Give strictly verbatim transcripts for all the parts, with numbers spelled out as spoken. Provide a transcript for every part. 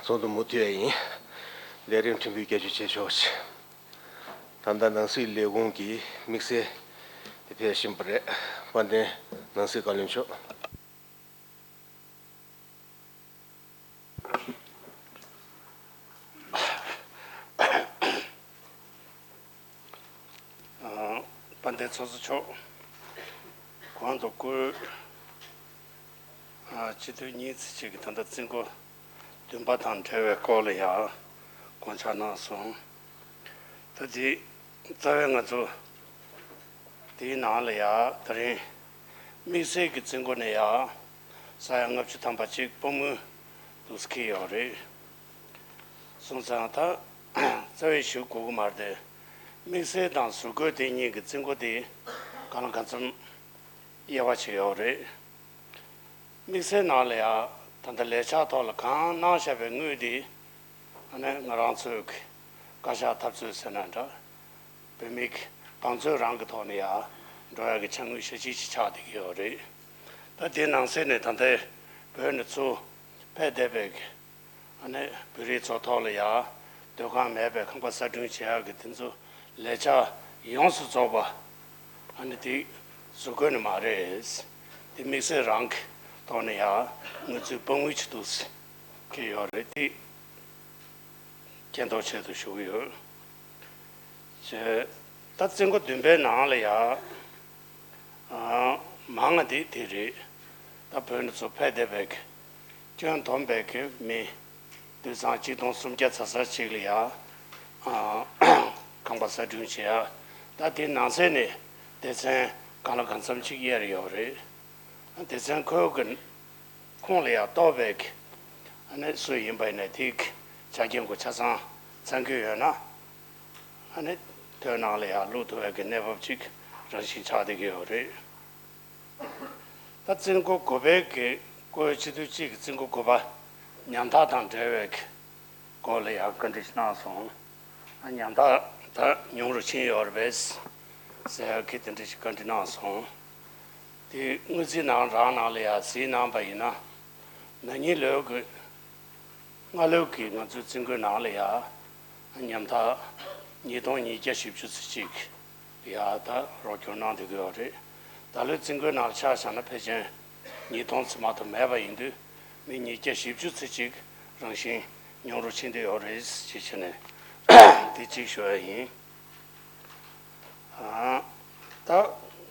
ཚོགས་འདུ་མུ་མཐུད་ཡིན། ལས་རིམ་ཕྲན་བུ་བསྐྱར་ཞུ་བྱེད་ཆོག་ཅིག་ད་ལྟ་ནང་སྲིད་ལས་ཁུངས་ཀྱི་དམིགས་བསལ་དེ་ཕེབས་བཞིན་པ་རེད། དཔལ་ལྡན་ནང་སྲིད་བཀའ་བློན་མཆོག་དཔལ་ལྡན་ཚོགས་གཙོ་མཆོག་གོང་དུ་སྐུའི་སྤྱི་འཐུས་གཉིས་ཚེ་གཅིག་གི་ད་ལྟ་རྩིས་འགོ་བདུན་པ་དང་འབྲེལ་བའི་སྐོར་ལ་ཡང་དགོངས་འཆར་གནང་སོང་། ད་དེ་རྩ་བའི་ང་ཚོ་དེའི་ནང་ལ་ཡང་ད་རིང་དམིགས་བསལ་གྱི་རྩིས་འགོ་ནས་ཡང་ས་ཡ་ལྔ་བཅུ་ཐམ་པ་གཅིག་དཔང་དངུལ་འདུག་སེ་འཁྱེར་ཡོད་རེད། སོང་ཙང་ད་རྩ་བའི་ཞུ་དགོས་ཀྱི་མ་རེད་དེ། དམིགས་བསལ་དང་ཟུར་བཀོད་དེ་གཉིས་ཀྱི་རྩིས་འགོ་དེ་གང་ལ་གང་འཚམ་དབྱེ་བ་ཕྱེ་ཡོད་རེད། དམིགས་བསལ་ནང་ལ་ཡང་ད་ལྟ་ལས་འཆར་ཐོག་ལ་གང་གནང་བཞག་པའི་དངུལ་དེ་ཨ་ནི་ང་རང་ཚོའི་གི་བཀའ་ཤག་འཐབ་རྩོད་ཟེར་ན་འདྲ། བོད་མི་གི་བང་མཛོད་རང་གི་ཐོག་ནས་ཡང་འགྲོ་ཡག་གི་ཆ་དངུལ་ཞེ་གཅིག་ཅིག་ཆགས་བསྡད་ཀྱི་ཡོད་རེད། ད་དེ་ནང་གསེས་ནས་ད་ལྟའི་བོད་ནས་ཚུར་ཕེབས་བསྡད་པའི་གི་ཨ་ནི་བོད་རིགས་ཚོ་ཐོག་ལ་ཡང་སྡོད་ཁང་མེད་པའི་ཁང་པ་གསར་སྐྲུན་བྱེད་ཡག་གི་དེ་ཚོ་ལས་འཆར་ཡོངས་སུ་རྫོགས་པ་ཨ་ནི་དེ་ཟུར་བཀོད་ནི་མ་རེད། དེ་དམིགས་བསལ་རང་གི་ཐོག་ནས་ཡང་དངུལ་རྩིས་དཔང་དངུལ་ཅིག་འདུག་སེ་འཁྱེར་ཡོད་རེད། དེ་མཁྱེན་རྟོགས་ཆེད་དུ་ཞུ་གི་ཡོད། བྱས། ད་རྩིས་འགོ་བདུན་པའི་ནང་ལ་ཡང་ཨ་མང་ང་དེ་དེ་རེད། ད་བོད་ནས་ཚུར་ཕེབས་བསྡད་པའི་གི་སྐྱོན་བསྡོམས་པའི་གི་མི་དུད་ཚང་གཅིག་སྟོང་སུམ་བརྒྱ་ཙམ་ཙམ་ཅིག་ལ་ཡང་ཨ་ཁང་པ་གསར་སྐྲུན་བྱེད་ཡ། ད་དེ་ནང་གསེས་ནས་སྡེ་ཚན་གང་ལ་གང་འཚམ་ཅིག་དབྱེ་རེ་ཡོད་རེད། སྡེ་ཚན་ཁོའི་གི་ཁོངས་ལ་ཡང་གཏོགས་པའི་གི་ཨ་ནི་སུ་ཡིན་པ་ཡིན་ནའི་དེའི་གི་ཆ་རྐྱེན་གོ་ཆ་ཚང་ཚང་གི་ཡོད་ན་ཨ་ནི་ཐོའི་ནང་ལ་ཡང་བླུག་ཐུབ་པའི་གི་གནས་བབ་ཅིག་རང་བཞིན་ཆགས་བསྡད་ཀྱི་ཡོད་རེད། ད་རྩིས་འགོ་དགུ་པའི་གི་བཀོད་སྤྱི་འཐུས་གཅིག་གི་རྩིས་འགོ་དགུ་པ་ཉམ་ཐག་དང་འབྲེལ་བའི་གི་སྐོར་ལ་ཡང་བཀའ་འདྲི་གནང་སོང་། ཉམ་ཐག་ད་ཉུང་རུ་ཕྱིན་ཡོད་རེད་པས་ཟེར་གི་དེ་འདྲ་ཞིག་བཀའ་འདྲི་གནང་སོང་། དེ་དངུལ་རྩིས་ནང་རང་ནང་ལ་ཡང་གཟིགས་གནང་པ་ཡིན་ན། ན་ནིང་ལོའི་གི་སྔ་ལོའི་གི་ང་ཚོའི་རྩིས་འགོའི་ནང་ལ་ཡང་ཉམ་ཐག་ཉིས་སྟོང་ཉིས་བརྒྱ་བཞི་བཅུ་ཙམ་ཅིག་ཡང་ད་རོགས་སྐྱོར་གནང་བསྡད་ཀྱི་ཡོད་རེད། ད་ལོའི་རྩིས་འགོའི་ནང་ལ་ཆ་བཞག་ན་ཕལ་ཆེར་ཉིས་སྟོང་ཙམ་མ་གཏོགས་མེད་པ་ཡིན་དུས་མི་ཉིས་བརྒྱ་བཞི་བཅུ་ཙམ་ཅིག་རང་བཞིན་ཉུང་རུ་ཕྱིན་བསྡད་ཡོད་རེད་ཅེས་བྱས་ནས་དེ་གཅིག་ཞུ་ཡ་ཡིན། ཨ། ད་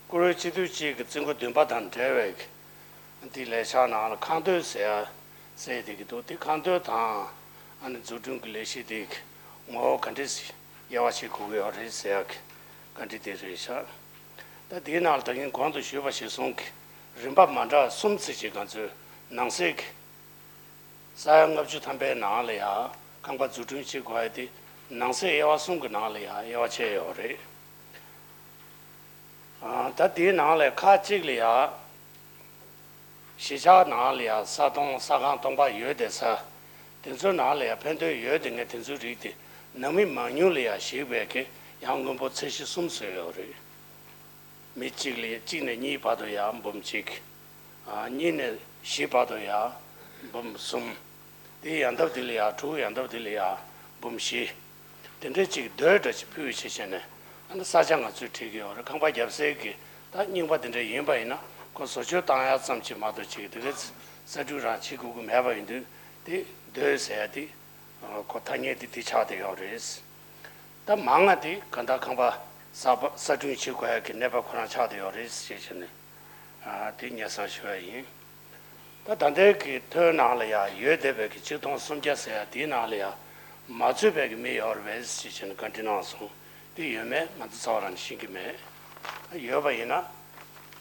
བཀུར་འོས་སྤྱི་འཐུས་གཅིག་གི་རྩིས་འགོ་བདུན་པ་དང་འབྲེལ་བའི་འདི་ལས་འཆར་ནང་ལ་ཁ་འདོན་ཟེར་ཡ་གསལ་བསྡད་ཀྱི་འདུག་དེ་ཁ་འདོན་དང་ཨ་ནི་འཛུགས་སྐྲུན་གྱི་ལས་གཞི་དེ་ངོ་བོ་ག་འདྲས་དབྱེ་བ་ཕྱེ་དགོས་ཀྱི་ཡོད་རེད་ཟེར་ཡ་གི་བཀའ་འདྲི་དེ་རེད་ཤག་ད་དེའི་ནང་ལ་ད་གིན་གོང་དུ་ཞུས་པ་གཞིར་བཟུང་གི་རིམ་པ་མ་འདྲ་གསུམ་ཚིག་ཅིག་ང་ཚོས་ནང་གསེས་ཀྱི་ས་ཡ་ལྔ་བཅུ་ཐམ་པའི་ནང་ལ་ཡང་ཁང་པ་འཛུགས་སྐྲུན་བྱེད་དགོས་ཡ་དེ་ནང་གསེས་དབྱེ་བ་གསུམ་གྱི་ནང་ལ་ཡང་དབྱེ་བ་ཕྱེ་ཡོད་རེད། ཨ། ད་དེའི་ནང་ལ་ཁག་གཅིག་ལ་ཡང་གཞིས་ཆགས་ནང་ལ་ཡང་ས་སྟོང་ས་ཁང་སྟོང་པ་ཡོད་བསྡད་ས་དེ་ཚོའི་ནང་ལ་ཡང་ཕན་ཐོགས་ཡོད་བསྡད་མཁན་དེ་ཚོའི་རིགས་དེ་ནང་མི་མང་ཉུང་ལ་ཡང་གཞིགས་པའི་གི་ཡང་དངོས་པོ་ཚད་གཞི་གསུམ་བཟོས་ཡོད་རེད། མི་གཅིག་ལས་གཅིག་ནས་གཉིས་བར་དུ་ཡང་འབུམ་གཅིག་ཨ། གཉིས་ནས་བཞི་བར་དུ་ཡང་འབུམ་གསུམ། དེའི་ཡང་འདབས་དེ་ལ་ཡང་དྲུག་ཡང་འདབས་དེ་ལ་ཡང་འབུམ་བཞི། དེ་འདྲའི་གཅིག་རྡོའི་འདྲ་ཅིག་ཕུལ་བྱས་བྱས་ནས་ཨ་ནི་ས་ཆ་ང་ཚོས་ཁྲིད་ཀྱི་ཡོད་རེད། ཁང་པ་རྒྱབ་སའི་གི་ད་རྙིང་པ་དེ་འདྲ་ཡིན་པ་ཡིན་ན་ཁོ་བཟོ་བཅོས་བཏང་ཡག་ཙམ་ཅིག་མ་གཏོགས་ཅིག་དེ་གའི་གསར་སྐྲུན་རང་བྱེད་དགོས་ཀྱི་མེད་པ་ཡིན་དུས་དེ་རྡོའི་ཟེར་ཡ་དེ་ཁོ་ཐ་སྙད་དེ་དེ་ཆགས་བསྡད་ཡོད་རེད། ད་མང་ང་དེ་ག་ད་ཁང་པ་གསར་པ་གསར་སྐྲུན་བྱེད་དགོས་ཡ་གི་གནས་བབ་ཁོ་རང་ཆགས་བསྡད་ཡོད་རེད་ཅེས་བྱས་ནས་ཨ། དེ་སྙན་སེང་ཞུ་བ་ཡིན། ད་ད་ལྟའི་གི་ཐོའི་ནང་ལ་ཡ་ཡོད་བསྡད་པའི་གི་གཅིག་སྟོང་སུམ་བརྒྱ་ཟེར་ཡ་དེའི་ནང་ལ་ཡ་མ་ཚུད་པའི་གི་མི་ཡོད་རེད་ཅེས་བྱས་ནས་བཀའ་འདྲི་གནང་སོང་། དེ་ཡོད་མེད་ང་ཚོ་རྩ་བ་རང་ཤེས་ཀྱི་མེད། ཡོད་པ་ཡིན་ན་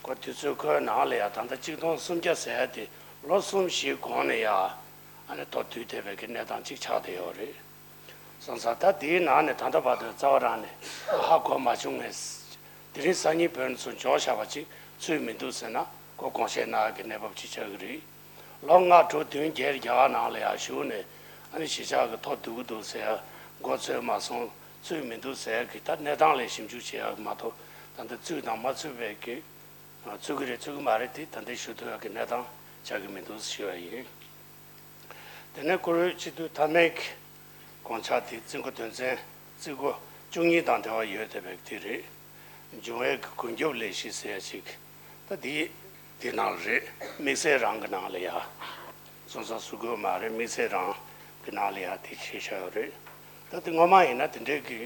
ཁོ་དུས་ཚོད་ཁོའི་ནང་ལ་ཡ་ད་ལྟ་གཅིག་སྟོང་སུམ་བརྒྱ་ཟེར་ཡ་དེ་ལོ་གསུམ་བཞིའི་གོང་ནས་ཡ། ཨ་ནི་ཐོ་བསྡུས་བསྡད་པའི་གི་གནས་སྟངས་གཅིག་ཆགས་བསྡད་ཡོད་རེད། སོང་ཙང་ད་དེའི་ནང་ནས་ད་ལྟ་བར་དུ་རྩ་བ་རང་ནས་ཧ་གོ་མ་བྱུང་ངས། དེ་རིང་སང་ཉིན་བོད་ནས་ཚུར་འབྱོར་བཞག་པ་ཅིག་ཚུད་མི་འདུག་ཟེར་ན་ཁོ་དགོངས་བཞེས་གནང་ཡག་གི་གནས་བབ་ཅིག་ཆགས་ཀྱི་རེད། ལོ་ལྔ་དྲུག་བདུན་བརྒྱད་རྒྱ་གར་ནང་ལ་ཡང་བཞུགས་ནས་ཨ་ནི་གཞིས་ཆགས་ཀྱི་ཐོ་བསྡུ་གི་འདུག་ཟེར་ཡ་མགོ་ཚོས་མ་སོང་ཚུད་མི་འདུག་ཟེར་ཡ་གི་ད་གནས་སྟངས་ལ་ཞིབ་འཇུག་བྱེད་ཡག་མ་གཏོགས་ད་ལྟ་ཚུད་དང་མ་ཚུད་པའི་གི་ཚུད་ཀྱི་རེད་ཚུད་ཀྱི་མ་རེད་དེ་ད་ལྟ་ཞུ་ཐུབ་ཡག་གི་གནས་སྟངས་ཆགས་ཀྱི་མི་འདུག་ཞུ་བ་ཡིན། དེ་ནས་བཀུར་འོས་སྤྱི་འཐུས་མཐའ་མའི་གི་དགོངས་འཆར་དེ་རྩིས་འགོ་དོན་ཚན་རྩིས་འགོ་བཅུ་གཉིས་དང་འབྲེལ་བ་ཡོད་བསྡད་པའི་དེ་རེད། འབྱུང་བའི་གི་ཀུན་ཁྱབ་ལས་གཞི་ཟེར་ཡ་ཅིག་ད་དེ་དེ་ནང་ལ་རེད། དམིགས་བསལ་རང་གི་ནང་ལ་ཡ། སོང་ཙང་སུ་དགོས་མ་རེད། དམིགས་བསལ་རང་གི་ནང་ལ་ཡ་དེ་བྱས་བཞག་ཡོད་རེད། ད་དེ་སྔོན་མ་ཡིན་ན་དེ་འདྲའི་གི་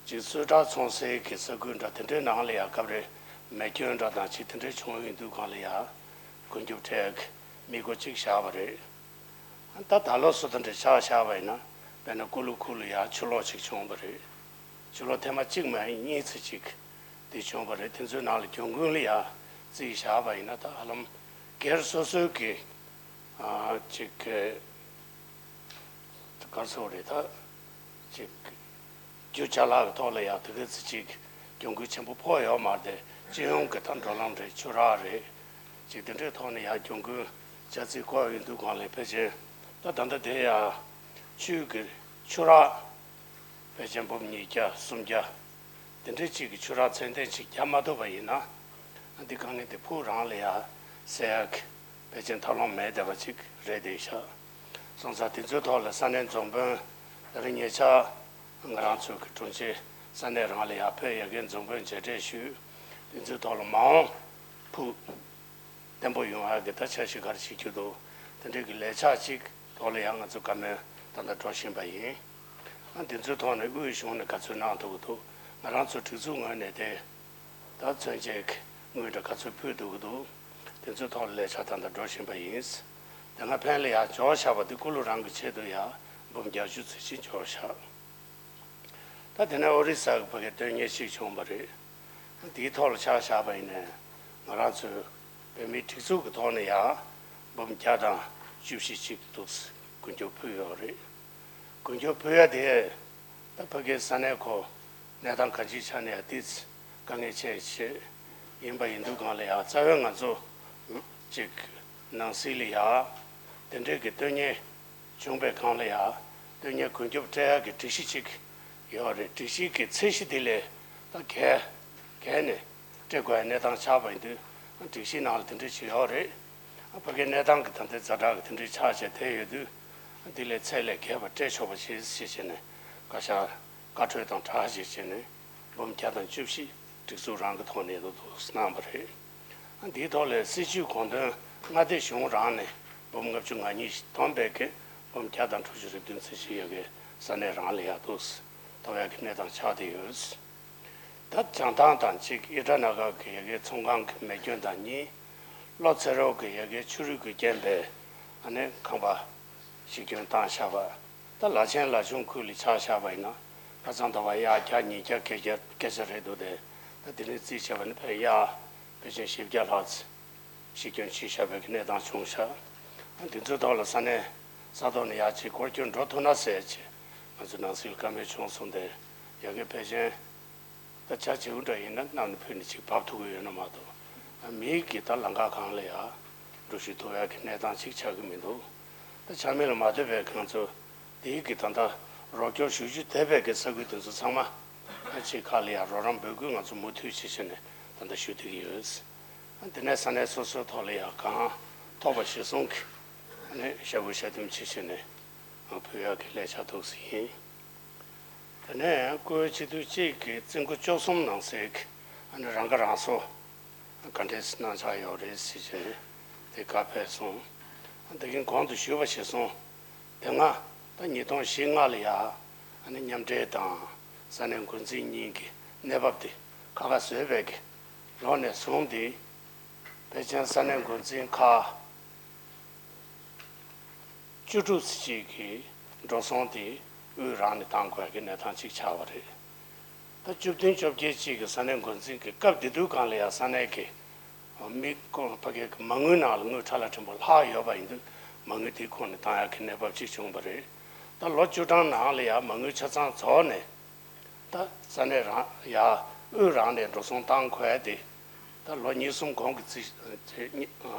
ཅིག་གསོལ་ཁྲག་འཚོང་སའི་གི་ས་ཁུལ་འདྲ་དེ་འདྲའི་ནང་ལ་ཡ་སྐབས་རེ་མེ་སྐྱོན་འདྲ་དང་ཅིག་དེ་འདྲའི་བྱུང་ཡོང་དུས་སྒང་ལ་ཡ་ཀུན་ཁྱབ་ཁྲལ་གི་དམིགས་སྒོ་གཅིག་བཞག་པ་རེད། ད་ད་ལོ་སོ་ད་འདྲ་ཆ་བཞག་པ་ཡིན་ན་དཔེར་ན་ཀུ་ལུ་ཁུག་ལ་ཡ་ཆུ་ལོག་ཅིག་བྱུང་བ་རེད། ཆུ་ལོག་ཐེངས་མ་གཅིག་མ་ཡིན་གཉིས་ཙམ་ཅིག་དེ་བྱུང་བ་རེད། དེ་ཚོའི་ནང་ལ་གྱོང་གུན་ལ་ཡ་རྩིས་བཞག་པ་ཡིན་ན་ད་ཧ་ལམ་སྒེར་སོ་སོའི་གི་ཨ་ཅིག་གི་ག་རེ་ཟེར་དགོས་རེད། ད་ཅིག་རྒྱུ་ཅ་ལག་གི་ཐོག་ལ་ཡང་དེ་ག་ཚོད་ཅིག་གྱོང་གུན་ཆེན་པོ་ཕོག་ཡོད་མ་རེད་དེ། སྤྱི་ཡོངས་ཀྱི་ད་འགྲོ་ལམ་རེད། ཆུ་རགས་རེད། ཅིག་དེ་འདྲའི་ཐོག་ནས་ཡང་གྱོང་གུན་ཆ་ཚིག་བཀོད་ཡོང་དུས་སྒང་ལ་ཕལ་ཆེར་ད་ད་ལྟ་དེ་ཡང་ཆུ་གི་ཆུ་རགས་ཕལ་ཆེར་འབུམ་ཉིས་བརྒྱ་སུམ་བརྒྱ་དེ་འདྲའི་ཅིག་གི་ཆུ་རགས་ཚད་ལྡན་ཅིག་བརྒྱབ་མ་ཐུབ་པ་ཡིན་ན། འདི་དཀའ་ངལ་དེ་ཕུགས་རང་ལ་ཡང་སེལ་ཡག་གི་ཕལ་ཆེར་ཐབས་ལམ་མེད་བསྡད་པ་ཅིག་རེད་བསྡད་ཤག་སོང་ཙང་དེ་ཚོའི་ཐོག་ལ་ས་གནས་འཛིན་དཔོན་ད་རེས་ཉེ་ཆར་ང་རང་ཚོའི་གི་དྲུང་ཆེ་ས་གནས་རང་ལ་ཡར་ཕེབས་ཡ་གི་འཛིན་དཔོན་མཇལ་འཕྲད་ཞུས། དེ་ཚོའི་ཐོག་ལ་མ་འོངས་ཕུགས་བརྟན་པོ་ཡོང་ཡ་གི་ད་འཆར་གཞི་ག་རེ་བྱེད་རྒྱུ་འདུག་དེ་འདྲའི་གི་ལས་འཆར་ཅིག་ཐོག་ལ་ཡང་ང་ཚོ་བཀའ་མོལ་ད་ལྟ་འགྲོ་བཞིན་པ་ཡིན། ཨ་དེ་ཚོའི་ཐོག་ནས་དབུས་གཞུང་ནས་ག་ཚོད་གནང་ཐུབ་ཀྱི་འདུག་ང་རང་ཚོ་སྒྲིག་འཛུགས་ངོས་ནས་དེ་ད་མཚོན་ཆའི་དངུལ་འདྲ་ག་ཚོད་ཕུལ་ཐུབ་ཀྱི་འདུག་དེ་ཚོའི་ཐོག་ལ་ལས་འཆར་ད་ལྟ་འགྲོ་བཞིན་པ་ཡིན། དེ་སྔ་ཕན་ལ་ཡང་འབྱོར་བཞག་པ་དེ་ཀུ་ལུ་རང་གི་ཆེད་དུ་ཡང་འབུམ་བརྒྱད་ཅུ་ཙམ་ཞིག་འབྱོར་བཞག་ད་དེ་ནས་ཨོ་རི་ས་གི་ཕ་གི་དོན་གཉེར་ཞིག་བྱུང་བ་རེད། དེའི་ཐོག་ལ་ཆ་བཞག་པ་ཡིན་ནའི་ང་རང་ཚོའི་བོད་མིའི་སྒྲིག་འཛུགས་ཀྱི་ཐོག་ནས་ཡང་འབུམ་བརྒྱ་དང་བཅུ་བཞི་ཅིག་འདུག་ཀུན་སྤྱོད་ཕུལ་ཡོད་རེད། ཀུན་སྤྱོད་ཕུལ་ཡ་དེ་ད་ཕ་གིའི་ས་གནས་ཁོ་གནས་སྟངས་གང་ཅིའི་ཆ་ནས་ཡང་ཏིས་དཀའ་ངལ་ཆེ་ཆེ་ཡིན་པ་ཡིན་དུས་སྒང་ལ་ཡང་རྩ་བའི་ང་ཚོ་ཅིག་ནང་སྲིད་ལ་ཡང་དེ་འདྲའི་གི་དོན་གཉེར་བྱུང་བའི་སྒང་ལ་ཡང་དོན་གཉེར་ཀུན་སྤྱོད་སྤྲད་ཡག་གི་སྒྲིག་གཞི་ཅིག་ཡོད་རེད། སྒྲིག་གཞི་གི་ཚད་གཞི་དེ་ལས་ད་བརྒལ་བརྒལ་ནས་སྤྲད་དགོས་ཡ་གནས་སྟངས་ཆགས་པ་ཡིན་དུས་སྒྲིག་གཞིའི་ནང་ལ་དེ་འདྲ་ཅིག་ཡོད་རེད། ཕ་གིའི་གནས་སྟངས་ཀྱི་ད་ལྟའི་ཛ་དྲག་གི་དེ་འདྲའི་ཆགས་བྱས་བསྡད་ཡོད་དུས་དེ་ལས་ཚད་ལས་བརྒལ་བ་སྤྲད་ཆོག་པ་བྱེད་ཞེས་བྱས་ནས་བཀའ་ཤག་བཀའ་འཁྲོལ་དང་སྦྲགས་ཞེས་བྱས་ནས་འབུམ་བརྒྱ་དང་བཅུ་བཞི་སྒྲིག་འཛུགས་རང་གི་ཐོག་ནས་འདུག་འདུག་གནང་བ་རེད། འདིའི་ཐོག་ལས་སྲིད་བྱུས་དགོངས་དོན་མངའ་སྡེ་གཞུང་རང་ནས་འབུམ་ལྔ་བཅུ་ང་གཉིས་བསྡོམས་པས་ཀྱི་འབུམ་བརྒྱ་དང་དྲུག་ཅུ་རེ་བདུན་ཙམ་ཞིག་ཡོད་པའི་ས་གནས་རང་ལ་ཡག་འདུག་ཐོབ་ཡག་གི་གནས་སྟངས་ཆགས་བསྡད་ཡོད། ད་བྱང་ཐང་དང་གཅིག་ཨི་ཊ་ན་གར་གྱི་ཡ་གའི་ཚོང་ཁང་གི་མེ་སྐྱོན་དང་གཉིས། གློ་ཚེ་རོགས་ཀྱི་ཡ་གའི་ཆུ་རུད་ཀྱི་རྐྱེན་པས་ཨ་ནི་ཁང་པ་གཞི་སྐྱོན་བཏང་བཞག་པ། ད་ལ་ཆེན་ལ་ཆུང་ཁུལ་ལ་ཆ་བཞག་པ་ཡིན་ན་ཁ་སང་ཟླ་བ་གཡག་བརྒྱ་ཉིས་བརྒྱ་སྐད་ཆ་སྐད་ཆ་རེད་འདུག་སྟེ། ད་དེ་རིང་རྩིས་བྱས་པ་ནི་ཕར་གཡག་ཕལ་ཆེར་བཞི་བརྒྱ་ལྷག་ཙམ་གཞི་སྐྱོན་ཕྱིན་བཞག་པའི་གནས་སྟངས་བྱུང་བཞག་འདི་ཚོའི་ཐོག་ལ་ས་གནས་ས་ཐོག་ནས་ཡག་ཅིག་འཁོར་སྐྱོད་འགྲོ་ཐུབ་ན་ཟེར་ཅིག་ང་ཚོ་ནང་སྲིད་ལ་བཀའ་མོལ་བྱུང་སོང་སྟེ། ཡ་གི་ཕལ་ཆེར་ད་བྱ་བྱེའུ་འདྲ་ཡིན་ན་གནམ་ནས་ཕུད་ནས་ཅིག་བབས་ཐུབ་ཀྱི་ཡོད་ན་མ་གཏོགས། མིའི་གི་ད་ལམ་ཁ་སྒང་ལ་ཡ་འགྲོ་ཤུགས་ཐུབ་ཡག་གི་གནས་སྟངས་ཅིག་ཆགས་ཀྱི་མི་འདུག་ད་ཆ་མེད་ལ་མ་ལྟོས་པའི་ང་ཚོ་དེའི་གི་ད་ལྟ་རོགས་སྐྱོར་ཞུ་རྒྱུ་བསྡད་པའི་གི་ས་ཁུལ་དེ་ཚོ་ཚང་མ་ཨ་ཅིག་ཁག་ལ་ཡ་རོགས་རམ་འབོད་སྐུལ་ང་ཚོ་མུ་མཐུད་བྱེད་བྱས་ནས་ད་ལྟ་ཞུ་བསྡད་ཀྱི་ཡོད། ཨ་དེ་ནས་ས་གནས་སོ་སོའི་ཐོག་ལ་ཡ་གང་ཐོབ་པ་གཞིར་བཟུང་གི་ཨ་ནི་ཤ་བོ་ཤ་དུམ་བྱེད་བྱས་ནས་ཨ་ཕུལ་ཡག་གི་ལས་འཆར་འདུག་ཟེར་ཡིན། དེ་ནས་བཀུར་འོས་སྤྱི་འཐུས་གཅིག་གིས་རྩིས་འགོ་བཅུ་གསུམ་ནང་གསེས་ཀྱི་ཨ་ནི་རང་ཁ་རང་གསོ་ག་འདྲས་གནང་འཆར་ཡོད་རེད་ཟེར་བྱས་དེ་བཀའ་ཕེབས་སོང་། དེ་གིན་གོང་དུ་ཞུས་པ་གཞིར་བཟུང་། དེ་སྔ་ད་ཉིས་སྟོང་བཞི་ལྔ་ལ་ཡ་ཨ་ནི་མཉམ་འབྲེལ་དང་ས་གནས་འགོ་འཛིན་གཉིས་ཀྱི་གནས་བབ་དེ་ཁ་ཁ་བཟོས་པའི་གི་ལོ་ནས་བཟུང་སྟེ་ཕལ་ཆེར་ས་གནས་འགོ་འཛིན་ཁག་བཅུ་དྲུག་ཙམ་ཅིག་གི་འགྲོ་སོང་དེ་དབུས་རང་ནས་བཏང་དགོས་ཀྱི་གནས་སྟངས་ཅིག་ཆགས་པ་རེད། ད་བཅུ་བདུན་བཅོ་བརྒྱད་ཅིག་གི་ས་གནས་འགོ་འཛིན་གྱི་སྐབས་དེ་དུས་སྒང་ལ་ཡང་ས་གནས་ཀྱི་མི་ཁོ་ཕ་གི་མ་དངུལ་ནང་ལ་དངུལ་ཁྲ་ལ་ཕྲན་བུ་ལྷག་ཡོད་པ་ཡིན་དུས་མ་དངུལ་དེ་ཁོངས་ནས་བཏང་ཡག་གི་གནས་བབ་ཅིག་བྱུང་བ་རེད། ད་ལོ་བཅུ་གྲངས་ནང་ལ་ཡང་མ་དངུལ་ཆ་ཚང་རྫོགས་ནས། ད་ས་གནས་རང་ཡ་དབུས་རང་ནས་འགྲོ་སོང་བཏང་དགོས་ཡ་དེ་ད་ལོ་གཉིས་གསུམ་གོང་གི་རྩིས་ད་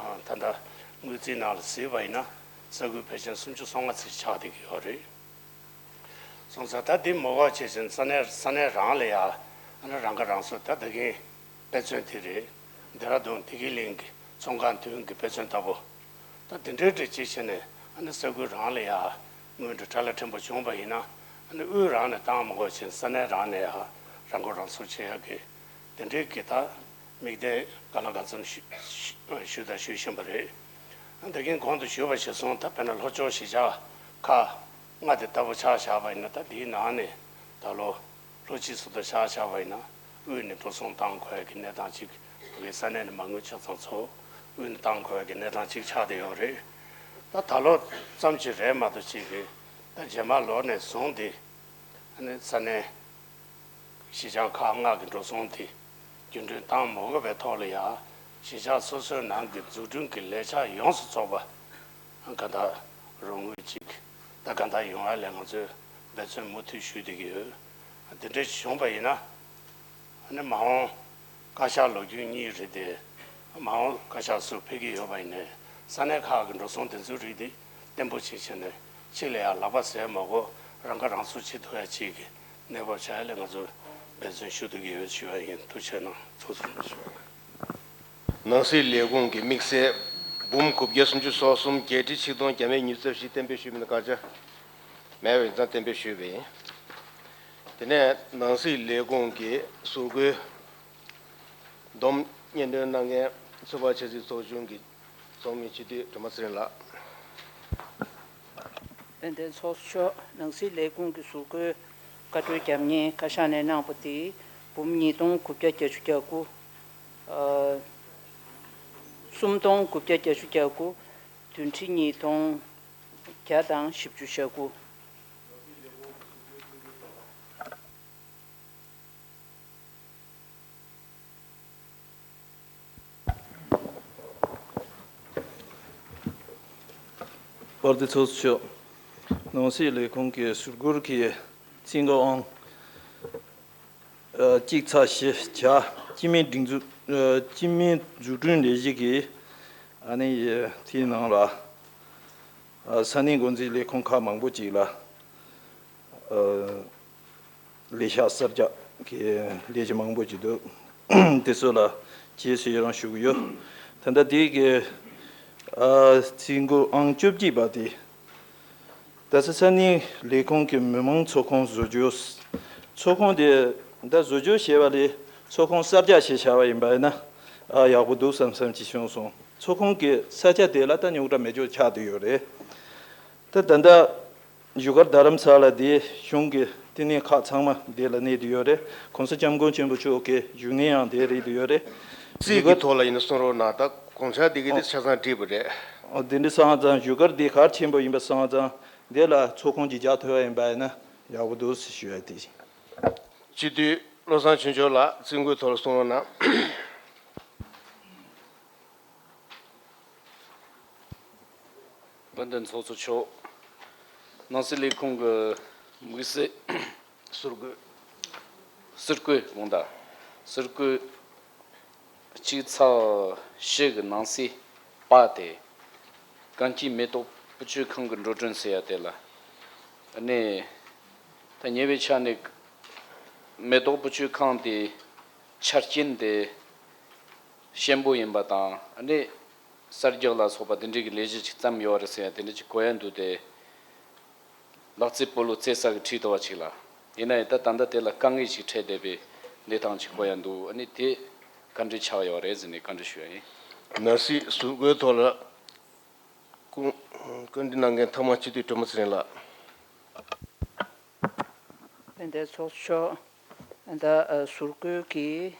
ལྟ་དངུལ་རྩིས་ནང་ལ་གཟིགས་པ་ཡིན་ན་ས་ཁུལ་ཕལ་ཆེར་སུམ་ཅུ་སོ་ལྔ་ཙམ་ཆགས་བསྡད་ཀྱི་ཡོད་རེད། སོང་ཙང་ད་འདི་མ་འགོར་བྱས་ཙང་ས་གནས་ས་གནས་རང་ལ་ཡ་ཨ་ནི་རང་ཁ་རང་གསོ་ད་ད་གིན་དཔེ་མཚོན་དེ་རེད། ལྡེ་ར་ལྡུན་བདེ་སྐྱིད་གླིང་གི་ཚོང་ཁང་བདུན་གྱི་དཔེ་མཚོན་ལྟ་བུ། ད་དེ་འདྲའི་འདྲ་ཅིག་བྱས་ནས་ ཨ་ནི་ས་ཁུལ་རང་ལ་ཡ་དངུལ་འབྲེལ་ཁྲལ་ལ་ཕྲན་བུ་བྱུང་བ་ཡིན་ན། ཨ་ནི་དབུས་རང་ནས་བཏང་མ་དགོས་ཕྱིན་ས་གནས་རང་ནས་ཡ་རང་མགོ་རང་འཚོ་བྱེད་ཡག་གི་དེ་འདྲའི་གི་ད་དམིགས་གཏད་ག་ལ་ག་ཚོད་ཞུ་ཞུ་དང་ཞུ་བཞིན་པ་རེད། ཨ་འདི་གིན་གོང་དུ་ཞུས་པ་ཞིག་སོང་ད་དཔེར་ན་ལྷོ་ཕྱོགས་གཞིས་ཆགས་ཁག་ལྔ་དེ་ལྟ་བུ་ཆ་བཞག་པ་ཡིན་ན། ད་འདིའི་ནང་ནས་ད་ལོ། ལྷོ་སྤྱི་སོགས་དང་ཆ་བཞག་པ་ཡིན་ན། དབུས་ནས་འགྲོ་སོང་བཏང་དགོས་ཡ་གི་གནས་སྟངས་གཅིག་ཕ་གིའི་ས་གནས་ནས་མ་དངུལ་ཆ་ཚང་ཚོ་དབུས་ནས་བཏང་དགོས་ཡ་གི་གནས་སྟངས་གཅིག་ཆགས་བསྡད་ཡོད་རེད། ད་ད་ལོ་ཙམ་ཅིག་རེད་མ་གཏོགས་གཅིག་གི་ད་རྗེས་མ་ལོ་ནས་བཟུང་སྟེ་ཨ་ནི་ས་གནས་གཞིས་ཆགས་ཁག་ལྔ་གི་འགྲོ་སོང་དེ་རྒྱུན་འགྲུལ་བཏང་མ་དགོས་པའི་ཐོག་ལ་ཡ་གཞིས་ཆགས་སོ་སོའི་ནང་གི་འཛུགས་སྐྲུན་གྱི་ལས་འཆར་ཡོངས་སུ་རྫོགས་པ་གང་ལྟར་རོགས་དངུལ་གཅིག་ད་གང་ལྟར་ཡོང་ཡ་ལ་ང་ཚོས་འབད་བརྩོན་མུ་མཐུད་ཞུས་བསྡད་ཀྱི་ཡོད། དེ་འདྲ་བྱུང་བ་ཡིན་ན། ཨ་ནི་མ་འོངས་བཀའ་ཤག་ལོ་རྒྱུས་གཉིས་རེད་དེ། མ་འོངས་བཀའ་ཤག་སུ་ཕེབས་ཀྱི་ཡོད་པ་ཡིན་ནའི་ས་གནས་ཁག་གི་འགྲོ་སོང་དེ་ཚོའི་རིགས་དེ་བརྟན་པོ་ཞིག་བྱས་ནས་ཕྱི་ལ་ཡང་ལག་པ་ཟས་མ་དགོས་རང་ཁ་རང་གསོ་བྱེད་ཐུབ་ཡ་ཅིག་གི་གནས་བབ་ཆགས་ཡ་ལ་ང་ཚོས་འབད་བརྩོན་ཞུ་ཐུབ་ཀྱི་ཡོད་ཞུ་བ་ཡིན། ཐུགས་རྗེ་གནང་། ཚོགས་གཙོ། ནང་སྲིད་ལས་ཁུངས་ཀྱི་དམིགས་བསལ་འབུམ་དགུ་བརྒྱ་སུམ་ཅུ་སོ་གསུམ་བརྒྱད་ཁྲི་ཆིག་སྟོང་བརྒྱ་མེད་ཉེར་བཞི་གཏན་འབེབས་ཞུས་པ་ཡིན་ན་བཀའ་རྒྱ་མེད་པ་ཡིན་ཙང་གཏན་འབེབས་ཞུས་པ་ཡིན། དེ་ནས་ནང་སྲིད་ལས་ཁུངས་ཀྱི་ཟུར་བཀོལ་བསྡོམས་སྙན་སྒྲོན་གནང་མཁན་ཚོད་དཔག་ཆབ་སྲིད་ཚོགས་ཆུང་གི་ཚོགས་མི་སྤྱི་འཐུས་སྒྲོལ་མ་ཚེ་རིང་ལགས། དཔལ་ལྡན་ཚོགས་གཙོ་མཆོག་ནང་སྲིད་ལས་ཁུངས་ཀྱི་ཟུར་བཀོལ་བཀའ་འཁྲོལ་རྒྱབ་མཁན་བཀའ་ཤག་ནས་གནང་པ་དེ་འབུམ་ཉིས་སྟོང་དགུ་བརྒྱ་བརྒྱད་ཅུ་གྱ་དགུ། ཨ། སུམ་སྟོང་དགུ་བརྒྱ་བརྒྱད་ཅུ་གྱ་དགུ། བདུན་ཁྲི་ཉིས་སྟོང་བརྒྱ་དང་བཞི་བཅུ་ཞེ་དགུ། དཔལ་ལྡན་ཚོགས་གཙོ་མཆོག་ནང་སྲིད་ལས་ཁུངས་ཀྱི་ཟུར་བཀོལ་གྱི་རྩིས་འགོ་ཨང་གཅིག་ཚེག་བཞི་བྱ། སྤྱི་མིང་སྒྲིག་འཛུགས། སྤྱི་མིང་འཛུགས་སྐྲུན་ལས་གཞི་གི་ཨ་ནི་དེའི་ནང་ལ་ས་གནས་འགོ་འཛིན་ལས་ཁུངས་ཁག་མང་པོ་ཅིག་ལ། ལས་ཤག་གསར་རྒྱག་གི་ལས་གཞི་མང་པོ་ཅིག་འདུག་དེ་ཚོ་ལ་རྗེས་སུ་ཡི་རང་ཞུ་གི་ཡོད། ད་ལྟ་དེ་གི་རྩིས་འགོ་ཨང་བཅོ་བརྒྱད་པ་དེ། ད་ས་ས་གནས་ལས་ཁུངས་ཀྱི་མི་མང་ཚོགས་ཁང་བཟོ་བཅོས། ཚོགས་ཁང་དེ་ད་བཟོ་བཅོས་བྱས་པ་ལས་ཚོགས་ཁང་གསར་རྒྱག་བྱས་བཞག་པ་ཡིན་པ་ཡིན་ན་ཨ་ཡག་པོ་འདུག་བསམ་བསམ་ཅིག་བྱུང་སོང་། ཚོགས་ཁང་གི་ས་ཆ་དེ་ལ་ད་རྙོག་དྲ་མེད་ཅོག་ཆགས་བསྡད་ཡོད་རེད། ད་ད་ལྟ་བཞུགས་སྒར་རྡ་རམ་ས་ལ་དེ་གཞུང་གི་བསྟི་གནས་ཁག་ཚང་མ་དེ་ལ་གནས་བསྡད་ཡོད་རེད། ༸གོང་ས་༸སྐྱབས་མགོན་ཆེན་པོ་མཆོག་གི་བཞུགས་གནས་ཡང་དེ་རེད་བསྡད་ཡོད་རེད། རྩིས་ཀྱི་ཐོག་ལ་ཡིན་ན་གསུང་རོགས་གནང་། ད་དགོངས་འཆར་འདི་གི་དེ་ཆ་ཚང་བྲིས་པ་རེད། ཨོ་དེ་འདྲ་སོང་ཙང་བཞུགས་སྒར་དེ་གལ་ཆེན་པོ་ཡིན་པ་སོང་ཙང་དེ་ལ་ཚོགས་ཁང་ཅིག་རྒྱག་ཐུབ་པ་ཡིན་པ་ཡིན་ན་ཡག་པོ་འདུག་ཟེར་ཞུ་ཡ་དེ། སྤྱི་འཐུས་བློ་བཟང་ཆོས་འབྱོར་ལགས་རྩིས་འགོའི་ཐོག་ལ་གསུང་རོགས་གནང་། དཔལ་ལྡན་ཚོགས་གཙོ་མཆོག་ནང་སྲིད་ལས་ཁུངས་ཀྱི་དམིགས་བསལ་ཟུར་བཀོད། ཟུར་བཀོད་དགོངས་དག་ཟུར་བཀོད་གཅིག་ཚེག་བཞི་གི་ནང་གསེས་པ་དེ། གངས་སྐྱིད་མེ་ཏོག་སྤོས་སྐྱོད་ཁང་གི་འགྲོ་གྲོན་ཟེར་ཡ་དེ་ལ། ཨ་ནི། ད་ཉེ་བའི་ཆ་ནས་མེ་ཏོག་སྤོས་སྐྱོད་ཁང་དེ་ཆ་རྐྱེན་དེ་ཞན་པོ་ཡིན་པ་དང་། ཨ་ནི། གསར་རྒྱག་ལ་སོགས་པ་དེ་འདྲའི་གི་ལས་གཞི་ཅིག་བརྩམས་ཡོད་རེད་ཟེར་ཡ་དེ་འདྲ་ཅིག་གོ་ཡ་འདུག་སྟེ། ལག་རྩེད་སྤོ་ལོ་རྩེ་ས་གི་འཁྲིས་དོ་བ་ཅིག་ལ། ཡིན་ན་ཡང་ད་ད་ལྟ་དེ་ལ་དཀའ་ངལ་ཅིག་འཕྲད་བསྡད་པའི་གནས་སྟངས་ཅིག་གོ་ཡ་འདུག་ཨ་ནི་དེ་ག་འདྲ་ཆགས་ཡོད་རེད་ཟེར་ནས་བཀའ་འདྲི་ཞུ་ཡ་ཡིན། ནང་སྲིད་ཟུར་བཀོད་ཐོག་ལ་བཀའ་བཀའ་འདྲི་གནང་མཁན་ཐོག་མ་སྤྱི་འཐུས་སྒྲོལ་མ་ཚེ་རིང་ལགས། དཔལ་ལྡན་ཚོགས་གཙོ་མཆོག་ད་ཟུར་བཀོད་ཀྱི་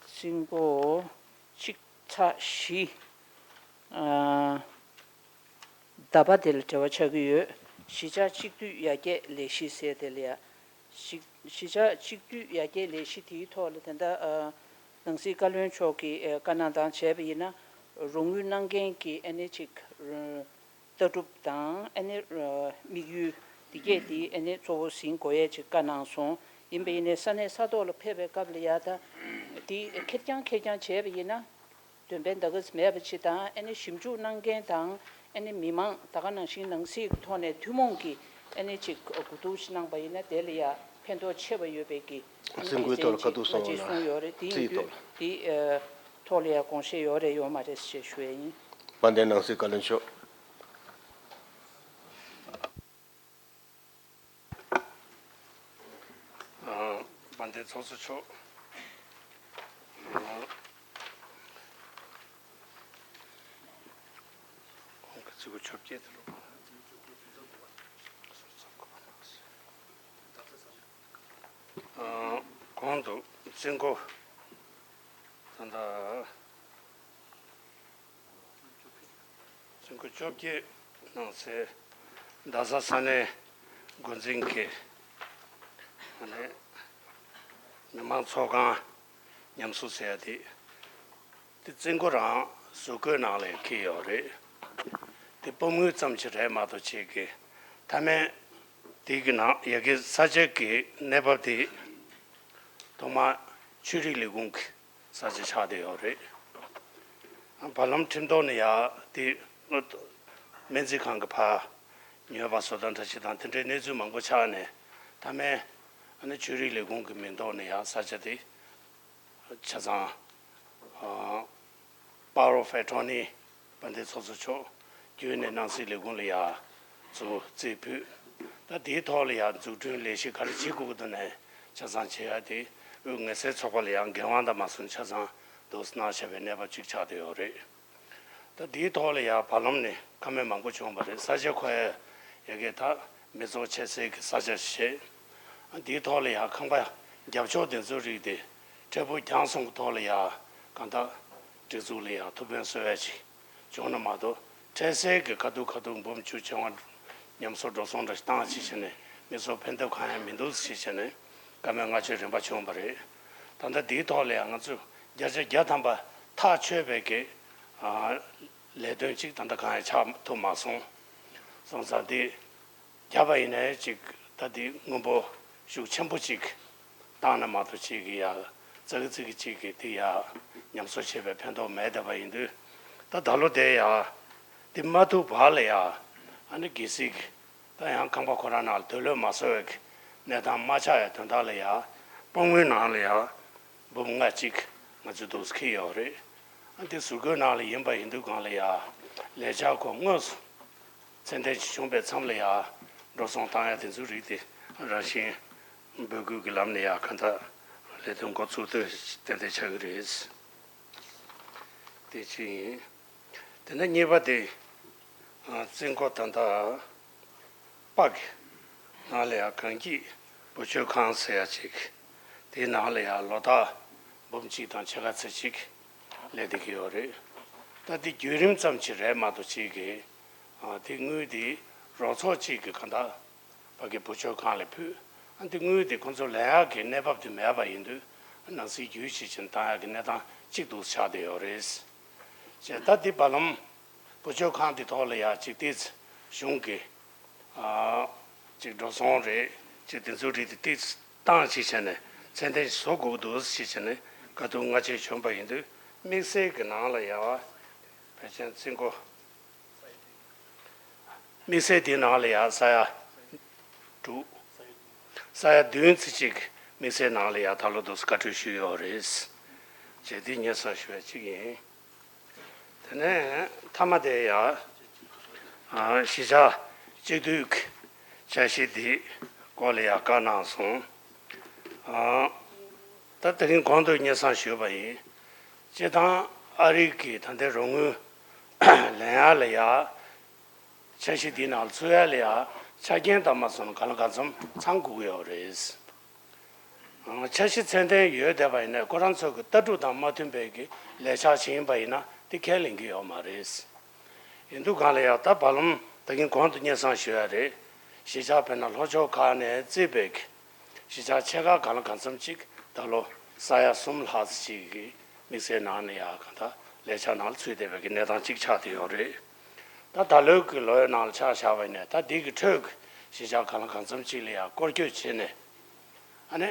རྩིས་འགོ་གཅིག་ཚེག་བཞི། ཨ། ཟླ་བ་དེ་ལ་འབྲེལ་བ་ཆགས་ཀྱི་ཡོད། གཞིས་ཆགས་གཅིག་སྡུད་ཡར་རྒྱས་ལས་གཞི་ཟེར་དེ་ལ་ཡ། གཞི་གཞིས་ཆགས་གཅིག་སྡུད་ཡར་རྒྱས་ལས་གཞི་དེའི་ཐོག་ལ་དེ་འདྲ་ཨ། ནང་སྲིད་བཀའ་བློན་མཆོག་གིས་ཨ། བཀའ་གནང་སྟངས་བྱས་པ་ཡིན་ན། རོགས་དངུལ་གནང་མཁན་གྱི་ཨ་ནི་ཅིག་ལྟ་གྲུབ་དང་ཨ་ནི་དམིགས་ཡུལ་འདི་གས་དེ་ཨ་ནི་གཙོ་བོ་ཟིན་དགོས་ཡས་ཅིག་བཀའ་གནང་སོང་། ཡིན་པ་ཡིན་ནའི་ས་གནས་ས་ཐོག་ལ་ཕེབས་པའི་སྐབས་ལ་ཡ་ད་དེ་ཁེར་རྐྱང་ཁེར་རྐྱང་བྱས་པ་ཡིན་ན། འདོན་པའི་འདང་ག་མེད་པ་ཅིག་དང་ཨ་ནི་ཞིབ་འཇུག་གནང་མཁན་དང་ཨ་ནི་མི་མང་ད་ག་ནང་བཞིན་ནང་སྲིད་ཀྱི་ཐོག་ནས་ཐུན་མོང་གི་ཨ་ནི་ཅིག་གོ་བསྡུར་ཞིག་གནང་པ་ཡིན་ན་དེ་ལ་ཡ་ཕན་ཐོགས་ཆེ་བ་ཡོད་པའི་གི་ཨ་ནི་སེམས་འགུལ་ཐོག་ལ་བཀའ་བསྡུར་སོང་ན་གསུངས་ཡོད་རེད། དེ་ཡིན་དུས་དེ་ཐོག་ལ་ཡ་དགོངས་བཞེས་ཡོད་རེད་ཡོད་མ་རེད་ཞེས་ཞུ་ཡ་ཡིན། དཔལ་ལྡན་ནང་སྲིད་བཀའ་བློན་མཆོག་དེ་ཚོགས་གཙོ་མཆོག་གོང་གི་ཚིག་གོ་ཆོབ་སྐྱེས་དེ་རུ། གོང་དུ་བཙུན་གོ་ད་ལྟ། བཙུན་གོ་བཅོ་བརྒྱད་གནང་སའི་རྡ་ས་ས་གནས་འགོ་འཛིན་གྱི་ཨ་ནི་མི་མང་ཚོགས་ཁང་ཉམས་གསོ་ཟེར་ཡ་དེ། དེ་བཙུན་གོ་རང་བཟོ་བཀོད་ནང་ལ་འཁེལ་ཡོད་རེད། དེ་སྤོམ་དངུལ་ཙམ་ཞིག་རེད་མ་གཏོགས་ཅིག་གི་མཐའ་མའི་དེ་གི་ནང་ཡ་གི་ས་ཆ་གི་གནས་བབ་དེ་ཐོག་མར་ཆོས་རིག་ལས་ཁུངས་ཀྱི་ས་ཆ་ཆགས་བསྡད་ཡོད་རེད། བར་ལམ་ཁྲིམས་ཐོག་ནས་ཡ་དེ་སྨན་རྩིས་ཁང་གི་ཕར་ཉོས་པ་བཟོ་ལྟ་འདྲ་ཞིག་དང་དེ་འདྲའི་གནས་ཚུལ་མང་པོ་ཆགས་ནས་མཐའ་མའི་ཨ་ནི་ཆོས་རིག་ལས་ཁུངས་ཀྱི་མིང་ཐོག་ནས་ཡ་ས་ཆ་དེ་ཆ་ཚང་ཨ་Power of Attorney དཔལ་ལྡན་ཚོགས་གཙོ་མཆོག་བརྒྱུད་ནས་ནང་སྲིད་ལས་ཁུངས་ལ་ཡ་ཚུར་རྩིས་ཕུལ། ད་དེའི་ཐོག་ལ་ཡ་འཛུགས་སྐྲུན་ལས་གཞི་ག་རེ་བྱེད་དགོས་ཀྱི་འདུག་ནས་ཆ་ཚང་བྱེད་ཡ་དེ་དབུས་ངལ་སེལ་ཚོགས་པ་ལ་ཡ་འགན་དབང་དང་མ་སོན་ཆ་ཚང་འདུག་གནང་བྱས་པའི་གནས་བབ་ཅིག་ཆགས་བསྡད་ཡོད་རེད། ད་དེའི་ཐོག་ལ་ཡ་བར་ལམ་ནས་བཀའ་མོལ་མང་པོ་བྱུང་བ་རེད། ས་ཆ་ཁོ་ཡ་ཡ་གི་ད་མི་ཚོགས་ཆེ་སའི་གི་ས་ཆ་ཞིག་བྱས། དེའི་ཐོག་ལ་ཡ་ཁང་པ་རྒྱབ་ཕྱོགས་དེ་ཚོའི་རིགས་དེ་འཕྲལ་ཕུགས་རྒྱང་སོང་གི་ཐོག་ལ་ཡ་གང་ལྟར་སྒྲིག་འཛུགས་ལ་ཡ་ཐུགས་ཕན་གསོས་ཡ་ཅིག་བྱུང་ན་མ་གཏོགས་འཕྲལ་སེལ་གྱི་ཁ་ཐུག་ཁ་ཐུག་འབུམ་བཅུ་ཆེ་བ་ཉམས་གསོ་འགྲོ་སོང་འདྲ་ཞིག་བཏང་ཅིག་བྱས་ནས་མི་ཚོ་ཕན་ཐོགས་གང་ཡང་མི་འདུག་ཅིག་བྱས་ནས་བཀའ་མོལ་སྔ་ཕྱི་རིམ་པ་བྱུང་བ་རེད། ད་ལྟ་འདིའི་ཐོག་ལ་ཡང་ང་ཚོས་བརྒྱ་ཆ་བརྒྱ་ཐམ་པ་ཐག་ཆོད་པའི་གི་ཨ་ལས་དོན་ཅིག་ད་ལྟ་གང་ཡང་ཆགས་ཐུབ་མ་སོང་། སོང་ཙང་འདི་བརྒྱབ་པ་ཡིན་ནའི་ཅིག་ད་འདི་དངོས་པོ་ཤུགས་ཆེན་པོ་ཅིག་བཏང་ན་མ་གཏོགས་ཅིག་གི་ཡ་ཙག་གི་ཙིག་གི་ཅིག་གི་དེ་ཡ་ཉམས་གསོ་བྱེད་པའི་ཕན་ཐོགས་མེད་བསྡད་པ་ཡིན་དུས། ད་ད་ལོ་དེ་ཡ་དེ་མ་ཐུག་བར་ལ་ཡ་ཨ་ནི་གལ་སྲིད་ཀྱི་ད་ཡང་ཁང་པ་ཁོ་རང་ནང་ལ་དུག་ལོག་མ་བཟོ་བའི་གི་གནས་སྟངས་མ་ཆགས་ཡ་དོན་དག་ལ་ཡ་སྤོམ་དངུལ་ནང་ལ་ཡ་འབུམ་ལྔ་གཅིག་ང་ཚོས་འདུག་སེ་འཁྱེར་ཡོད་རེད། ཨ་དེ་ཟུར་བཀོད་ནང་ལ་ཡིན་པ་ཡིན་དུས་གང་ལ་ཡ་ལས་འཆར་ཁོ་དངོས་སུ་ཚད་ལྡན་ཅིག་བྱུང་པའི་མཚམས་ལ་ཡ་འགྲོ་སོང་བཏང་ཡ་དེ་ཚོའི་རིགས་དེ་རང་བཞིན་འབོད་སྐུལ་གྱི་ལམ་ནས་ཡ་གང་ལྟར་ལས་དོན་འགོ་ཚུགས་དུས་ཏན་ཏན་ཆགས་ཀྱི་རེད། དེ་གཅིག་ཡིན། དེ་ནས་གཉིས་པ་དེ་ཨ་བཙུན་གོ་ད་ལྟ་པག་གི་ནང་ལ་ཡང་གངས་སྐྱིད་བུ་བཅོལ་ཁང་ཟེར་ཡ་ཅིག་དེའི་ནང་ལ་ཡང་ལོ་ལྟར་འབུམ་གཅིག་དང་ཕྱེད་ཀ་ཚེ་གཅིག་སླེབས་བསྡད་ཀྱི་ཡོད་རེད། ད་དེ་བརྒྱུད་རིམ་ཙམ་ཅིག་རེད་མ་གཏོགས་ཅིག་གི་ཨ་དེ་དངུལ་དེ་རོགས་ཚོགས་ཅིག་གི་གང་ལྟར་པག་གི་བུ་བཅོལ་ཁང་ལ་ཕུལ། ཨ་དེ་དངུལ་དེ་ཁོང་ཚོ་ལེན་ཡག་གི་གནས་བབ་དེ་མེད་པ་ཡིན་དུས་ནང་སྲིད་བརྒྱུད་བྱས་ཕྱིན་བཏང་ཡག་གི་གནས་སྟངས་གཅིག་ཏུ་ཆགས་བསྡད་ཡོད་རེད། བྱས་ད་དེ་བར་ལམ་བུ་བཅོལ་ཁང་དེ་ཐོག་ལ་ཡ་གཅིག་ཏིས་གཞུང་གི་ཨ་གཅིག་འགྲོ་སོང་རེད་གཅིག་དེ་ཚོའི་རིགས་དེ་ཏིས་བཏང་ཅིག་བྱས་ནས་ཚད་ལྡན་ཞིག་བཟོ་དགོས་འདུག་ཅིག་བྱས་ནས་བཀའ་བསྡུར་སྔ་རྗེས་བྱུང་བ་ཡིན་དུས་དམིགས་བསལ་གྱི་ནང་ལ་ཡ་བ་ཕལ་ཆེར་བཙུན་གོ་དམིགས་བསལ་དེའི་ནང་ལ་ཡང་ས་ཡ་དྲུག་ས་ཡ་བདུན་ཙམ་ཅིག་དམིགས་བསལ་ནང་ལ་ཡང་ད་ལོ་འདུག་སེ་བཀའ་འཁྲོལ་ཞུས་ཡོད་རེད། བྱས་དེ་ཉེ་སར་ཞུ་བ་གཅིག་ཡིན། དེ་ནས་མཐའ་མ་དེ་ཡང་གཞིས་ཆགས་གཅིག་སྡུད་ཀྱི་འཆར་གཞི་འདི་སྐོར་ལ་ཡང་བཀའ་གནང་སོང་། ད་དེ་རིང་གོང་དུ་སྙན་སེང་ཞུས་པ་ཡིན། སྤྱིར་བཏང་ཨ་རི་གི་ད་ལྟའི་རོགས་དངུལ་ལེན་ཡག་ལ་ཡ། འཆར་གཞི་འདིའི་ནང་ཚུད་ཡག་ལ་ཡ། ཆ་རྐྱེན་དང་མ་སོན་གང་ལ་གང་འཚམ་ཚང་དགོས་ཀྱི་ཡོད་རེད། འཆར་གཞི་ཚད་ལྡན་ཡོད་བསྡད་པ་ཡིན་ན་ཁོ་རང་ཚོ་གི་ལྟ་གྲུབ་དང་མ་མཐུན་པའི་གི་ལས་འཆར་ཞིག་ཡིན་པ་ཡིན་ན་དེ་ཁས་ལེན་གྱི་ཡོད་མ་རེད། ཡིན་དུས་གང་ལ་ཡ་ད་བར་ལམ་ད་གིན་གོང་དུ་སྙན་སེང་ཞུ་ཡ་རེད། གཞིས་ཆགས་དཔེར་ན་ལྷོ་ཕྱོགས་ཁག་ནས་བརྩིས་པའི་གི་གཞིས་ཆགས་ཆེ་ཁག་གང་ལ་གང་འཚམ་ཅིག་ད་ལོ་ས་ཡ་གསུམ་ལྷག་ཙམ་ཅིག་གི་དམིགས་བསལ་ནང་ནས་ཡ་གང་ལྟར་ལས་འཆར་ནང་ལ་ཚུད་བསྡད་པའི་གི་གནས་སྟངས་ཅིག་ཆགས་བསྡད་ཡོད་རེད། ད་ད་ལོའི་གི་ལོའི་ནང་ལ་ཆ་བཞག་པ་ཡིན་ན་ད་འདི་གི་ཁྲོད་ཀྱི་གཞིས་ཆགས་གང་ལ་གང་འཚམ་ཅིག་ལ་ཡ་སྐོར་སྐྱོད་བྱས་ནས་ཨ་ནི་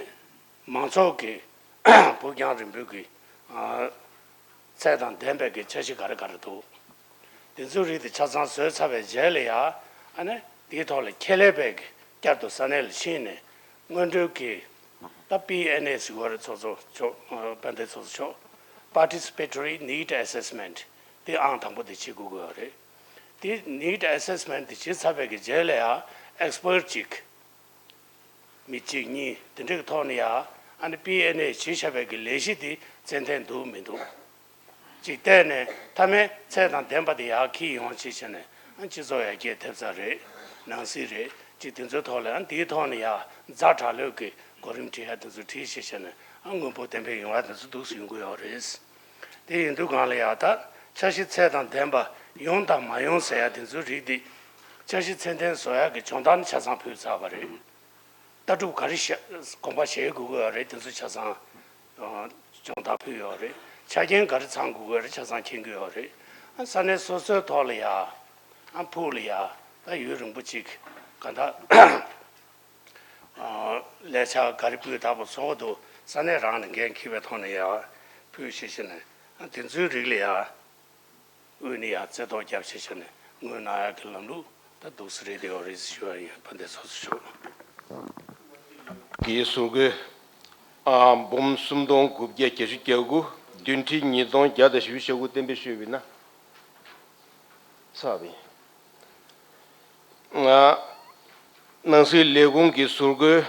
མང་ཚོགས་ཀྱི་ཕུགས་རྒྱང་རིང་པོའི་གི་ཚད་དང་ལྡན་པའི་གི་འཆར་གཞི་ག་རེ་ག་རེ་འདུག་དེ་ཚོའི་རིགས་དེ་ཆ་ཚང་བཟོས་ཚར་བའི་རྗེས་ལ་ཡ་ཨ་ནི་དེའི་ཐོག་ལ་ཁྱད་ལས་པའི་གི་བསྐྱར་དུ་ས་གནས་ལ་ཕྱིན་ནས་སྔོན་འགྲོའི་གི་ད་པི་ཨེན་ཨེ་ཟེར་བ་རེད། ཚོགས་གཙོ་མཆོག་དཔལ་ལྡན་ཚོགས་གཙོ་མཆོག Participatory Need Assessment དེ་ཨང་དང་པོ་དེ་བྱེད་དགོས་ཀྱི་ཡོད་རེད། དེ་Need Assessment དེ་བྱེད་ཚར་བའི་གི་རྗེས་ལ་ཡ་ཨེག་སི་པར་ཊི་ཅིག་མི་གཅིག་གཉིས་དེ་འདྲའི་གི་ཐོག་ནས་ཡ་ ཨ་ནི་པི་ཨེན་ཨེ་བྱས་བཞག་པའི་གི་ལས་གཞི་དེ་ཚད་ལྡན་འདུག་མི་འདུག་ཅིག་བལྟས་ནས་མཐའ་མའི་ཚད་དང་ལྡན་པ་དེ་ཡར་འཁྱེར་ཡོང་བྱས་བྱས་ནས། ཨ་སྤྱི་ཚོགས་ཡར་རྒྱས་ཐེབས་ས་རེད། ནང་སྲིད་རེད། ཅིག་དེ་ཚོའི་ཐོག་ལ། ཨ་འདིའི་ཐོག་ནས་ཡར་ཛ་དྲག་ལོས་ཀྱི་གོ་རིམ་ཁྲིད་ཡ་དེ་ཚོ་ཁྲིད་བྱས་བྱས་ནས། ཨ་སྔོན་པོ་གཏན་འཕེལ་ཡོང་ཡ་དེ་ཚོ་འདུག་སེ་ཡོང་གི་ཡོད་རེད། དེ་ཡིན་དུས་སྒང་ལ་ཡ་ད་འཆར་གཞི་ཚད་དང་ལྡན་པ་ཡོང་དང་མ་ཡོང་ཟེར་ཡ་དེ་ཚོའི་རིགས་དེ། འཆར་གཞི་ཚད་ལྡན་བཟོ་ཡ་གི་སྦྱོང་བརྡར་ནི་ཆ་ཚང་ཕུལ་ཚར་བ་རེད། ལྟ་གྲུབ་ག་རེ་བཞག་དགོངས་པ་བཞེས་དགོས་ཀྱི་ཡོད་རེད། དེ་ཚོ་ཆ་ཚང་ཨ་སྦྱོང་བརྡར་ཕུལ་ཡོད་རེད། ཆ་རྐྱེན་ག་རེ་ཚང་དགོས་ཀྱི་ཡོད་རེད། ཆ་ཚང་མཁྱེན་གྱི་ཡོད་རེད། ཨ་ས་གནས་སོ་སོའི་ཐོག་ལ་ཡ། ཨ་ཕུགས་ལ་ཡ། ད་ཡུན་རིང་པོ་ཅིག་ག་ད་ལས་འཆར་ག་རེ་སྤུས་དག་པོ་བཟོ་དགོས་འདུག་ས་གནས་རང་ནས་འགན་འཁྱེར་བའི་ཐོག་ནས་ཡ་ཕུལ་བྱས་བྱས་ནས། ཨ་དེ་ཚོའི་རིགས་ལ་ཡ། དབུས་ནས་ཡང་རྩེ་ཐོག་རྒྱབ་བྱས་བྱས་ནས་ངོས་གནང་ཡག་གི་ལམ་ལུགས་ད་འདུག་སེ་རེད། དེ་ཡོད་རེད་ཞུ་བ་ཡིན། དཔལ་ལྡན་ཚོགས་གཙོ་མཆོག་གི་ཟུར་བཀོད། ཨ་འབུམ་སུམ་སྟོང་དགུ་བརྒྱ་བརྒྱད་ཅུ་གྱ་དགུ། བདུན་ཁྲི་ཉིས་སྟོང་བརྒྱ་དང་བཞི་བཅུ་ཞེ་དགུ་གཏན་འབེབས་ཞུས་པ་ཡིན་ན། ཚར་བ་ཡིན། ང་། ནང་སྲིད་ལས་ཁུངས་ཀྱི་ཟུར་བཀོད།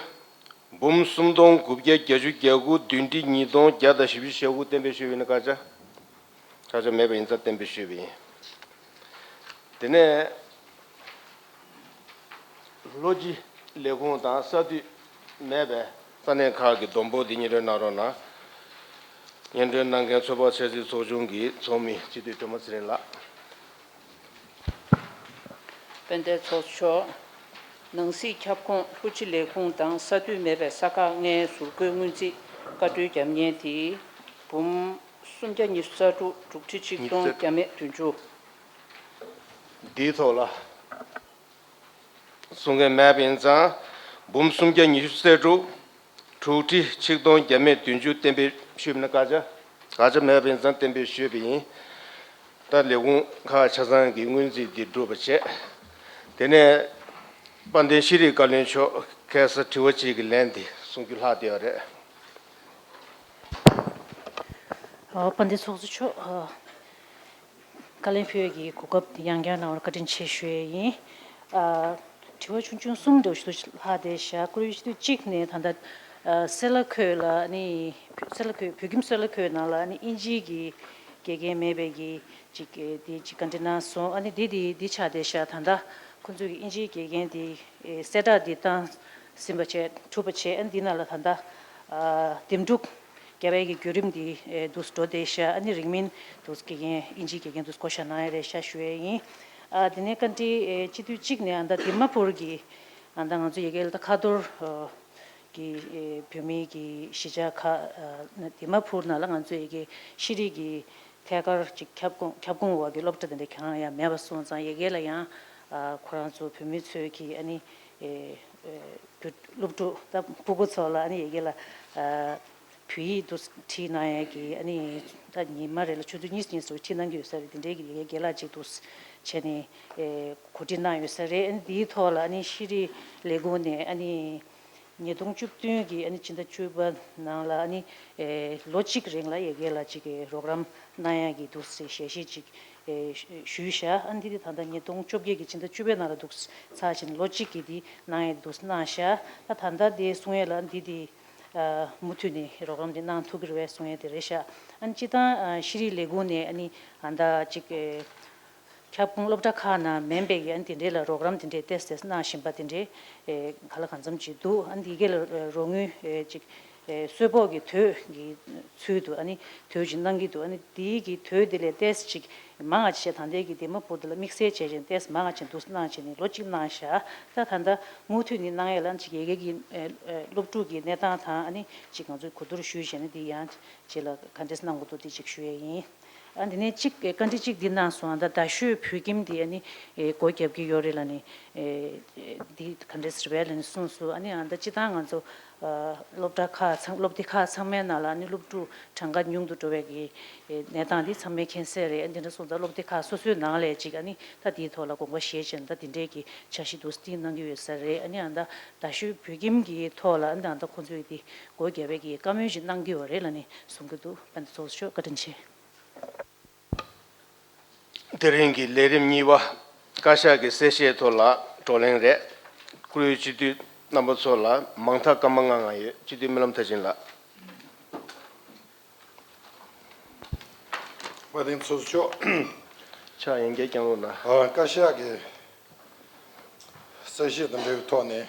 འབུམ་སུམ་སྟོང་དགུ་བརྒྱ་བརྒྱད་ཅུ་གྱ་དགུ། བདུན་ཁྲི་ཉིས་སྟོང་བརྒྱ་དང་བཞི་བཅུ་ཞེ་དགུ་གཏན་འབེབས་ཞུས་པ་ཡིན་ན། བཀག་ཆ། བཀག་ཆ་མེད་པ་ཡིན་ཙང་གཏན་འབེབས་ཞུས་པ་ཡིན། དེ་ནས་ལྷོ་སྤྱི་ལས་ཁུངས་དང་ས་འཐུས་མེད་པའི་ས་གནས་ཁག་གི་བསྡོམས་འབོར་འདི་སྙན་སྒྲོན་གནང་རོགས་གནང་། སྙན་སྒྲོན་གནང་མཁན་ཚོད་དཔག་འཆར་རྩིས་ཚོགས་ཆུང་གི་ཚོགས་མི་སྤྱི་འཐུས་སྒྲོལ་མ་ཚེ་རིང་ལགས། དཔལ་ལྡན་ཚོགས་གཙོ་མཆོག་ནང་སྲིད་ཁྱབ་ཁོངས་ལྷོ་སྤྱི་ལས་ཁུངས་དང་ས་འཐུས་མེད་པའི་ས་ཁག་ལྔའི་ཟུར་བཀོད་སྔོན་རྩིས་བཀའ་འཁྲོལ་བརྒྱབ་མཁན་དེ་འབུམ་སུམ་བརྒྱ་ཉི་ཤུ་རྩ་དྲུག། དྲུག་ཁྲི་ཆིག་སྟོང་བརྒྱ་མེད་བདུན་ཅུ། འདིའི་ཐོག་ལ་གསུང་མཁན་མེད་པ་ཡིན་ཙང་། འབུམ་སུམ་བརྒྱ་ཉི་ཤུ་རྩ་དྲུག། དྲུག་ཁྲི་ཆིག་སྟོང་བརྒྱ་མེད་བདུན་ཅུ་གཏན་འབེབས་ཞུས་པ་ཡིན་ན། བཀག་ཆ། བཀག་ཆ་མེད་པ་ཡིན་ཙང་གཏན་འབེབས་ཞུས་པ་ཡིན། ད་ལས་ཁུངས་ཁག་ཆ་ཚང་གི་སྔོན་རྩིས་འདི་གྲུབ་པ་བྱས། དེ་ནས་དཔལ་ལྡན་ཤེས་རིག་བཀའ་བློན་མཆོག་ཁ་སང་དྲི་བ་གཅིག་གི་ལན་འདི་གསུང་རྒྱུ་ལྷག་བསྡད་ཡོད་རེད། ཨ། དཔལ་ལྡན་ཚོགས་གཙོ་མཆོག་ཨ། བཀའ་ལན་ཕུལ་བའི་གོ་སྐབས་དེ་ཡང་བསྐྱར་གནང་བར་བཀའ་དྲིན་ཆེ་ཞུ་ཡས་ཡིན། ཨ། དྲི་བ་ཆུང་ཆུང་གསུམ་འདྲ་བོ་ཞིག་ལྷག་བསྡད་ཤག་བཀུར་འོས་སྤྱི་འཐུས་གཅིག་ནས་ད་ལྟ་ཨ་སེ་ལ་ཁོད་ལ་ནི། སེ་ལ་ཁོད། བོད་ཁྱིམ་སེ་ལ་ཁོད་ནང་ལ་ནི་དབྱིན་ཇིའི་གི་དགེ་རྒན་མེད་པའི་གི་ཅིག་དེ་ཅིག་བཀའ་འདྲི་གནང་སོང་། ཨ་ནི་དེ་དེ་དེ་ཆགས་བསྡད་ཤག་ད་ལྟ་ཁོང་ཚོས་ཀྱི་དབྱིན་ཇིའི་དགེ་རྒན་དེ་གསལ་བསྒྲགས་དེ་བཏང་ཟིན་པ་བྱས། གྲུབ་པ་བྱས། ཨ་ནི་དེ་ནང་ལ་ད་ལྟ་ཨ་འདེམས་སྒྲུག་རྒྱབ་ཡས་ཀྱི་བརྒྱུད་རིམ་འདི་ཨེ་འདུག་སེ་འགྲོ་བསྡད་ཤག་ཨ་ནི་རིང་མིན་འདུག་སེ་དགེ་རྒན། དབྱིན་ཇིའི་དགེ་རྒན་འདུག་སེ་བསྐོ་བཞག་གནང་ཡས་རེད་ཤག་ཞུ་ཡས་ཡིན། ཨ་དེ་ནས་བཀའ་འདྲི་ཨེ་སྤྱི་འཐུས་གཅིག་ནས་ཨ་ད་དི་མ་པུར་གྱི་ཨ་ད་ང་ཚོ་ཡ་གི་ལ་ད་ཁ་ཐོར་ཨ་གི་ཨེ་བོད་མིའི་གི་གཞིས་ཆགས་ཁག་ཨ་དི་མ་པུར་ནང་ལ་ང་ཚོ་ཡ་གི་ཤེས་རིག་གི་ཐད་ཀར་ཅིག་ཁྱབ་ཁོངས་ཁྱབ་ཁོངས་འོག་གི་སློབ་གྲྭ་དེ་འདྲ་གང་ཡང་མེད་པ་སོང་ཙང་། ཡ་གི་ལ་ཡང་ཨ་ཁོ་རང་ཚོ་བོད་མི་ཚོས་ཀྱི་ཨ་ནི་ཨེ་ཨེ་བོད་སློབ་ཕྲུག་ད་ཕྲུ་གུ་ཚོ་ལ་ཨ་ནི་ཡ་གི་ལ་ཨ་བོད་ཡིག་འདུག་སེ་ཁྲིད་གནང་ཡས་ཀྱི་ཨ་ནི་ད་ཉི་མ་རེ་ལ་ཆུ་ཚོད་གཉིས་གཉིས་ཙམ་ཁྲིད་གནང་གི་ཡོད་ས་རེད། དེ་འདྲའི་གི་ཡ་གི་རྒན་ལགས་ཅིག་འདུག་སེ་བྱས་ནས་ཨེ་གོ་སྒྲིག་གནང་ཡོད་ས་རེད། ཨ་ནི་དེའི་ཐོག་ལ་ཨ་ནི་ཤེས་རིག་ལས་ཁུངས་ནས་ཨ་ནི་ཉིས་སྟོང་བཅུ་བདུན་གྱི་ཨ་ནི་ཕྱི་ཟླ་བཅུ་པ་ནང་ལ་ཨ་ནི་ཨེ་ལོ་གཅིག་རིང་ལ་ཡ་གི་ལ་ཅིག་གི་རོགས་རམ་གནང་ཡས་ཀྱི་འདུག་སེ་ཞལ་བཞེས་ཅིག་ཨེ་ཞུས་བཞག་ཨ་ནི་དེ་ད་ལྟ་ཉིས་སྟོང་བཅོ་བརྒྱད་ཀྱི་ཕྱི་ཟླ་བཅུ་པའི་ནང་ལ་འདུག་ཚར་བཞིན་ལོ་གཅིག་གི་དེ་གནང་ཡས་འདུག་གནང་བཞག་ད་ད་ལྟ་དེ་གསུང་ཡས་ལ་འདི་དེ་ཨ་མུ་མཐུད་ནས་རོགས་རམ་དེ་གནང་ཐུབ་ཀྱི་རེད་པས་གསུང་ཡས་དེ་རེད་ཤག་ཨ་ནི་སྤྱིར་བཏང་ཨ་ཤེས་རིག་ལས་ཁུངས་ནས་ཨ་ནི་ཨ་ད་ཅིག་ཨེ་ཁྱབ་ཁོངས་སློབ་གྲྭ་ཁག་ནང་མིན་པའི་ཨ་ནི་དེ་འདྲའི་ལ་རོགས་རམ་དེ་འདྲའི་ཏོག་ཙམ་གནང་བཞིན་པ་དེ་འདྲའི་ཨེ་ག་ལ་གང་འཚམ་ཅིག་འདུག་ཨ་ནི་དེ་གའི་ལ་རོགས་དངུལ་ཨེ་ཅིག་ཨེ་གསོལ་ཕོགས་ཀྱི་དུས་ཀྱི་ཚུལ་དུ་ཨ་ནི་དུས་ཅིག་གནང་གི་འདུག་ཨ་ནི་དེའི་གི་དུས་དེ་ལས་ཏོག་ཙམ་ཅིག་མང་བ་བྱས། ད་ལྟའི་གི་དེ་མ་བུར་དེ་ལ་དམིགས་བསལ་བྱས་བྱས་ཏོག་ཙམ་མང་བ་བྱས་འདུག་གནང་བྱས་ནས་ལོ་གཅིག་གནང་བཞག་ད་ད་ལྟ་མུ་མཐུད་ནས་གནང་ཡས་ལ་ཅིག་ཡ་གི་གི་ཨེ་ཨེ་སློབ་ཕྲུག་གི་གནས་སྟངས་དང་ཨ་ནི་ཅིག་ང་ཚོས་གོ་བསྡུར་ཞུས་བྱས་ནས་དེ་ཡང་རྗེས་ལ་ག་འདྲས་གནང་དགོས་འདུག་དེ་ཅིག་ཞུ་ཡས་ཡིན། ཨ་འདི་ནས་གཅིག་བཀའ་འདྲི་གཅིག་འདི་གནང་སོང་། ཨ་ད་རྡ་ཤོད་བོད་ཁྱིམ་འདི་ཨ་ནི་ཨེ་སྒོ་བརྒྱབ་ཀྱི་ཡོད་རེད་ལབ་ནས་ཨེ་འདི་ག་འདྲས་ཟེར་བས་ལབ་ནས་གསུངས་སོང་། ཨ་ནི་ཨ་ད་སྤྱིར་བཏང་ང་ཚོ་ཨ་སློབ་གྲྭ་ཁག་ཚང་། སློབ་སྡེ་ཁག་ཚང་མའི་ནང་ལ་ཨ་ནི་སློབ་ཕྲུག་གྲངས་ཀ་ཉུང་དུ་འགྲོ་བའི་གི་ཨེ་གནས་སྟངས་འདི་ཚང་མས་མཁྱེན་གསལ་རེད། ཨ་འདི་འདྲ་སོང་ཙང་སློབ་སྡེ་ཁག་སོ་སོའི་ནང་ལས་ཅིག་ཨ་ནི་ད་འདིའི་ཐོག་ལ་དགོངས་པ་བཞེས་བྱས་ནས་ད་འདི་འདྲའི་གི་འཆར་གཞི་འདུག་སེ་གནང་གི་ཡོད་ས་རེད། ཨ་ནི་ཨ་ད་རྡ་ཤོད་བོད་ཁྱིམ་གྱི་ཐོག་ལ་ཨ་ནི་ཨ་ད་ཁོང་ཚོས་འདི་སྒོ་བརྒྱབ་པའི་གི་བཀའ་མོལ་ཞིག་གནང་གི་ཡོད་རེད་ལབ་ནས་གསུང་གི་འདུག་དཔལ་ལྡན་ཚོགས་གཙོ་མཆོག་བཀའ་དྲིན་ཆེ། དེ་རིང་གི་ལས་རིམ་གཉིས་པ། བཀའ་ཤག་གི་གསལ་བཤད་ཐོག་ལ་བགྲོ་གླེང་རེད། བཀུར་འོས་སྤྱི་འཐུས་རྣམ་པ་ཚོ་ལ་མང་ཐག་སྐར་མ་ལྔ་ལྔ་ཡོད། སྤྱི་འཐུས་སྨོན་ལམ་མཐར་ཕྱིན་ལགས། དཔལ་ལྡན་ཚོགས་གཙོ་མཆོག་ཕྱག་ཡན་གྱི་སྐྱབས་ལོ་ན། ཨ། བཀའ་ཤག་གི་གསལ་བཤད་དང་འབྲེལ་བའི་ཐོག་ནས།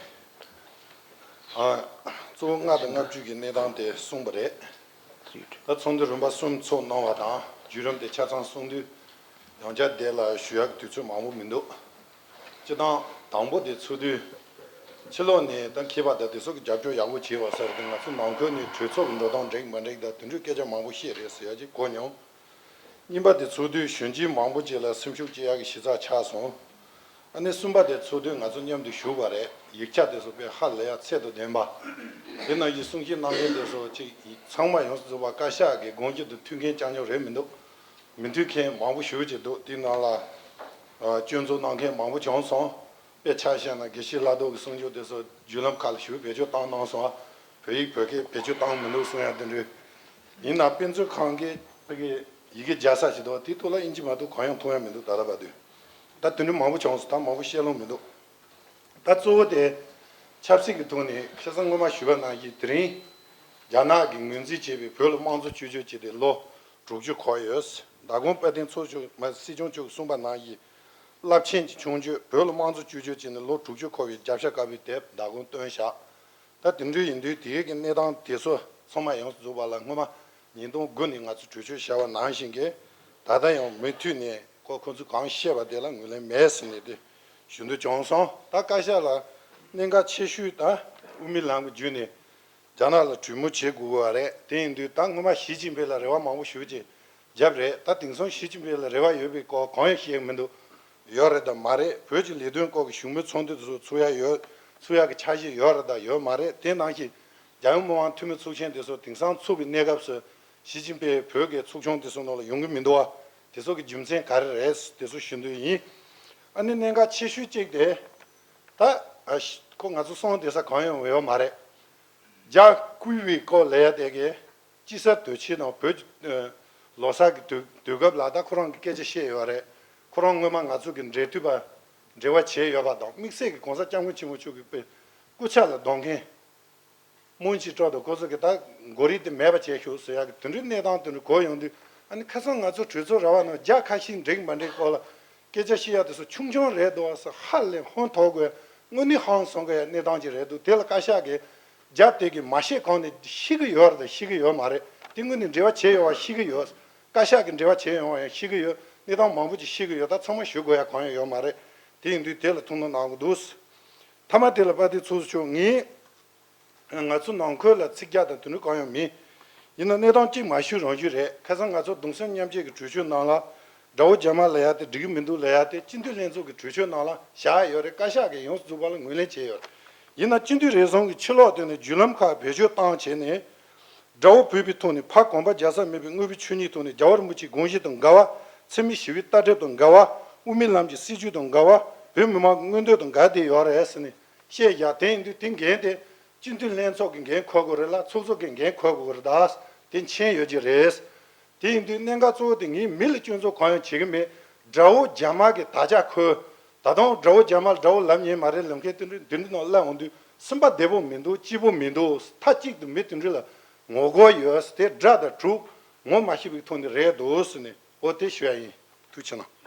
ཨ། གཙོ་བོ་ལྔ་དང་ལྔ་བཅུ་གི་གནས་སྟངས་དེ་གསུངས་པ་རེད། ད་ཚོགས་འདུ་རིམ་པ་གསུམ་ཚོགས་གནང་བ་དང་བརྒྱུད་རིམ་དེ་ཆ་ཚང་གསུངས་དུས། ཡང་བསྐྱར་དེ་ལ་ཞུ་ཡག་གི་དུས་ཚོད་མང་པོ་མི་འདུག་སྤྱི་བཏང་དང་པོ་དེ་ཚོགས་དུས། ཕྱི་ལོགས་ནས་ད་མཁས་པ་དང་དེ་ཚོ་གི་རྒྱབ་སྐྱོར་ཡག་པོ་བྱས་པ་ཟེར་དུས་ང་ཚོ་ནང་ཁུལ་ནས་གྲོས་ཚོགས་ཀྱི་འགྲོ་སྟངས་འགྲིག་མ་འགྲིག་དང་དེ་འདྲའི་སྐད་ཆ་མང་པོ་བཤད་རེད་ཟེར་ཡག་ཅིག་གོ་མྱོང་། གཉིས་པ་དེ་ཚོགས་དུས་གཞོན་སྐྱེས་མང་པོ་ཅིག་ལ་སེམས་ཤུགས་སྐྱེ་ཡག་གི་གཞི་རྩ་ཆགས་སོང་། ཨ་ནི་གསུམ་པ་དེ་ཚོགས་དུས་ང་ཚོ་མཉམ་དུ་བཞུགས་པ་རེད། ཡིག་ཆ་དེ་ཚོ་དཔེ་ཧ་ལས་ཡག་ཚད་དང་ལྡན་པ། དེ་ནང་བཞིན་གསུང་བཤད་གནང་མཁན་དེ་ཚོ་ཅིག་ཚང་མ་ཡོངས་སུ་རྫོགས་པ་བཀའ་ཤག་གི་དགོངས་གཞི་དང་མཐུན་མཁན་རྐྱང་རྐྱང་རེད་མི་འདུག་མི་མཐུན་མཁན་མང་པོ་ཞེ་པོ་ཅིག་འདུག་དེའི་ནང་ལ། ཨ། སྐྱོན་འཛུགས་གནང་མཁན་མང་པོ་བྱུང་སོང་། དཔེ་ཆ་བཞག་ན་དགེ་བཤེས་ལྷག་རྡོར་གྱི་གསུང་ཆོས་དེ་ཚོ་བརྒྱུད་ལམ་ཁག་ལ་ཞེ་པོ་བེད་སྤྱོད་བཏང་གནང་སོང་། བོད་ཡིག་བོད་སྐད་བེད་སྤྱོད་བཏང་མི་འདུག་གསུང་ཡག་དེ་འདྲ། ཡིན་ན་དཔེ་མཛོད་ཁང་གི་ཕ་གི་ཡི་གེ་རྒྱག་ས་ཞིག་འདུག་དེའི་ཐོག་ལ་དབྱིན་ཇི་མ་གཏོགས་གང་ཡང་མཐོང་ཡག་མི་འདུག་ད་ལྟ་བར་དུ། ད་དེ་འདྲ་མང་པོ་བྱུང་སོང་། ད་མང་པོ་བཤད་ལོང་མི་འདུག་ད་གཙོ་བོ་དེ་ཆབ་སྲིད་ཀྱི་ཐོག་ནས་ཁ་སང་སྔོན་མ་ཞུས་པ་ནང་བཞིན་དེ་རིང་རྒྱ་ནག་གིས་ངོས་འཛིན་བྱས་པའི་བོད་ལ་དམངས་གཙོ་བཅོས་བསྒྱུར་བྱས་ཏེ་ལོ་དྲུག་ཅུ་འཁོར་ཡོད། མདང་དགོང་དཔལ་ལྡན་ཚོགས་གཙོ་མ་སྲིད་སྐྱོང་མཆོག་གིས་གསུངས་པ་ནང་བཞིན་རླབས་ཆེན་གྱི་མཆོང་སྐྱོད་བོད་ལ་དམངས་གཙོ་བཅོས་བསྒྱུར་བྱས་ནས་ལོ་དྲུག་ཅུ་འཁོར་བའི་རྒྱབ་ཤ་དཀར་པོའི་དེབ་མདང་དགོང་བཏོན་བཞག་ད་དེ་འདྲ་ཡིན་དུས་དེའི་གི་གནས་སྟངས་དེ་ཚོ་ཚང་མ་ཡོངས་སུ་རྫོགས་པ་ལ་སྔོན་མ་ཉིས་སྟོང་དགུ་ནས་ང་ཚོ་གྲོས་ཆོད་བཞག་པ་ནང་བཞིན་གྱི་ད་ལྟ་ཡང་མུ་མཐུད་ནས་ཁོ་ཁོ་ཚོས་གང་བཤད་པ་དེ་ལ་ངོས་ལེན་མེད་ཟེར་ནས་དེ་ཞུ་འདོད་བྱུང་སོང་། ད་བཀའ་ཤག་ལ་གནད་འགག་ཆེ་ཤོས་ད་དབུ་མའི་ལམ་གྱི་བརྒྱུད་ནས་རྒྱ་ནག་ལ་གྲོས་མོལ་བྱེད་དགོས་པ་རེད། དེ་ཡིན་དུས་ད་སྔོན་མ་ཞི་ཅིན་ཕིང་ལ་རེ་བ་མང་པོ་ཞུ་རྗེས་རྒྱབ་རེད། ད་དེང་སང་ཞི་ཅིན་ཕིང་ལ་རེ་བ་ཡོད་པའི་སྐོར་གང་ཡང་བཤད་མི་འདུག་ཡོད་རེད་དང་མ་རེད། བོད་ཀྱི་ལས་དོན་སྐོར་གྱི་བཞུགས་མོལ་ཚོགས་འདུ་དེ་ཚོ་ཚུགས་ཡ་ཡོད། ཚུགས་ཡ་གི་འཆར་གཞི་ཡོད་རེད་དང་ཡོད་མ་རེད། དེ་ནང་བཞིན་རྒྱལ་ཡོངས་མི་དམངས་འཐུས་མི་ཚོགས་ཆེན་དེ་ཚོ་དེང་སང་ཚུགས་པའི་གནས་སྐབས་སུ་ཞི་ཅིན་ཕིང་བོད་ཀྱི་ཚོགས་ཆུང་དེ་ཚོ་ནང་ལ་ཡོང་གི་མི་འདུག་བ། དེ་ཚོ་གི་རྒྱུ་མཚན་ག་རེ་རེད་དེ་ཚོ་ཞུ་འདོད་ཡིན། ཨ་ནི་གནད་འགག་ཆེ་ཤོས་གཅིག་དེ་ད་ཨ་ཤ་ཁོ་ང་ཚོ་སོང་བསྡད་ས་གང་ཡང་ཡོད་མ་རེད། རྒྱ་བསྐུལ་བའི་སྐོར་ལས་ཡ་དེ་གི་དཔྱིད་གསར་དུས་ཆེན་དང་བོད་ཀྱི་ལོ་གསར་གྱི་དུས་དུས་སྐབས་ལ་ད་ཁོ་རང་གི་སྐད་ཆ་བཤད་ཡོད་རེད། ཁོ་རང་སྔོན་མ་ང་ཚོ་གི་འབྲེལ་མཐུད་པ་འབྲེལ་བ་བྱས་ཡོད་པ་དང་དམིགས་བསལ་གྱི་གོང་ས་སྐྱབས་མགོན་ཆེན་པོ་མཆོག་གི་དཔེ་སྐུ་ཕྱྭ་ལ་གདོང་མཁན་སྨོན་ཅིག་སྤྲོ་དང་ཁོ་ཚོ་གི་ད་མགོ་རིལ་དེ་མེད་པ་བྱས་ཤོག་ཟེར་ཡག་གི་དེ་འདྲའི་གནས་སྟངས་དེ་འདྲ་གོ་ཡོང་དུས་ཨ་ནི་ཁ་སང་ང་ཚོ་གྲོས་ཚོགས་ར་བ་ནང་རྒྱ་ཁ་ཤས་འགྲིག་མ་འགྲིག་སྐོར་ལ། སྐད་ཆ་བཤད་ཡ་དེ་ཚོ་ཆུང་ཆུང་རེད་འདུག་བ་ཟེར་ཧ་ལས་ཧོན་ཐོག་དགོས། དངོས་གནས་ཧང་སང་དགོས་ཡ་གནས་སྟངས་ཅིག་རེད་འདུག་དེ་ལ་བཀའ་ཤག་གིས་རྒྱ་དེ་གིས་མ་བཤད་གོང་ནས་ཤེས་ཀྱི་ཡོད་རེད་དང་ཤེས་ཀྱི་ཡོད་མ་རེད། དེ་དངོས་གནས་འབྲེལ་བ་བྱས་ཡོད་པ་ཤེས་ཀྱི་ཡོད། བཀའ་ཤག་གིས་འབྲེལ་བ་བྱས་ཡོང་བ་ཡང་ཤེས་ཀྱི་ཡོད། གནས་སྟངས་མང་པོ་ཅིག་ཤེས་ཀྱི་ཡོད། ད་ཚང་མ་ཞུ་དགོས་ཡ་གང་ཡང་ཡོད་མ་རེད། དེ་ཡིན་དུས་དེ་ལ་ཐུགས་སྣང་གནང་གི་འདུག་མཐའ་མ་དེ་ལ་དཔལ་ལྡན་ཚོགས་གཙོ་མཆོག་ངས། ང་ཚོ་ནང་ཁུལ་ལ་ཚིག་རྒྱག་དང་དེ་འདྲ་གང་ཡང་མེད། ཡིན་ན་གནས་སྟངས་གཅིག་མ་ཞུས་རང་ཞུས་རེད། ཁ་སང་ང་ཚོ་གདུང་སེམས་མཉམ་སྐྱེད་ཀྱི་གྲོས་ཆོད་ནང་ལ། དགྲ་བོ་རྒྱ་དམར་ལབ་ཡ་དེ་འགྲིག་གི་མི་འདུག་ལབ་ཡ་དེ་སྤྱི་འཐུས་ལྷན་ཚོགས་ཀྱི་གྲོས་ཆོད་ནང་ལ་བཞག་ཡོད་རེད། བཀའ་ཤག་གིས་ཡོངས་སུ་རྫོགས་པ་ལ་ངོས་ལེན་བྱས་ཡོད་རེད། ཡིན་ན་སྤྱི་འཐུས་རེ་ཟུང་གིས་ཕྱི་ལོགས་དེ་ནས་བརྒྱུད་ལམ་ཁག་བེད་སྤྱོད་བཏང་བྱས་ནས། དགྲ་བོ་བོད་པའི་ཐོག་ནས་ཕ་གོམ་པ་རྒྱག་ས་མེད་པའི་དངོས་པོའི་ཆོས་ཉིད་ཐོག་ནས་རྒྱལ་བ་རིན་པོ་ཆེའི་དགོངས་གཞི་དང་འགལ་བ། འཚེ་མེད་ཞི་བའི་ལྟ་གྲུབ་དང་འགལ་བ། དབུ་མའི་ལམ་གྱི་སྲིད་བྱུས་དང་འགལ་བ། བོད་མི་མང་གི་མངོན་འདོད་དང་འགལ་བསྡད་ཡོད་རེད་ཟེར་ནས། བཤད་ཡག་དེ་ཡིན་དུས་དེ་འགན་དེ་སྤྱི་འཐུས་ལྷན་ཚོགས་ཀྱི་འགན་འཁུར་དགོས་རེད་ལ། ཚོགས་གཙོ་གི་འགན་འཁུར་དགོས་རེད་ད། དེ་མཁྱེན་ཡོད་ཀྱི་རེད། དེ་ཡིན་དུས་གནད་འགག་གཙོ་བོ་དེ་ངས་མི་ལ་སྐྱོན་འཛུགས་གང་ཡང་བྱེད་ཀྱི་མེད། དགྲ་བོ་རྒྱ་དམར་གྱི་དར་ལྕག་ཁོས། ད་དུང་དགྲ་བོ་རྒྱ་དམར་ལ་དགྲ་བོ་ལབ་ཉན་མ་རེད་ལབ་མཁན་དེ་འདྲ་འདི་འདྲ་ནང་སླེབས་འོང་དུས་སེམས་པ་བདེ་པོ་མི་འདུག་སྐྱིད་པོ་མི་འདུག་མཐའ་གཅིག་ཏུ་མི་དེ་འདྲ་ལ་ངོ་རྒོལ་ཡོད། དེ་དགྲ་དང་གྲོགས་ངོ་མ་ཤེས་པའི་ཐོག་ནས་རེད་འདུག་ཟེར་ནས་འོ་དེ་ཞུ་ཡ་ཡིན། ཐུགས་རྗེ་གནང་།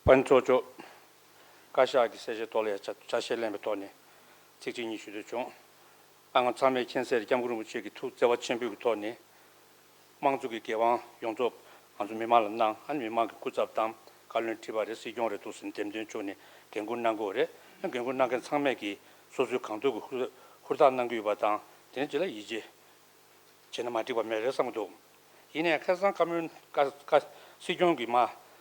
དཔལ་ལྡན་ཚོགས་གཙོ། བཀའ་ཤག་གི་གསལ་བཤད་ཐོག་ལ་ཡང་ཆ་ཆ་ཤས་ལེན་པའི་ཐོག་ནས་ཚིག་གཅིག་གཉིས་ཞུ་འདོད་བྱུང་། ཨ། ང་ཚང་མས་མཁྱེན་གསལ་སྐྱབས་མགོན་རིན་པོ་ཆེ་གི་ཐུགས་བརྩེ་བ་ཆེན་པོའི་གི་ཐོག་ནས་དམངས་གཙོ་གི་འགན་དབང་ཡོངས་རྫོགས་ང་ཚོ་མི་མང་ལ་གནང་། ཨ་ནི་མི་མང་གི་སྐུ་ཚབ་དང་བཀའ་བློན་ཁྲི་པ་རེད། སྲིད་སྐྱོང་རེད་འདུག་ཟེར་ནས་འདེམས་ཐོན་བཅུག་ནས་འགན་འཁུར་གནང་དགོས་རེད། ཨ། འགན་འཁུར་གནང་མཁན་ཚང་མས་ཀྱིས་སོ་སོའི་གང་ཐུབ་ཀྱི་ཧུར་ཧུར་ཐག་གནང་གི་ཡོད་པ་དང་། དེ་ནས་ཅིག་ལ་ཡིད་ཆེས་བྱས་ན་མ་འགྲིག་པ་མེད་རེད་བསམ་གྱི་འདུག་ཡིན་ནའི་ཁ་སང་བཀའ་མོལ་བཀའ་བཀའ་སྲིད་སྐྱོང་གིས་མ་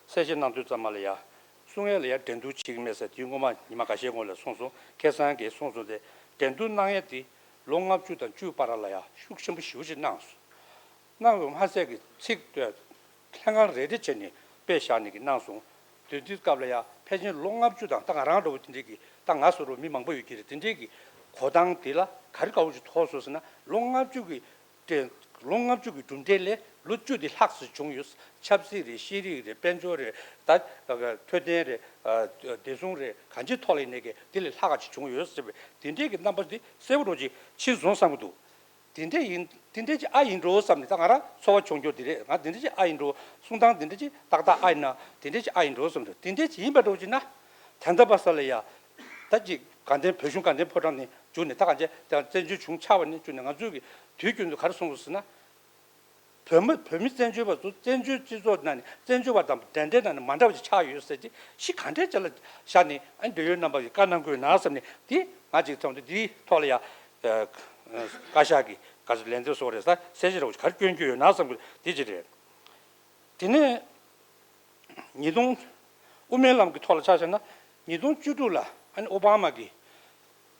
གསལ་བཤད་གནང་དུས་ཙམ་པ་ལ་ཡ། གསུང་ཡས་ལ་ཡ་འགྲན་བསྡུར་བྱེད་ཀྱི་མེད་ཟེར་དུས་སྔོན་མ་ཉི་མ་འགའ་ཤས་སྔོན་ལ་གསུངས་སོང་། ཁ་སང་གིས་གསུངས་སོང་། དེ་འགྲན་བསྡུར་གནང་ཡས་དེ་ལོ་ལྔ་བཅུ་དང་བཅུའི་བར་ལ་ཡ་ཤུགས་ཆེན་པོ་ཞེ་པོ་ཅིག་གནང་སོང་། གནང་བའི་མ་ཟད་ཀྱི་ཚིག་དེ་ལྷན་ཁང་རེ་རེ་བྱས་ནས་དཔེ་བཞག་ནས་ཀྱི་གནང་སོང་། དེ་དུས་སྐབས་ལ་ཡ་ཕལ་ཆེར་ལོ་ལྔ་བཅུ་དང་ད་ང་རང་འདྲ་བོ་དེ་འདྲས་ཀྱི་ད་ང་བཟོ་འདྲ་བོ་མི་མང་པོ་ཡོད་ཀྱི་རེད། དེ་འདྲས་ཀྱི་གོ་སྟངས་དེ་ལ་ག་རེ་དགའ་བོ་ཅིག་ཐོགས་སོང་ཟེར་ན། ལོ་ལྔ་བཅུ་གི་ལོ་ལྔ་བཅུ་གི་གྲུབ་འབྲས་ལས་ལོ་བཅུ་དེ་ལྷག་ཙམ་བྱུང་ཡོད། ཆབ་སྲིད་རེད། ཤེས་རིག་རེད། དཔལ་འབྱོར་རེད། ད་འཕྲོད་བསྟེན་རེད། བདེ་སྲུང་རེད། གང་ཅིའི་ཐོག་ལ་ཡིན་ནའི་གི་དེ་ལས་ལྷག་ཅིག་བྱུང་ཡོད་ཟེར་བའི་དེ་འདྲའི་གི་རྣམ་པ་དེ་གསལ་པོ་འདྲ་བོ་ཅིག་ཕྱིན་སོང་བསམ་གྱི་འདུག་དེ་འདྲ་ཡིན་དེ་འདྲ་ཅིག་ཨ་ཡིན་འགྲོ་བསམ་ནས། ད་ང་རང་ཚོར་བ་བྱུང་རྒྱུ་དེ་རེད། ང་དེ་འདྲ་ཅིག་ཨ་ཡིན་འགྲོ། གསུང་སྟངས་དེ་འདྲ་ཅིག་ཏག་ཏག་ཨ་ཡིན་ན་དེ་འདྲ་ཅིག་ཨ་ཡིན་འགྲོ་བསམ་འགྲོ། དེ་འདྲ་ཅིག་ཡིན་པ་འགྲོ་ཅིག་ན། ད་ལྟ་བར་ས་ལ་ཡ། ད་ཅིག་དགའ་ལྡན་བོད་གཞུང་དགའ་ལྡན་ཕོ་བྲང་ནས་བརྒྱུད་ནས། ད་གང་བྱས་ད་བཙན་བྱོལ་གཞུང་ཆགས་པ་ནས་བརྒྱུད་ནས་ང་ཚོས་ཀྱི་དུས་རྒྱུན་དུ་ག་རེ་གསུངས་ཟེར་ན། བོད་མི་བོད་མི་བཙན་བྱོལ་བ་ཚོ་བཙན་བྱོལ་སྤྱི་ཚོགས་ནང་ནས་བཙན་བྱོལ་བ་དང་འདྲ་འདྲའི་ནང་ནས་མ་འདྲ་བ་ཞིག་ཆགས་ཡོད་ཟེར་གྱི་གཞི་ག་འདྲའི་ཆ་ལ་བཞག་ནས། ཨ་འབྲེལ་ཡོད་རྣམ་པ་ཡིས་བཀའ་གནང་དགོས་ན་བསམ་ནས། དེ་ང་ཅིག་ཚོགས་འདུ་འདིའི་ཐོག་ལ་ཡ། ཨ་བཀའ་ཤག་གིས་ག་ཚོད་ལན་འདེབས་སོགས་རེད་ས། གསལ་བཤད་རོགས་ག་རེ་སྐྱོན་རྒྱུ་ཡོད་ན་བསམ་གྱི་འདི་ཅི་རེད། དེ་ནས་ཉིས་སྟོང་དབུ་མའི་ལམ་གྱི་ཐོག་ལ་ཆ་བཞག་ན། ཉིས་སྟོང་བཅུ་དྲུག་ལ་ཨ་ནི་ཨོ་བྷ་མ་གིས་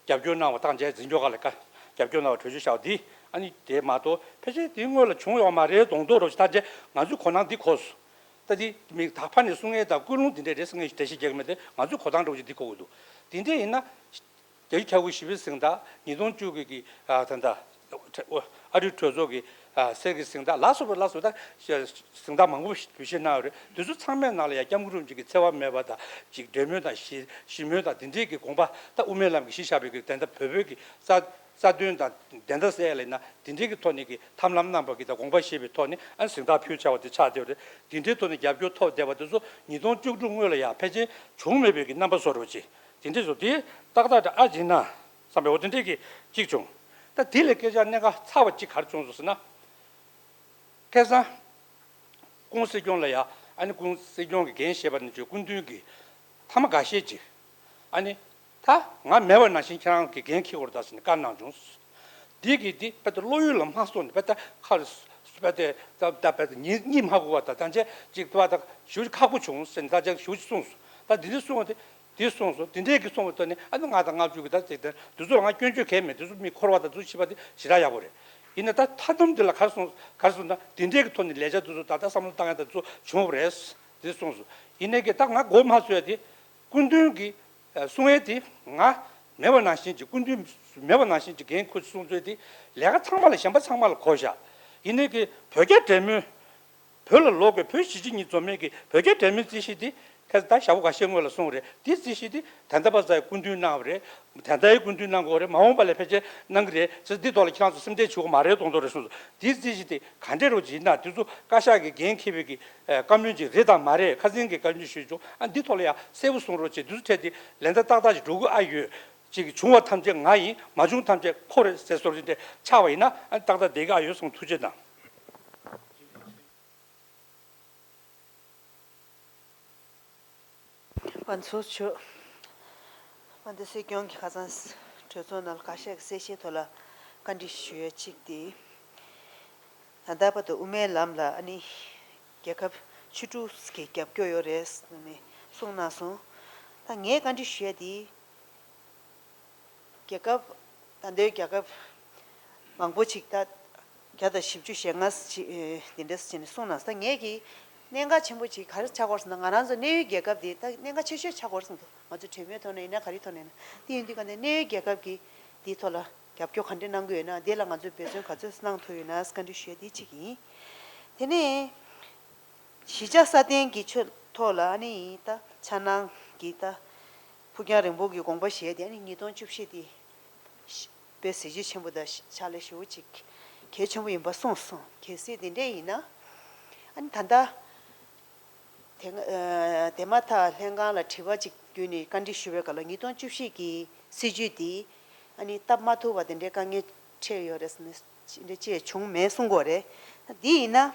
རྒྱབ་སྐྱོར་གནང་བ། ཐག་བཅད་འཛིན་སྐྱོང་ཁག་ལ་བཀའ་རྒྱབ་སྐྱོར་གནང་བ་གྲོས་ཆོད་བཞག་པ་འདི། ཨ་ནི་དེ་མ་གཏོགས་ཕལ་ཆེར་དེའི་སྔོན་ལ་བྱུང་ཡོད་མ་རེད་མདོག་མདོག་རོ་ཞིག་ད་ཆ་ང་ཚོའི་གོ་སྣང་འདི་གོ་སོང་། ད་འདི་མི་དག་ཕ་ནས་གསུང་མཁན་དང་ཀུན་སློང་འདི་འདྲ་རེད་གསུང་མཁན་ཞིག་འགྲེལ་བཤད་རྒྱག་གི་མེད་དེ། ང་ཚོའི་གོ་སྟངས་འདྲ་བོ་ཞིག་འདི་གོ་གི་འདུག་དེ་འདྲ་ཡིན་ན། རྒྱལ་ཁབ་བཞི་པའི་གཟེངས་རྟགས་ཉིས་སྟོང་བཅུ་དགུ་གི་ཨ་ད་ལྟ་ཨ་རིའི་གྲོས་ཚོགས་ཀྱི་ཨ་གསེར་གྱི་གཟེངས་རྟགས་ལ་སོགས་པ་ལ་སོགས་པ་ད་གཟེངས་རྟགས་མང་པོ་ཞིག་བེད་སྤྱོད་གནང་ཡོད་རེད། དེ་ཚོ་ཚང་མའི་ནང་ལ་ཡང་སྐྱབས་མགོན་རིན་པོ་ཆེ་གི་འཚེ་བ་མེད་པ་དང་། ཅིག་འབྲེལ་མོལ་དང་ཞི་ཞི་མོལ་དང་དེ་འདྲའི་གི་དགོངས་པ། ད་དབུ་མའི་ལམ་གྱི་གཞི་བཞག་པའི་གི་ད་ལྟ་བོད་བོད་ཀྱི་རྩ་རྩ་དོན་དང་བདེན་མཐའ་གསལ་ཡ་ལ་ཡིན་ན། དེ་འདྲའི་གི་ཐོག་ནས་གི་ཐབས་ལམ་གནང་བ་གི་ད་དགོངས་པ་བཞེས་པའི་ཐོག་ནས་ཨ་གཟེངས་རྟགས་ཕུལ་བྱ་བ་དེ་ཆགས་བསྡད་ཡོད་རེད། དེ་འདྲའི་ཐོག་ནས་རྒྱབ་སྐྱོར་ཐོབ་བསྡད་པ་དེ་ཚོ་ཉིས་སྟོང་བཅུ་དྲུག་སྔོན་ལ་ཡང་ཕལ་ཆེར་བྱུང་མེད་པའི་གི་རྣམ་པ་བཟོ་འདྲ་བྱས། དེ་འདྲ་བཟོ་དེ་ཏག་ཏག་ཏག་ཨ་ཅིག་ན་བསམ་པའི་འོ་དེ་འདྲའི་གི་གཅིག་བྱུང་། ད་དེ་ལས་སྐད་ཆ་གནད་འགག་ཚ་བ་གཅིག་ག་རེ་བྱུང་སོང་ཟེར་ན། ཁ་སང་ཀུང་སྲིད་སྐྱོང་ལ་ཡ། ཨ་ནི་ཀུང་སྲིད་སྐྱོང་གི་འགན་བཞེས་པ་ནི་ཅིག་སྐུ་མདུན་གྱི་ཐ་མ་འགའ་ཤས་ཅིག་ཨ་ནི་ད་ང་མེད་པ་ནང་བཞིན་ཁྱེད་རང་གི་འགན་འཁྱེར་དགོས་རེད་ད་ཟེར་ནས་བཀའ་གནང་བྱུང་། འདི་གི་འདི་དཔེ་ད་བློ་ཡུལ་ལ་མ་སོང་ནས་དཔེ་ད་ཁ་ལ་དཔེ་ད་ད་དཔེ་ད་གཉིད་གཉིད་མ་ཁུག་པ་དང་། ད་ཅེ་ཅིག་ད་ད་ཞུ་ཁག་པོ་བྱུང་ཟེར་ནས་ད་ཅེ་ཞུ་གསུངས་སོང་། ད་འདི་འདྲ་གསུངས་པ་དེ། དེ་གསུངས་སོང་། དེ་འདྲས་ཀྱི་གསུངས་པ་ལྟར་ནི་ཨ་ནི་ལྔ་དང་ལྔ་བཅུ་གི་ད་ཅིག་དེ་འདི་ཚོ་ལ་ང་སྐྱོན་བརྗོད་གང་ཡང་མེད། དེ་ཚོ་མི་འཁོར་བ་དང་དེ་ཚོ་ཤི་བ་དེ་ཞེ་དྲག་ཡག་པོ་རེད། ཡིན་ན་ད་མཐའ་སྡོམ་འདི་ལ་ག་རེ་གསུངས་ག་རེ་གསུངས་ན། དེ་འདྲས་ཀྱི་ཐོག་ནས་ལས་འཆར་དེ་ཚོ་ད་ལྟ་བསམ་བློ་བཏང་ཡ་དེ་ཚོ་བྱུང་བ་རེད། དེ་གསུངས་སོང་། ཡིན་ནའི་གི་ད་ང་མགོ་མ་ཚོས་ཡ་དེ་སྐུ་མདུན་གྱི་གསུང་ཡ་དེ་ང་མེད་པ་ནང་བཞིན་གྱི། སྐུ་མདུན་མེད་པ་ནང་བཞིན་གྱི་འགན་འཁུར་གསུང་ཚུལ་དེ་ལས་ཀ་ཚང་མ་ལ་གཞན་པ་ཚང་མ་ལ་གོ་བཞག་ཡིན་ནའི་གི་བོད་རྒྱ་འབྲེལ་མོལ། བོད་ལ་ལོག་དགོས། བོད་གཞིས་བྱེས་གཉིས་འཛོམས་མེད་ཀྱི་བོད་རྒྱ་འབྲེལ་མོལ་རྩིས་གཞི་འདི་ཁ་ད་ཞག་པོ་འགའ་ཤས་སྔོན་ལ་གསུངས་རེད། འདི་རྩིས་གཞི་འདི་ད་ལྟ་བར་ཙམ་སྐུ་མདུན་གནང་བ་རེད། ད་ལྟའི་སྐུ་མདུན་གནང་དགོས་རེད། མ་འོངས་པ་ལ་ཕལ་ཆེར་གནང་གི་རེད་ཟེར། འདི་ཐོག་ལ་ཁྱེད་རང་ཚོ་སེམས་ཁྲལ་བྱེད་དགོས་མ་རེད་མདོག་མདོག་རེད་གསུངས་སོང་། འདི་རྩིས་གཞི་འདི་ག་འདྲས་རོགས་ཅིག་ཡིན་ན། འདི་ཚོ་བཀའ་ཤག་གི་འགན་འཁྱེར་བའི་གི་བཀའ་མོལ་ཅིག་རེད་དམ་མ་རེད། ཁ་སང་གི་བཀའ་མོལ་ཞུས་བྱུང་། ཨ་འདི་ཐོག་ལ་ཡང་གསལ་པོ་གསུང་རོགས་བྱེད། འདི་ཚོ་ཁྲལ་འདི་ལན་འདེབས་ཏག་ཏག་ཅིག་འགྲོ་གི་ཨ་ཡོད། ཅིག་བྱུང་བ་ཐམས་ཅད་ང་ཡིན། མ་བྱུང་ཐམས་ཅད་ཁོ་རེད་ཟེར་སོགས་ཅིག་འདྲ་ཆགས་པ་ཡིན་ན། ཨ་ཏག་ཏག་བསྡད་ཀྱི་ཨ་ཡོད་གསུངས། ཐུགས་རྗེ་གནང་། པ་ཚོ་ཆོས། པ་འདི་སྲིད་སྐྱོང་གིས་ཁ་སང་གྲོས་ཚོགས་ནང་ལ་བཀའ་ཤག་གི་གསལ་བཤད་ཐོག་ལ་བཀའ་འདྲི་ཞུ་ཡ་གཅིག་དེ། ད་ལྟ་བར་དུ་དབུ་མའི་ལམ་ལ་ཨ་ནི་རྒྱལ་ཁབ་བཅུ་དྲུག་གི་རྒྱབ་སྐྱོར་ཡོད་རེད་ཟེར་ནས་གསུངས་གནང་སོང་། ད་ངས་བཀའ་འདྲི་ཞུ་ཡ་དེ། རྒྱལ་ཁབ། ད་ལྟའི་རྒྱལ་ཁབ་མང་པོ་ཅིག་ད་བརྒྱ་དང་བཞི་བཅུ་ཞེ་ལྔ་ཅིག་དེ་འདྲ་ཟེར་ནས་གསུངས་གནང་། ད་ངས་ཀྱི་གནད་འགག་ཆེན་པོ་ཅིག་ག་རེ་ཆགས་ཀྱི་ཡོད་རེད་ཟེར་ན། ང་རང་ཚོ་གནས་ཡུལ་རྒྱལ་ཁབ་དེ་ད་གནད་འགག་ཆེ་ཤོས་ཆགས་ཀྱི་ཡོད་རེད་བསམ་འདུག་ང་ཚོ་གྲོས་མོལ་ཐོག་ནས་ཡིན་ན་ག་རེ་ཐོག་ནས་ཡིན་ན། དེ་ཡིན་དུས་ག་ནས་གནས་ཡུལ་རྒྱལ་ཁབ་ཀྱི་དེའི་ཐོག་ལ་རྒྱབ་སྐྱོར་ག་འདྲས་གནང་གི་ཡོད་ན། དེ་ལ་ང་ཚོས་འབད་བརྩོན་ག་ཚོད་གནང་ཐུབ་ཡོད་ན་བཀའ་འདྲི་ཞུ་ཡ་དེ་གཅིག་ཡིན། དེ་ནས། གཞིས་ཆགས་སྲ་བརྟན་གྱི་ཆོས་ཐོག་ལ་ཨ་ནི་ད་འཆར་སྣང་གི་ད་ཕུགས་རྒྱང་རིང་པོ་གི་དགོངས་པ་བཞེས་ཏེ། ཨ་ནི་ཉིས་སྟོང་བཅུ་བཞི་དེ་དཔེ་གཟི་བརྗིད་ཆེན་པོ་དང་ཕྱག་ལས་ཞེ་པོ་ཅིག་གལ་ཆེན་པོ་ཡིན་པ་གསུངས་སོང་། གལ་སྲིད་དེ་འདྲས་ཡིན་ན། ཨ་ནི་ད་ལྟ་དེ་སྔ་དེ་མ་ཐག་ལྷན་ཁང་ལ་དྲི་བ་ཅིག་བརྒྱུད་ནས་བཀའ་འདྲི་ཞུ་བའི་སྐབས་ལ་ཉིས་སྟོང་བཅུ་བཞི་གི་སྲིད་བྱུས་དེ་ཨ་ནི་སྟབས་མ་ཐུབ་པ་དེ་འདྲའི་དཀའ་ངལ་འཕྲད་ཡོད་རེད་ཟེར་ནས་དེ་འདྲ་ཅིག་བྱུང་མེད་གསུང་གི་ཡོད་རེད། ད་དེ་ཡིན་ན་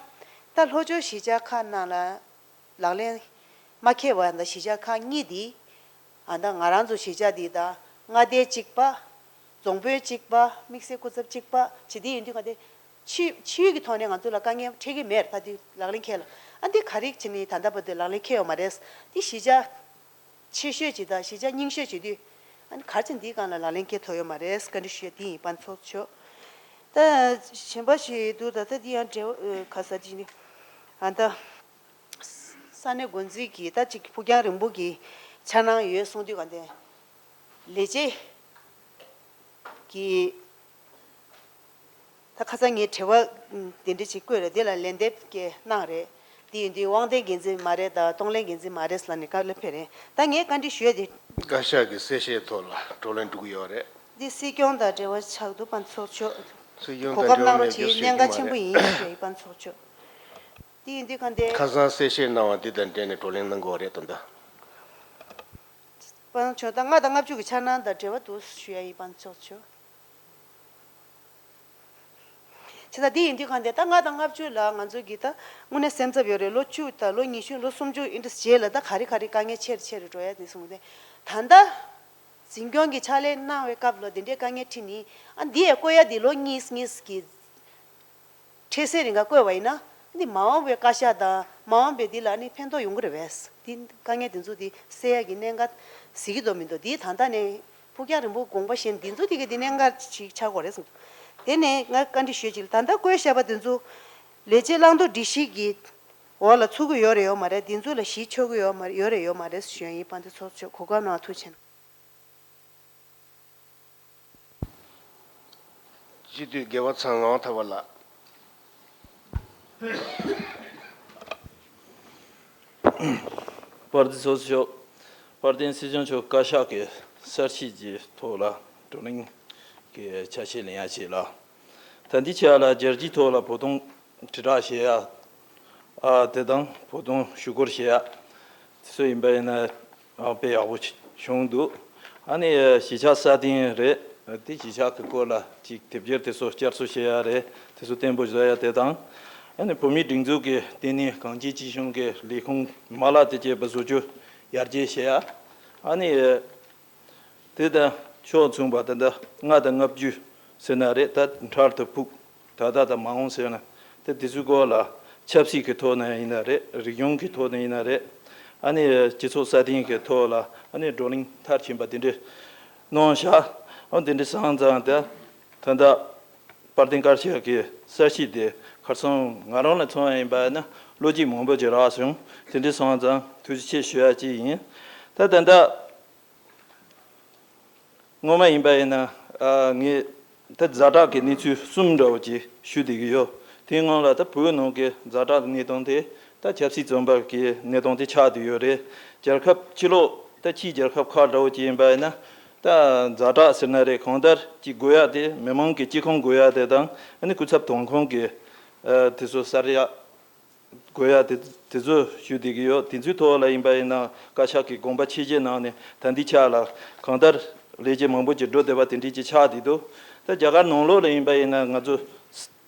ད་ལྷོ་ཕྱོགས་གཞིས་ཆགས་ཁག་ནང་ལ་ལག་ལེན་མ་འཁེལ་བ་ད་གཞིས་ཆགས་ཁག་གཉིས་དེ། ཨ་ད་ང་རང་ཚོ་གཞིས་ཆགས་འདི་ད་མངའ་སྡེ་གཅིག་པ། རྫོང་དཔོན་གཅིག་པ། དམིགས་བསལ་སྐུ་ཚབ་གཅིག་པ་བྱེད་དེ་ཡིན་དུས། ང་དེ་ཕྱི་ཕྱི་ཡུལ་གྱི་ཐོག་ནས་ང་ཚོ་ལ་དཀའ་ངལ་འཕྲད་ཀྱི་མེད། ད་དེ་ལག་ལེན་འཁེལ་ལ། ཨ་འདི་ག་རེ་བྱས་ནས་ད་ལྟ་བར་དུ་ལག་ལེན་འཁེལ་ཡོད་མ་རེད། དེ་གཞིས་ཆགས་ཆེ་ཤོས་ཅིག་དང་གཞིས་ཆགས་རྙིང་ཤོས་བྱེད་དུས། ཨ་ནི་ག་རེ་བྱས་འདིའི་སྒང་ལ་ལག་ལེན་འཁེལ་ཐུབ་ཡོད་མ་རེད། བཀའ་འདྲི་ཞུ་ཡ་དེ་ཡིན། པ་ཚོགས་ཆོས། ད་གཞན་པ་ཞིག་འདུག་ད་ལྟ་འདི་ཡང་འབྲེལ་བ་ག་ས་ཅིག་ནི། ཨ་ད་ས་གནས་འགོ་འཛིན་གྱིས་ད་ཅིག་ཕུགས་རྒྱང་རིང་པོ་གི་འཆར་སྣང་ཡོད་གསུང་དུས་ག་འདི་ལས་བྱེད་ཀྱི། ད་ཁ་སང་ངས་དྲི་བ་དེ་འདྲ་ཅིག་བཀོད་རེད། དེ་ལ་ལན་འདེབས་ཀྱི་གནང་རེད། དེ་ཡིན་དུས་དབང་ལྡན་འགན་འཛིན་མ་རེད་དང་གཏོང་ལེན་འགན་འཛིན་མ་རེད་ལབ་ནས་བཀའ་ལན་ཕེབས་རེད། ད་ངས་བཀའ་འདྲི་ཞུ་ཡ་དེ། བཀའ་ཤག་གི་གསལ་བཤད་ཐོག་ལ་བགྲོ་གླེང་འགྲོ་གི་ཡོད་རེད། འདི་སྲིད་སྐྱོང་དང་འབྲེལ་བ་ཆགས་འདུག་པ་ཚོགས་ཆོས། སྲིད་སྐྱོང་གོ་སྐབས་གནང་རོགས་བྱེད། གནད་འགག་ཆེན་པོ་ཡིན་ཞུ་ཡ་ཡིན། དཔལ་ཚོགས་མཆོག་དེ་ཡིན་དུས་ག་འདི་ཁ་སང་གསལ་བཤད་གནང་བ་འདི་དང་འབྲེལ་ནས་བགྲོ་གླེང་གནང་དགོས་རེད་དོ། ད་དཔལ་ཚོགས་མཆོག་ད་ལྔ་དང་ལྔ་བཅུ་གི་འཆར་སྣང་དང་འབྲེལ་བ་འདུག་ཞུ་ཡ་ཡིན། དཔལ་ཚོགས་མཆོག་བྱས་ཙང་འདི་ཡིན་དུས་ག་འདི་ད་ལྔ་དང་ལྔ་བཅུ་ལ་ང་ཚོ་གི་ད་དངོས་གནས་སེམས་འཚབ་ཡོད་རེད། ལོ་བཅུ་དང་ལོ་ཉི་ཤུ་ལོ་སུམ་ཅུ་ཨིན་དྲི་རྗེས་ལ་ད་ག་རེ་ག་རེ་དཀའ་ངལ་ཆེ་རུ་ཆེ་རུ་འགྲོ་ཡ་དེ་གསུངས་ཏེ། ད་ལྟ་འཛིན་སྐྱོང་གི་ཕྱག་ལས་གནང་བའི་སྐབས་ལ་འདི་འདྲའི་དཀའ་ངལ་འཕྲད་ནི་ཨ་འདི་ཡས་བཀོད་ཡ་འདི་ལོ་གཉིས་གཉིས་ཀྱི་འཕྲལ་སེལ་རིང་ག་བཀོད་པ་ཡིན་ན་འདི་མ་འོངས་པའི་བཀའ་ཤག་དང་མ་འོངས་པའི་འདི་ལ་ནི་ཕན་ཐོགས་ཡོང་གི་རེད་པས། འདི་དཀའ་ངལ་འདི་ཚོ་འདི་སེལ་ཡ་གི་གནད་འགག་གཟིགས་ཀྱི་འདུག་མི་འདུག་འདི་ད་ལྟ་ནས་ཕུགས་རྒྱང་རིང་པོ་དགོངས་པ་བཞེས་ནས་འདི་ཚོ་འདི་ག་འདི་གནད་འགག་ཅིག་ཆགས་ཀྱི་ཡོད་རེད་གསུངས། དེ་ནས་ང་བཀའ་འདྲི་ཞུས་ཅིག་ད་ལྟ་བཀོད་བཞག་པ་འདི་ཚོ་ལས་བྱེད་བླང་དོར་སྒྲིག་གཞི་གི་འོག་ལ་ཚུད་ཀྱི་ཡོད་རེད་ཡོད་མ་རེད། འདི་ཚོ་ལ་གཞི་ཆགས་ཀྱི་ཡོད་མ་རེད་ཡོད་རེད་ཡོད་མ་རེད་ཞུ་ཡ་ཡིན། དཔལ་ཚོགས་མཆོག་གོ་སྐབས་གནང་བ་ཐུགས་རྗེ་ཆེ་གནང་། སྤྱི་འཐུས་དགེ་བ་ཚང་ངག་དབང་ཐར་པ་ལགས། དཔལ་ལྡན་ཚོགས་གཙོ་མཆོག་དཔལ་ལྡན་སྲིད་སྐྱོང་མཆོག་བཀའ་ཤག་གི་གསར་ཤེས་ཀྱི་ཐོག་ལ་བགྲོ་གླེང་གི་ཆ་ཤས་ལེན་ཡ་བྱེད་ལ། ད་འདི་ཆ་ལ་རྒྱལ་སྤྱིའི་ཐོག་ལ་བོད་དོན་དྲིལ་བསྒྲགས་བྱེད་ཡ། ཨ་དེ་དང་བོད་དོན་ཞུ་སྐུལ་བྱེད་ཡ། དེ་ཚོ་ཡིན་པ་ཡིན་ན་ཨ་དཔེ་ཡག་པོ་བྱུང་འདུག་ཨ་ནི་གཞིས་ཆགས་སྲ་བརྟན་རེད། དེ་གཞིས་ཆགས་ཀྱི་སྐོར་ལ་ཅིག་དེབ་སྐྱེལ་དེ་ཚོ་བསྐྱར་གསོ་བྱེད་ཡ་རེད། དེ་ཚོ་བརྟན་པོ་བཟོ་ཡ་དེ་དང་། ཨ་ནི་བོད་མིའི་སྒྲིག་འཛུགས་ཀྱི་ལྟེ་གནས་གངས་ཅན་སྐྱིད་གཤོངས་ཀྱི་ལས་ཁུངས་མ་ལག་དེ་བཅས་པ་བཟོ་རྒྱུ་ཡར་རྒྱས་བྱེད་ཡ། ཨ་ནི། དེ་དང་ཕྱོགས་མཚུངས་པ་ད་ལྟ་ལྔ་དང་ལྔ་བཅུ་ཟེར་ན་རེད། ད་མཐར་ཐུག་ཕུགས་ད་ལྟ་དང་མ་འོངས་ཟེར་ན་དེ་དེ་ཚོའི་སྐོར་ལ་ཆབ་སྲིད་ཀྱི་ཐོག་ནས་ཡིན་ན་རེད། རིག་གཞུང་གི་ཐོག་ནས་ཡིན་ན་རེད། ཨ་ནི་སྤྱི་ཚོགས་སྲ་བརྟན་གྱི་ཐོག་ལ་ཨ་ནི་བགྲོ་གླེང་མཐར་ཕྱིན་པ་དེ་འདྲ་གནང་བཞག་ཨ་དེ་འདྲ་སོང་ཙང་ད་ད་ལྟ་དཔལ་ལྡན་བཀའ་ཤག་གི་གསར་ཤེས་དེ་ཁར་སང་ང་རང་ལ་མཚོན་པ་ཡིན་པ་ན་བློ་སྐྱེད་མང་པོ་ཅིག་རག་སོང་། དེ་འདྲ་སོང་ཙང་ཐུགས་རྗེ་ཆེ་ཞུ་ཡ་གཅིག་ཡིན། ད་ད་ལྟ། སྔོན་མ་ཡིན་པ་ཡིན་ན་ཨ་ངས་ད་ཛ་དྲག་གི་གནས་ཚུལ་གསུམ་འདྲ་བོ་ཅིག་ཞུ་བསྡད་ཀྱི་ཡོད། དེའི་སྔོན་ལ་ད་བོད་ནང་གི་ཛ་དྲག་གི་གནས་སྟངས་དེ་ད་ཆབ་སྲིད་བཙོན་པ་གི་གནས་སྟངས་དེ་ཆགས་བསྡད་ཡོད་རེད། རྒྱལ་ཁབ་ཕྱི་ལོགས་ད་ཕྱིའི་རྒྱལ་ཁབ་ཁག་འདྲ་བོ་ཅིག་ཡིན་པ་ཡིན་ན་ད་ཛ་དྲག་ཟེར་ན་རེད། གང་ལྟར་ཅིག་དགོས་ཡ་དེ་མི་མང་གི་སྐྱེ་ཁམས་དགོས་ཡ་དེ་དང་ཨ་ནི་སྐུ་ཚབ་དོན་ཁང་གི་ཨ་དེ་ཚོ་གསར་ཡ། དགོས་ཡ་དེ་དེ་ཚོ་ཞུ་བསྡད་ཀྱི་ཡོད། དེ་ཚོའི་ཐོག་ལ་ཡིན་པ་ཡིན་ན་བཀའ་ཤག་གི་དགོངས་པ་ཆེ་བཞེས་གནང་ནས་ད་འདི་ཆ་ལ་གང་ལྟར་ལས་བྱེད་མང་པོ་ཅིག་འགྲོ་བསྡད་པ་དེ་འདྲས་ཅིག་ཆགས་བསྡད་འདུག་ད་རྒྱ་གར་ནང་ལོགས་ལ་ཡིན་པ་ཡིན་ན་ང་ཚོ་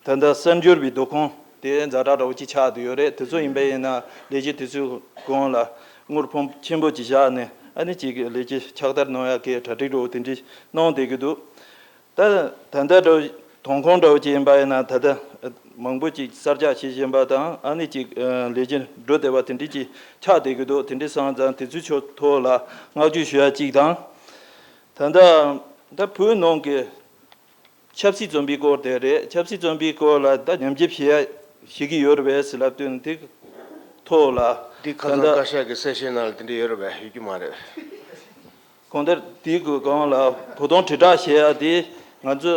ད་ལྟ་གསར་འབྱོར་བའི་སྡོད་ཁང་དེ་ཛ་དྲག་འདྲ་བོ་ཅིག་ཆགས་བསྡད་ཡོད་རེད། དེ་ཚོ་ཡིན་པ་ཡིན་ན་ལས་བྱེད་དེ་ཚོའི་གོང་ལ་དངུལ་ཕོན་ཆེན་པོ་ཅིག་བཞག་ནས་ཨ་ནི་ཅིག་ལས་བྱེད་ཕྱག་བསྟར་གནང་ཡ་གི་གྲ་སྒྲིག་འདྲ་བོ་དེ་འདྲས་གནང་བསྡད་ཀྱི་འདུག་ད་ད་ལྟ་འདྲ་དོན་ཁོང་འདྲ་བོ་ཅིག་ཡིན་པ་ཡིན་ན་ད་ལྟ་མང་པོ་ཅིག་གསར་རྒྱག་བྱེད་བཞིན་པ་དང་ཨ་ནི་ཅིག་ལས་བྱེད་འགྲོ་བསྡད་པ་དེ་འདྲ་ཅིག་ཆགས་བསྡད་ཀྱི་འདུག་དེ་འདྲ་སོང་ཙང་དེ་ཚོའི་ཕྱོགས་ཐོག་ལ་བསྔགས་བརྗོད་ཞུ་ཡ་ཅིག་དང་། ད་ལྟ་ད་བོད་ནང་གི་ཆབ་སྲིད་བཙོན་པའི་སྐོར་དེ་རེད། ཆབ་སྲིད་བཙོན་པའི་སྐོར་ལ་ད་ཉམས་ཞིབ་བྱེད་ཡ་བྱེད་ཀྱི་ཡོད་རེད་པས་ཟེར་ལབ་དུས་དེ་ཐོག་ལ་འདི་ཁ་ད་སང་ལྟ་བཀའ་ཤག་གི་གསལ་བཤད་ནང་ལ་དེ་འདྲ་ཡོད་རེད་པས། ཡོད་རྒྱུ་མ་རེད། གང་ལྟར་དེའི་སྒང་ལ་བོད་དོན་དྲིལ་བསྒྲགས་བྱེད་ཡ་དེ་ང་ཚོ་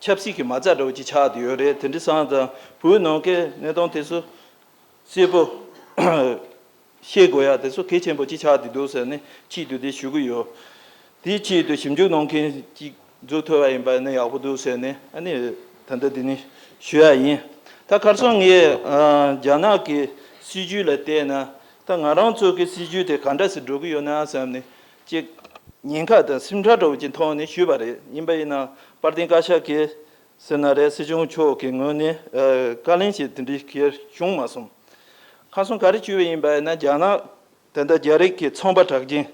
ཆབ་སྲིད་ཀྱི་མ་རྩ་འདྲ་བོ་ཅིག་ཆགས་བསྡད་ཡོད་རེད། དེ་འདྲ་སོང་ཙང་བོད་ནང་གི་གནས་སྟངས་དེ་ཚོ་གསལ་པོ་ཤེས་དགོས་ཡ་དེ་ཚོ་གལ་ཆེན་པོ་ཅིག་ཆགས་བསྡད་འདུག་ཟེར་ནས་ཆེད་དུ་དེ་ཞུ་གི་ཡོད། དེའི་ཆེད་དུ་ཞིབ་འཇུག་གནང་མཁན་ཅིག་འཛུགས་ཐུབ་པ་ཡིན་པ་ནི་ཡག་པོ་འདུག་ཟེར་ནས་ཨ་ནི་ད་ལྟ་འདི་ནས་ཞུ་ཡ་ཡིན། ད་ཁར་སང་ངས་ཨ་རྒྱ་ནག་གི་སྲིད་བྱུས་ལ་བལྟས་ན་ད་ང་རང་ཚོ་གི་སྲིད་བྱུས་དེ་ག་འདྲ་སེ་འགྲོ་གི་ཡོད་ན་བསམ་ནས་ཅིག་ཉེན་ཁ་དང་སེམས་ཁྲལ་འདྲ་བོ་ཅིག་མཐོང་ནས་ཞུས་པ་རེད། ཡིན་པ་ཡིན་ན་དཔལ་ལྡན་བཀའ་ཤག་གིས་ཟེར་ན་རེད། སྲིད་སྐྱོང་མཆོག་གི་ངོས་ནས་ཨ་བཀའ་ལན་ཞིག་དེ་འདྲའི་གལ་བྱུང་མ་སོང་། ཁ་སང་ག་རེ་བྱུང་བ་ཡིན་པ་ཡིན་ན་རྒྱ་ནག་ད་ལྟ་རྒྱ་རིགས་ཀྱི་ཚོང་པ་གྲགས་ཅན་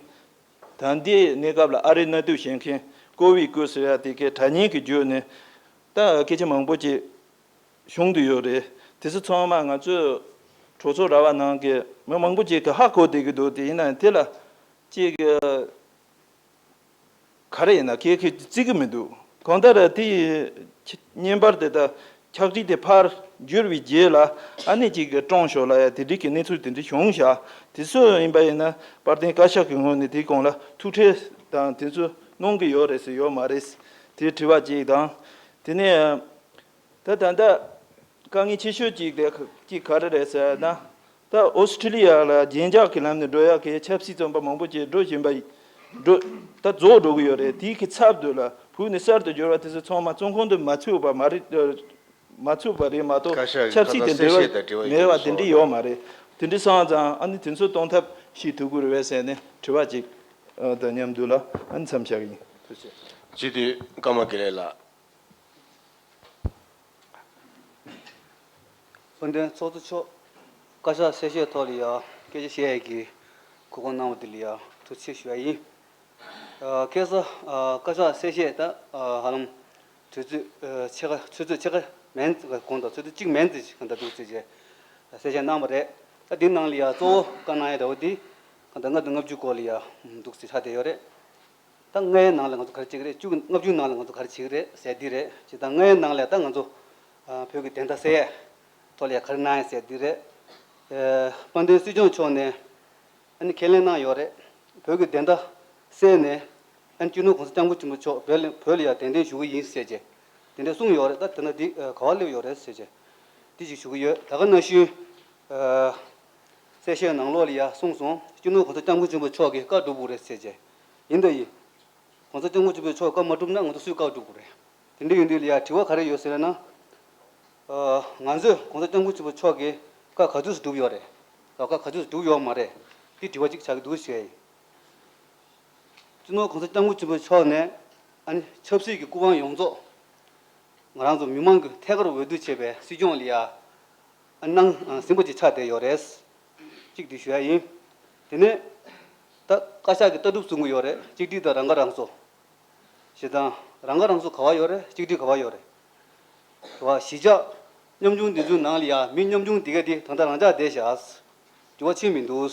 ད་ལྟའི་གནས་སྐབས་ལ་ཨ་རིའི་གནའ་དུས་བྱེད་མཁན་ཀོ་བི་ཀུ་ཟེར་ཡ་དེ་གའི་དྲ་བརྙན་གྱི་བརྒྱུད་ནས་ད་སྐད་ཆ་མང་པོ་ཅིག་བྱུང་བསྡད་ཡོད་རེད། དེ་ཚོ་ཚང་མ་ང་ཚོའི་གྲོས་ཚོགས་ར་བ་ནང་གི་མི་མང་པོ་ཅིག་གིས་ཧ་གོ་བསྡད་ཀྱི་འདུག་དེ་ཡིན་ན་དེ་ལ་ཅིག་ག་རེ་ཡིན་ན་ཁྱེད་ཀྱིས་བརྩི་གི་མི་འདུག་གང་ལྟར་དེ་བརྙན་པར་དེ་དང་ཕྱག་བྲིས་དེ་ཕར་བསྒྱུར་བའི་རྗེས་ལ་ཨ་ནི་ཅིག་གིས་བཀྲོངས་ཤོག་ལབ་ཡ་དེ་འདྲའི་གི་གནས་ཚུལ་དེ་འདྲ་བྱུང་བཞག་དེ་ཚོ་ཡིན་པ་ཡིན་ན་དཔལ་ལྡན་བཀའ་ཤག་གི་ངོས་ནས་དེའི་སྒང་ལ་ཐུགས་ཁྲལ་དང་དེ་ཚོ་གནང་གི་ཡོད་རེད་ཟེར་ཡོད་མ་རེད། དེ་དྲི་བ་གཅིག་དང་། དེ་ནས། ད་ད་ལྟ་དཀའ་ངལ་ཆེ་ཤོས་གཅིག་དེ་གཅིག་ག་རེ་རེད་ཟེར་ན། ད་ཨོ་སི་ཁྲི་ལི་ཡ་ལ་རྒྱན་འཇགས་ཀྱི་ལམ་ནས་འགྲོ་ཡག་གི་ཆབ་སྲིད་བཙོན་པ་མང་པོ་ཅིག་འགྲོ་བཞིན་པ་ འགྲོ་ད་རྫོགས་འགྲོ་གི་ཡོད་རེད། དེའི་གི་ཚབ་ཏུ་ལ་བོད་ནས་གསར་དུ་འབྱོར་བ་དེ་ཚོ་ཚང་མ་བཙོན་ཁང་དུ་མ་ཚུད་པ་མ་རེད། མ་ཚུད་པ་རེད་མ་གཏོགས། བཀའ་ཤག་གི་ཆབ་སྲིད་དང་འབྲེལ་བ་གསལ་བཤད་དང་འབྲེལ་བ་མེད་པ་ཡིན་དེ་འདྲ་ཡོད་མ་རེད། དེ་འདྲ་སོང་ཙང་ཨ་ནི་དེ་ཚོ་གཏོང་ཐབས་ཤིག་ཐུབ་ཀྱི་རེད་པས་ཟེར་ནས་དྲི་བ་ཅིག་དང་མཉམ་དུ་ལ་ཨ་ནི་མཚམས་བཞག་གི་ཡིན། སྤྱི་འཐུས་ཀརྨ་དགེ་ལེགས་ལགས། དཔལ་ལྡན་ཚོགས་གཙོ་མཆོག་བཀའ་ཤག་གསལ་བཤད་ཐོག་ལ་ཡང་སྐད་ཆ་བཤད་ཡས་ཀྱི་གོ་སྐབས་གནང་བ་དེ་ལ་ཡང་ཐུགས་རྗེ་ཆེ་ཞུ་ཡ་ཡིན། ཨ། ཁ་སང་། ཨ། བཀའ་ཤག་གསལ་བཤད་ད། ཨ། ཧ་ལམ་དུས་ཚོད། ཨ། ཕྱེད་ཀ་ཆུ་ཚོད་ཕྱེད་ཀ་མན་གོང་དང་ཆུ་ཚོད་གཅིག་མན་ཙམ་ཞིག་གང་ལྟར་འདུག་ཟེར་བྱས་གསལ་བཤད་གནང་བ་རེད། ད་འདི་ནང་ལ་ཡང་གཙོ་བོ་བཀའ་གནང་ཡ་འདྲ་བོ་འདི་གང་ལྟར་ལྔ་དང་ལྔ་བཅུ་སྐོར་ལ་ཡང་འདུག་ཟེར་ཆགས་བསྡད་ཡོད་རེད། ད་ལྔའི་ནང་ལ་ང་ཚོ་ག་རེ་བྱེད་ཀྱི་རེད། བཅུ་ལྔ་བཅུའི་ནང་ལ་ང་ཚོ་ག་རེ་བྱེད་ཀྱི་རེད་ཟེར་འདི་རེད། ཅེས་ད་ལྔའི་ནང་ལ་ད་ང་ཚོ། ཨ། བོད་ཀྱི་བདེན་མཐའ་གསལ་ཡས་ཐོག་ལ་ཡང་ག་རེ་གནང་ཡས་ཟེར་འདི་རེད། ཨ། དཔལ་ལྡན་སྲིད་སྐྱོང་མཆོག་ནས་ཨ་ནི་ཁས་ལེན་གནང་ཡོད་རེད། བོད་ཀྱི་བདེན་མཐའ་གསལ་ནས་ཨ་ནི་སྤྱི་ནོར་གོང་ས་སྐྱབས་མགོན་ཆེན་པོ་མཆོག་བོད་ལ་བོད་ལ་ཡང་གདན་འདྲེན་ཞུ་གི་ཡིན་ཟེར་བྱས་དེ་འདྲ་གསུངས་ཡོད་རེད། ད་དེ་ན་འདི། ཨ། ག་པར་སླེབས་ཡོད་རེད་ཟེར་བྱས་འདི་ཅིག་ཞུ་གི་ཡོད། ད་ག་ནང་བཞིན། ཨ། གསལ་བཤད་ནང་ལོགས་ལ་ཡང་གསུངས་སོང་། སྤྱི་ནོར་གོང་ས་སྐྱབས་མགོན་ཆེན་པོ་མཆོག་གིས་བཀའ་སྒྲུབ་དགོས་རེད་ཟེར་བྱས། ཡིན་ད་ཡིན། གོང་ས་སྐྱབས་མགོན་ཆེན་པོས་ཆོག་བཀའ་མ་བསྒྲུབས་ན་ང་ཚོ་སུས་བཀའ་སྒྲུབ་དགོས་རེད། དེ་འདྲ་ཡིན་དུས་ལ་ཡ་དྲི་བ་ག་རེ་ཡོད་ཟེར་ན། ཨ། ང་ཚོས་གོང་ས་སྐྱབས་མགོན་ཆེན་པོ་མཆོག་གིས་བཀའ་ག་ཚོད་སྒྲུབ་ཡོད་རེད། བཀའ་ག་ཚོད་སྒྲུབ་ཡོད་མ་རེད། དེ་དྲི་བ་གཅིག་ཆགས་ཀྱི་འདུག་ཞུ་ཡ་ཡིན། སྤྱི་ནོར་གོང་ས་སྐྱབས་མགོན་ཆེན་པོ་མཆོག་ནས་ཨ་ནི་ཆབ་སྲིད་ཀྱི་སྐུ་དབང་ཡོངས་རྫོགས་ང་རང་ཚོ་མི་མང་གི་ཐད་ཀར་འོས་བསྡུ་བྱས་པའི་སྲིད་སྐྱོང་ལ་ཡ། ཨ། གནང་ཟིན་པ་ཅིག་ཆགས་བསྡད་ཡོད་རེད། གཅིག་དེ་ཞུ་ཡ་ཡིན། དེ་ནས་ད་བཀའ་ཤག་གི་ལྟ་གྲུབ་གསུང་གི་ཡོད་རེད། གཅིག་སྒྲིལ་དང་རང་ཁ་རང་གསོ། ཞེ་སྡང་། རང་ཁ་རང་གསོ་ག་པར་ཡོད་རེད། གཅིག་སྒྲིལ་ག་པར་ཡོད་རེད། རེད་བ། གཞིས་ཆགས་ཉམ་ཆུང་འདི་ཚོའི་ནང་ལ་ཡ་མི་ཉམ་ཆུང་འདི་ག་འདི་ད་ལྟ་རང་འཇགས་བསྡད་བཞག་འགྱུར་བ་ཕྱིན་མི་འདུག་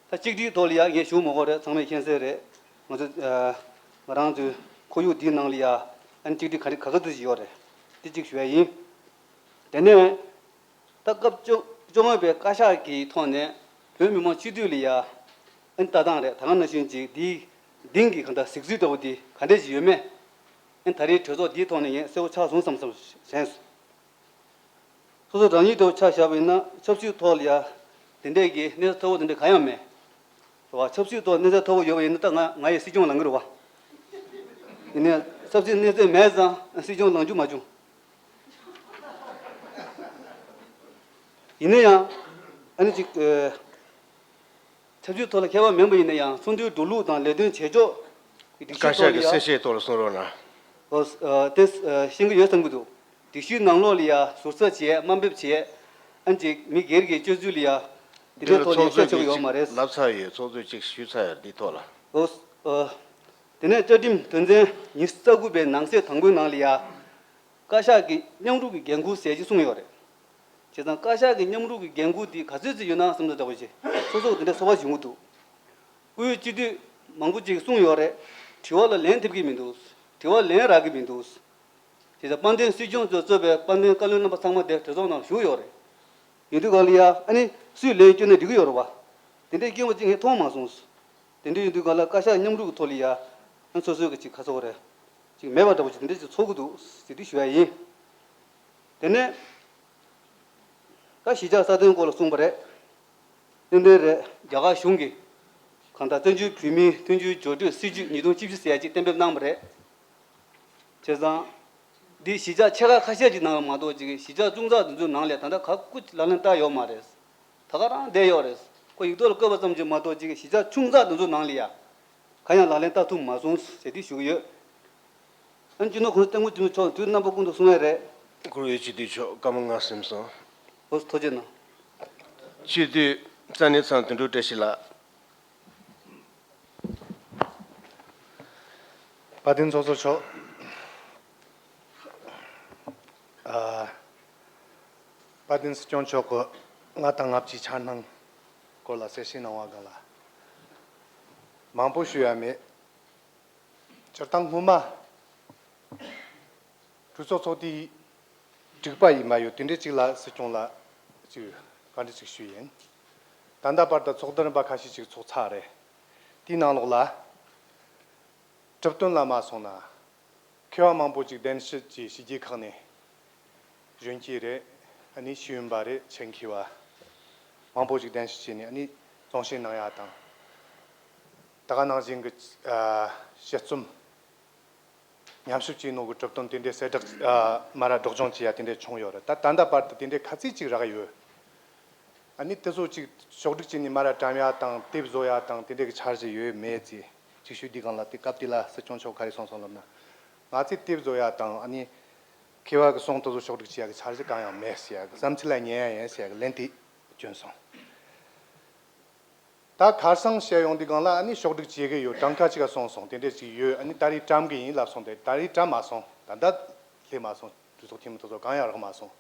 ད་གཅིག་སྒྲིལ་ཐོག་ལ་ཡ་ངས་ཞུ་མ་དགོས་རེད། ཚང་མས་མཁྱེན་གསལ་རེད། ང་ཚོ། ཨ། ང་རང་ཚོའི་ཁོར་ཡུག་འདིའི་ནང་ལ་ཡ་ཨ་ནི་གཅིག་སྒྲིལ་ག་རེ་ག་ག་ཚོད་ཅིག་ཡོད་རེད། འདི་གཅིག་ཞུ་ཡ་ཡིན། དེ་ནས་ད་སྐབས་བཅོ་བཅོ་ལྔ་པའི་བཀའ་ཤག་གི་ཐོག་ནས་བོད་མི་མང་སྤྱི་འཐུས་ལ་ཡ་ཨ་ནི་ལྟ་སྟངས་རེད། ད་ག་ནང་བཞིན་ཅིག་འདིའི་གཏིང་གི་གང་ལྟར་གཟིགས་ཚུལ་འདྲ་བོ་འདི་ག་འདྲས་ཅིག་ཡོད་མེད། ཨ་ནི་ད་རེས་གྲོས་ཚོགས་འདིའི་ཐོག་ནས་ངས་གསལ་པོ་ཆགས་སོང་བསམ་བསམ་དྲན་སོང་། སོ་སོ་རང་ཉིད་ལྟ་བུ་ཆ་བཞག་པ་ཡིན་ན་ཆབ་སྲིད་ཐོག་ལ་ཡ་དེ་འདྲས་ཀྱི་གནས་ཚད་མཐོ་པོ་དེ་འདྲས་གང་ཡང་མེད། རེད་བ། ཆབ་སྲིད་ཐོག་གནས་ཚད་མཐོ་པོ་ཡོད་པ་ཡིན་ན་ད་ང་ང་ཡི་སྲིད་སྐྱོང་ལངས་ཀྱི་རེད་བ། ཡིན་ནའི་ཆབ་སྲིད་གནས་ཚད་མེད་ཙང་སྲིད་སྐྱོང་ལངས་རྒྱུ་མ་བྱུང་། ཡིན་ན་ཡང་ཨ་ནི་ཅིག་ཨ། ཆབ་སྲིད་ཐོག་ལ་མཁས་པ་མིན་པ་ཡིན་ན་ཡང་ཚོགས་འདུའི་འགྲོ་ལུགས་དང་ལས་དོན་བྱེད་ཕྱོགས་ཀྱི་སྒྲིག་བཀའ་གཞི་ཤག་ཐོག་ལ་གི་ཡང་གསལ་བཤད་ཐོག་ལ་གསུང་རོགས་གནང་། ཨོ། ཨ། དེ་ཨ། ཤེས་ཀྱི་ཡོད་བསམ་གྱི་འདུག་སྒྲིག་གཞིའི་ནང་ལོགས་ལ་ཡ་ཟུར་ཟ་བྱས་དམའ་འབེབས་བྱས། ཨ་ནི་ཅིག་མི་སྒེར་གྱི་སྤྱོད་ཚུལ་ལ་ཡ་དེ་འདྲའི་འདི་ལ་ཐོག་ལ་ཡ་ཚོགས་གཙོས་བཤད་ཆོག་གི་ཡོད་མ་རེད། ལབ་ཚར་ཡོད། ཚོགས་གཙོས་ཅིག་ཞུས་ཚར་ཡོད་འདི་ཐོག་ལ། ཨོ། ཨ། དེ་ནས་བཅའ་ཁྲིམས་དོན་ཚན་ཉི་ཤུ་རྩ་དགུ་པའི་ནང་གསེས་དང་པོའི་ནང་ལ་ཡ། བཀའ་ཤག་གི་མཉམ་རུབ་ཀྱི་འགན་འཁུར་ཟེར་གྱི་གསུངས་ཡོད་རེད། བྱས་ཙང་བཀའ་ཤག་གི་མཉམ་རུབ་ཀྱི་འགན་འཁུར་འདི་ག་ཚོད་ཙམ་ཡོད་ན་བསམ་བློ་འདྲ་བོ་ཞིག་སོ་སོ་དེ་འདྲ་ཚོར་བ་བྱུང་གི་འདུག་སྐུའི་སྤྱི་འཐུས་མང་པོ་ཅིག་གསུངས་ཡོད་རེད། དྲི་བ་ལ་ལན་ཐེབས་ཀྱི་མི་འདུག་དྲི་བ་ལན་རག་གི་མི་འདུག་བྱས་ཙང་དཔལ་ལྡན་སྲིད་སྐྱོང་གཙོས་གཙོས་པའི་དཔལ་ལྡན་བཀའ་བློན་རྣམ་པ་ཚང་མ་དེ་གྲོས་ཚོགས་ནང་བཞུགས་ཡོད་རེད། ཡིན་དུས་གང་ལ་ཡ་ཨ་ནི་སུས་ལན་བསྐྱོན་ན་འགྲིག་གི་ཡོད་རེད་བ། དེ་འདྲའི་སྐྱོན་པ་ཅིག་ངས་མཐོང་མ་སོང་། དེ་འདྲ་ཡིན་དུས་གང་ལ་བཀའ་ཤག་མཉམ་རུབ་ཀྱི་ཐོག་ལ་ཡ་ཨ་ནི་སོ་སོའི་གི་ཅིག་ཁ་ཚོགས་རེད། ཅིག་མེད་པ་འདྲ་པོ་ཅིག་དེ་འདྲ་ཅིག་ཚོར་གི་འདུག་ཟེར་དེ་ཞུ་ཡ་ཡིན། དེ་ནས་ད་གཞིས་ཆགས་སྲ་བརྟན་སྐོར་ལ་གསུངས་པ་རེད། ཏན་ཏན་རེད། རྒྱ་གར་གཞུང་གིས་གང་ལྟར་བཙན་བྱོལ་བོད་མིའི་མཐུན་སྒྲིལ་སྦྱོར་སྤྲོད་སྲིད་བྱུས་ཉིས་སྟོང་བཅུ་བཞི་ཟེར་ཡ་ཅིག་གཏན་འབེབས་གནང་བ་རེད། བྱས་ཙང་འདི་གཞིས་ཆགས་ཆེ་ཁག་ཁ་ཤས་ཅིག་ནང་མ་གཏོགས་ཅིག་གཞིས་ཆགས་ཆུང་ཙག་འདི་ཚོའི་ནང་ལ་ད་ལྟ་ག་ཀུ་ཅིག་ལག་ལེན་བསྟར་ཡོད་མ་རེད། ད་ག་རང་བསྡད་ཡོད་རེད། ཁོ་ཡིག་ཐོག་ལ་བཀོད་པ་ཙམ་གྱིས་མ་གཏོགས་ཅིག་གཞིས་ཆགས་ཆུང་ཙག་འདི་ཚོའི་ནང་ལ་ཡ་གང་ཡང་ལག་ལེན་བསྟར་ཐུབ་མ་སོང་ཟེར་འདི་ཞུ་གི་ཡོད། ཨ་ནི་སྤྱི་ནོར་གོང་ས་སྐྱབས་མགོན་ཆེན་པོ་མཆོག་དུས་རྣམ་པ་ཀུན་ཏུ་གསུང་ཡ་རེད། བཀུར་འོས་སྤྱི་འཐུས་མཆོག་སྐར་མ་ལྔ་ཟིན་སོང་། ཨོ། ཐུགས་རྗེ་གནང་། སྤྱི་འཐུས་ས་གནས་ཚང་དོན་གྲུབ་བཀྲ་ཤིས་ལགས། དཔལ་ལྡན་ཚོགས་གཙོ་མཆོག་ཨ། དཔལ་ལྡན་སྲིད་སྐྱོང་མཆོག་གི་ལྔ་དང་ལྔ་བཅུའི་འཆར་སྣང་སྐོར་ལ་གསལ་བཤད་གནང་བ་སྒང་ལ་མང་པོ་ཞུ་ཡ་མེད། སྤྱིར་བཏང་སྔོན་མ་གྲོས་ཚོགས་ཚོགས་དུས་དྲུག་པ་ཡིན་མ་ཡོད་དེ་འདྲའི་ཅིག་ལ་སྲིད་སྐྱོང་ལ་ཅིག་བཀའ་འདྲི་ཅིག་ཞུས་ཡིན། ད་ལྟ་བར་དུ་ཚོགས་འདུ་རིམ་པ་ཁ་ཤས་ཅིག་ཚོགས་ཚར་རེད། དེའི་ནང་ལོགས་ལ་གྲུབ་དོན་ལ་མ་སོང་ན། མཁས་པ་མང་པོ་ཅིག་གདན་ཞུ་བྱས་ཕྱི་རྒྱལ་ཁག་ནས་གཞོན་སྐྱེས་རེད། ཨ་ནི་ཤེས་ཡོན་པ་རེད། ཆེད་མཁས་པ་མང་པོ་ཅིག་གདན་ཞུ་བྱས་ནས་ཨ་ནི་གཙང་བཤད་གནང་ཡ་དང་། ད་ག་ནང་བཞིན་གྱི་ཨ་དཔྱད་རྩོམ་ཉམས་ཞིབ་བྱས་ནོ་གི་གྲུབ་དོན་དེ་འདྲའི་གསལ་བསྒྲགས་ཨ་མ་ར་སྒྲོག་སྦྱང་བྱས་ཡ་དེ་འདྲའི་བྱུང་ཡོད་རེད། ད་ད་ལྟ་བར་དུ་དེ་འདྲའི་ཁ་ཚིག་ཅིག་རག་ཡོད། ཨ་ནི་དེ་ཚོ་ཅིག་ཕྱོགས་སྒྲིག་བྱས་ནས་མ་ར་བཀྲམ་ཡ་དང་དེབ་བཟོ་ཡ་དང་དེ་འདྲའི་གི་འཆར་གཞི་ཡོད་མེད་ཅེས་ཅིག་ཞུས་དུས་སྒང་ལ། དེ་སྐབས་དེ་ལ་སྲིད་སྐྱོང་མཆོག་ག་རེ་གསུངས་སོང་ལབ་ན། ང་ཚོས་དེབ་བཟོ་ཡ་དང་ཨ་ནི་མཁས་པ་གི་གསུང་དེ་ཚོ་ཕྱོགས་སྒྲིག་བྱེད་ཡ་གི་འཆར་གཞི་གང་ཡང་མེད་ཟེར་ཡ་གི་བསམ་ཚུལ་ལ་ཉན་ཡ་ཡིན་ཟེར་ཡ་གི་ལན་དེ་བསྐྱོན་སོང་། ད་ཁ་སང་བཤད་ཡོང་དུས་སྒང་ལ་ཨ་ནི་ཕྱོགས་སྒྲིག་བྱེད་ཀྱི་ཡོད། གྲངས་ཀ་གཅིག་ག་གསུངས་སོང་། དེ་འདྲས་ཅིག་ཡོད། ཨ་ནི་ད་རེས་བཀྲམ་གི་ཡིན་ལབ་སོང་། དེ་ད་རེས་བཀྲམ་མ་སོང་། ད་ལྟ་སླེབས་མ་སོང་། གྲོས་ཚོགས་འཐུས་མི་དེ་ཚོ་གང་ཡང་རག་མ་སོང་།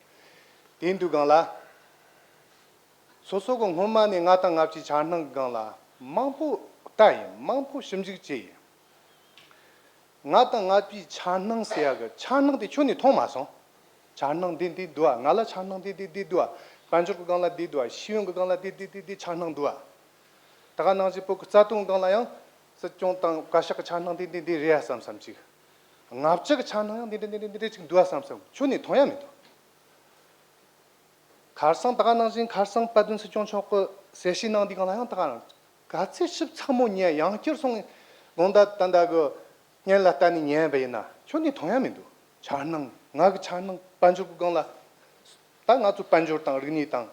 དེ་ཡིན་དུས་སྒང་ལ་སོ་སོ་གི་སྔོན་མ་ནས་ལྔ་དང་ལྔ་བཅུའི་འཆར་སྣང་གི་སྒང་ལ་མང་པོ་ལྟ་ཡིན། མང་པོ་ཞིབ་འཇུག་བྱས་ཡིན། ལྔ་དང་ལྔ་བཅུའི་འཆར་སྣང་ཟེར་ཡ་གི་འཆར་སྣང་དེ་ཁྱོན་ནས་མཐོང་མ་སོང་། འཆར་སྣང་འདི་འདི་འདུག་ཨ། ང་ལ་འཆར་སྣང་འདི་འདི་འདི་འདུག་ཨ། དཔལ་འབྱོར་གི་སྒང་ལ་འདི་འདུག་ཨ། ཤེས་ཡོན་གི་སྒང་ལ་འདི་འདི་འདི་འདི་འཆར་སྣང་འདུག་ཨ། ད་ག་ནང་བཞིན་བོད་གི་རྩ་དོན་སྒང་ལ་ཡང་སྲིད་སྐྱོང་དང་བཀའ་ཤག་གི་འཆར་སྣང་འདི་འདི་འདི་རེད་ཡ་བསམ་བསམ་ཅིག། ལྔ་བཅུ་གི་འཆར་སྣང་ཡང་འདི་འདྲ་འདི་འདྲ་འདི་འདྲ་ཅིག་འདུག་ཨ་བསམ་བསམ་ཁྱོན་ནས་མཐོང་ཡ་མི་འདུག། ཁ་སང་ད་ག་ནང་བཞིན་ཁ་སང་དཔལ་ལྡན་སྲིད་སྐྱོང་མཆོག་གི་གསལ་བཤད་གནང་དུས་སྒང་ལ་ཡང་ད་ག་རང་ག་ཚོད་ཞིབ་ཚགས་མོ་ཉན། ཡང་བསྐྱར་སོང་དགོངས་དག་ད་ལྟ་གི་སྙན་ལ་བལྟས་ནས་ཉན་པ་ཡིན་ན་ཁྱོན་ནས་མཐོང་ཡ་མི་འདུག། འཆར་སྣང་། ང་གི་འཆར་སྣང་དཔལ་འབྱོར་གི་སྒང་ལ། ད་ང་ཚོ་དཔལ་འབྱོར་དང་རིག་གནས་དང་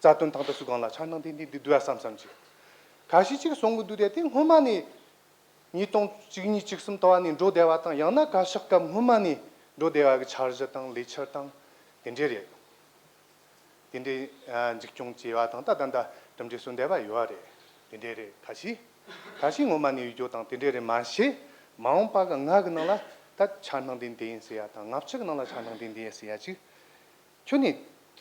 རྩ་དོན་དང་དེ་ཚོའི་སྒང་ལ་འཆར་སྣང་དེ་འདི་འདི་འདུག་ཨ་བསམ་བསམ་ཅིག། ཁ་ཤས་ཅིག་གསུང་གི་འདུག་དེ་དེ་སྔོན་མ་ནས་ཉིས་སྟོང་བཅུ་གཉིས་བཅུ་གསུམ་དུ་བ་ནས་འགྲོ་བསྡད་པ་དང་། ཡང་ན་བཀའ་ཤག་སྐབས་སྔོན་མ་ནས་འགྲོ་བསྡད་པ་གི་འཆར་གཞི་དང་ལས་འཆར་དང་དེ་འདྲས་རེད། དེ་འདྲའི་ཨ་འཛིན་སྐྱོང་བྱས་པ་དང་། ད་ད་ད་གྲུབ་འབྲས་སོན་བསྡད་པ་ཡོད་རེད། དེ་འདྲའི་རེད། ཁ་ཤས་ཁ་ཤས་སྔོན་མ་ནས་ཡོད་རྒྱུ་དང་དེ་འདྲའི་རེད། མ་གཞི་མ་འོངས་པ་གི་ང་གི་ནང་ལ་ད་འཆར་སྣང་འདི་འདི་ཡིན་ཟེར་ཡ་དང་། ལྔ་བཅུ་གི་ནང་ལ་འཆར་སྣང་འདི་འདི་ཡིན་ཟེར་ཡ་ཅིག་ཁྱོན་ནས་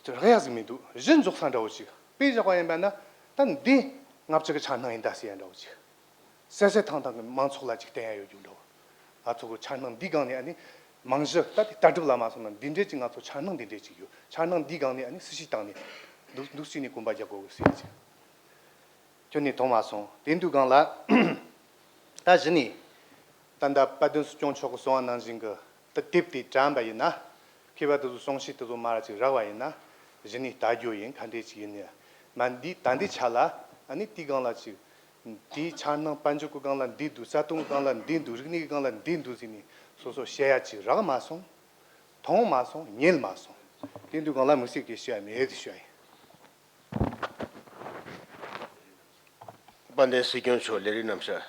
རག་ཡ་ཟིག་མི་འདུག། གཞི་འཛུགས་ས་འདྲ་བོ་ཅིག། དཔེ་བཞག་པ་ཡིན་པ་ན་ད་འདི་ལྔ་བཅུ་གི་འཆར་སྣང་ཡིན་ད་ཟེར་ཡ་འདྲ་བོ་ཅིག། གསལ་གསལ་ཐང་ཐང་གི་མང་ཚོགས་ལ་ཅིག་བསྟན་ཡ་ཡོད་རྒྱུ་འདྲ་བོ། ང་ཚོ་གི་འཆར་སྣང་འདི་སྒང་ནས་ཨ་ནི་རྨང་གཞི་ད་དེ་ལྟ་གྲུབ་ལ་མ་སོང་ན་འདི་འདྲས་ཅིག། ང་ཚོ་འཆར་སྣང་འདི་འདྲས་ཅིག་ཡོད། འཆར་སྣང་འདི་སྒང་ནས་ཨ་ནི་སྲིད་ཇུས་བཏང་ནས་འདུག་འདུག་ཅིག་ནས་གོམ་པ་རྒྱག་དགོས་གི་ཟེར་ཅིག། ཁྱོན་ནས་མཐོང་མ་སོང་། དེ་འདུག་སྒང་ལ། ད་གཞི་ནས་ད་ལྟ་དཔལ་ལྡན་སྲིད་སྐྱོང་མཆོག་གིས་གསུངས་པ་ནང་བཞིན་གྱི་ད་དེབ་དེ་དྲན་པ་ཡིན་ན། མཁས་པ་དེ་ཚོ་གསུང་བཤད་དེ་ཚོ་མར་ཅིག་རག་པ་ཡིན་ན། གཞི་ནས་ལྟ་རྒྱུ་ཡིན། ག་འདྲས་ཅིག་ཡིན་ནི། མ་འདི་ད་འདི་ཆ་ལ་ཨ་ནི་དེའི་སྒང་ལ་ཅིག་དེའི་འཆར་སྣང་དཔལ་འབྱོར་གྱི་སྒང་ལ་འདི་འདུག། རྩ་དོན་གྱི་སྒང་ལ་འདི་འདུག། རིག་གནས་ཀྱི་སྒང་ལ་འདི་འདུག་ཟེར་ནས་སོ་སོ་བཤད་ཡ་ཅིག་རག་མ་སོང་། མཐོང་མ་སོང་། ཉན་མ་སོང་། དེ་འདུག་སྒང་ལ་དམིགས་བསལ་གྱི་བཤད་ཡ་མེད་ཟེར་ཞུ་ཡ་ཡིན། དཔལ་ལྡན་སྲིད་སྐྱོང་མཆོག་ལས་རིམ་རྣམས་ཤར།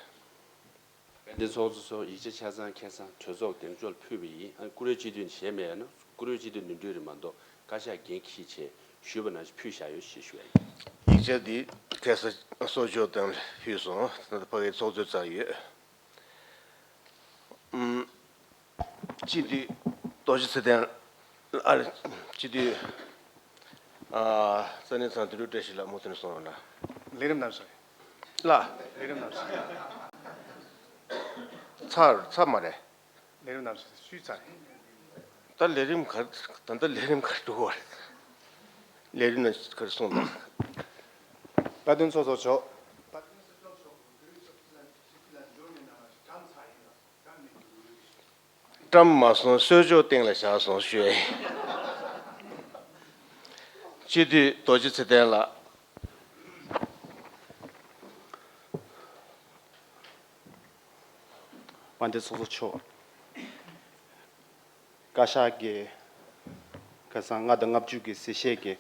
དཔལ་ལྡན་ཚོགས་གཙོ་མཆོག་ཡིག་ཆ་ཆ་ཚང་ཁ་སང་གྲོས་ཚོགས་སྡིངས་ཆ་ལ་ཕུལ་བ་ཡིན། ཨ་བཀུར་འོས་སྤྱི་འཐུས་ནས་བཞེས་མེད་ན། བཀུར་འོས་སྤྱི་འཐུས་ནོར་འཁྲུལ་རེད་མ་གཏོགས་བཀའ་ཤག་འགན་འཁྱེར་བྱས་ཞུས་པ་ནང་བཞིན་ཕུལ་བཞག་ཡོད་ཞེས་ཞུ་བ་ཡིན། ཡིག་ཆ་འདི་ཁ་སང་གསོལ་ཇོ་བསྟན་ལ་ཕུལ་སོང་། ད་ལྟ་ཕ་གིའི་ཚོགས་གཙོའི་རྩར་ཡོད། ཨུམ། སྤྱི་འཐུས་རྡོ་རྗེ་ཚེ་བརྟན། ཨ་རེ། སྤྱི་འཐུས། ཨ་ས་གནས་ཚང་དུད་འགྲོ་བཀྲ་ཤིས་ལགས་མུ་མཐུད་ནས་གསུང་རོགས་གནང་། ལས་རིམ་རྣམས་སོ། ལ། ལས་རིམ་རྣམས་སོ། ཚར་ཚར་མ་རེད། ལས་རིམ་རྣམས་སོ་ཞུས་ཚར། ད་ལས་རིམ་ག་ད་ལྟ་ལས་རིམ་ག་འགྲོ་བ་རེད། ལས་རིམ་ནང་ག་རེ་གསུངས་འདུག། བཀའ་བསྡུ་ཚོགས་གཙོ་མཆོག། བཀྲམ་མ་སོང་། གསོལ་ཇོ་སྟེང་ལ་བཞག་སོང་ཞུ་ཡ་ཡིན། སྤྱི་འཐུས་རྡོ་རྗེ་ཚེ་བརྟན་ལགས། དཔལ་ལྡན་ཚོགས་གཙོ་མཆོག། བཀའ་ཤག་གིས་ཁ་སང་ལྔ་དང་ལྔ་བཅུ་གི་གསལ་བཤད་ཀྱི་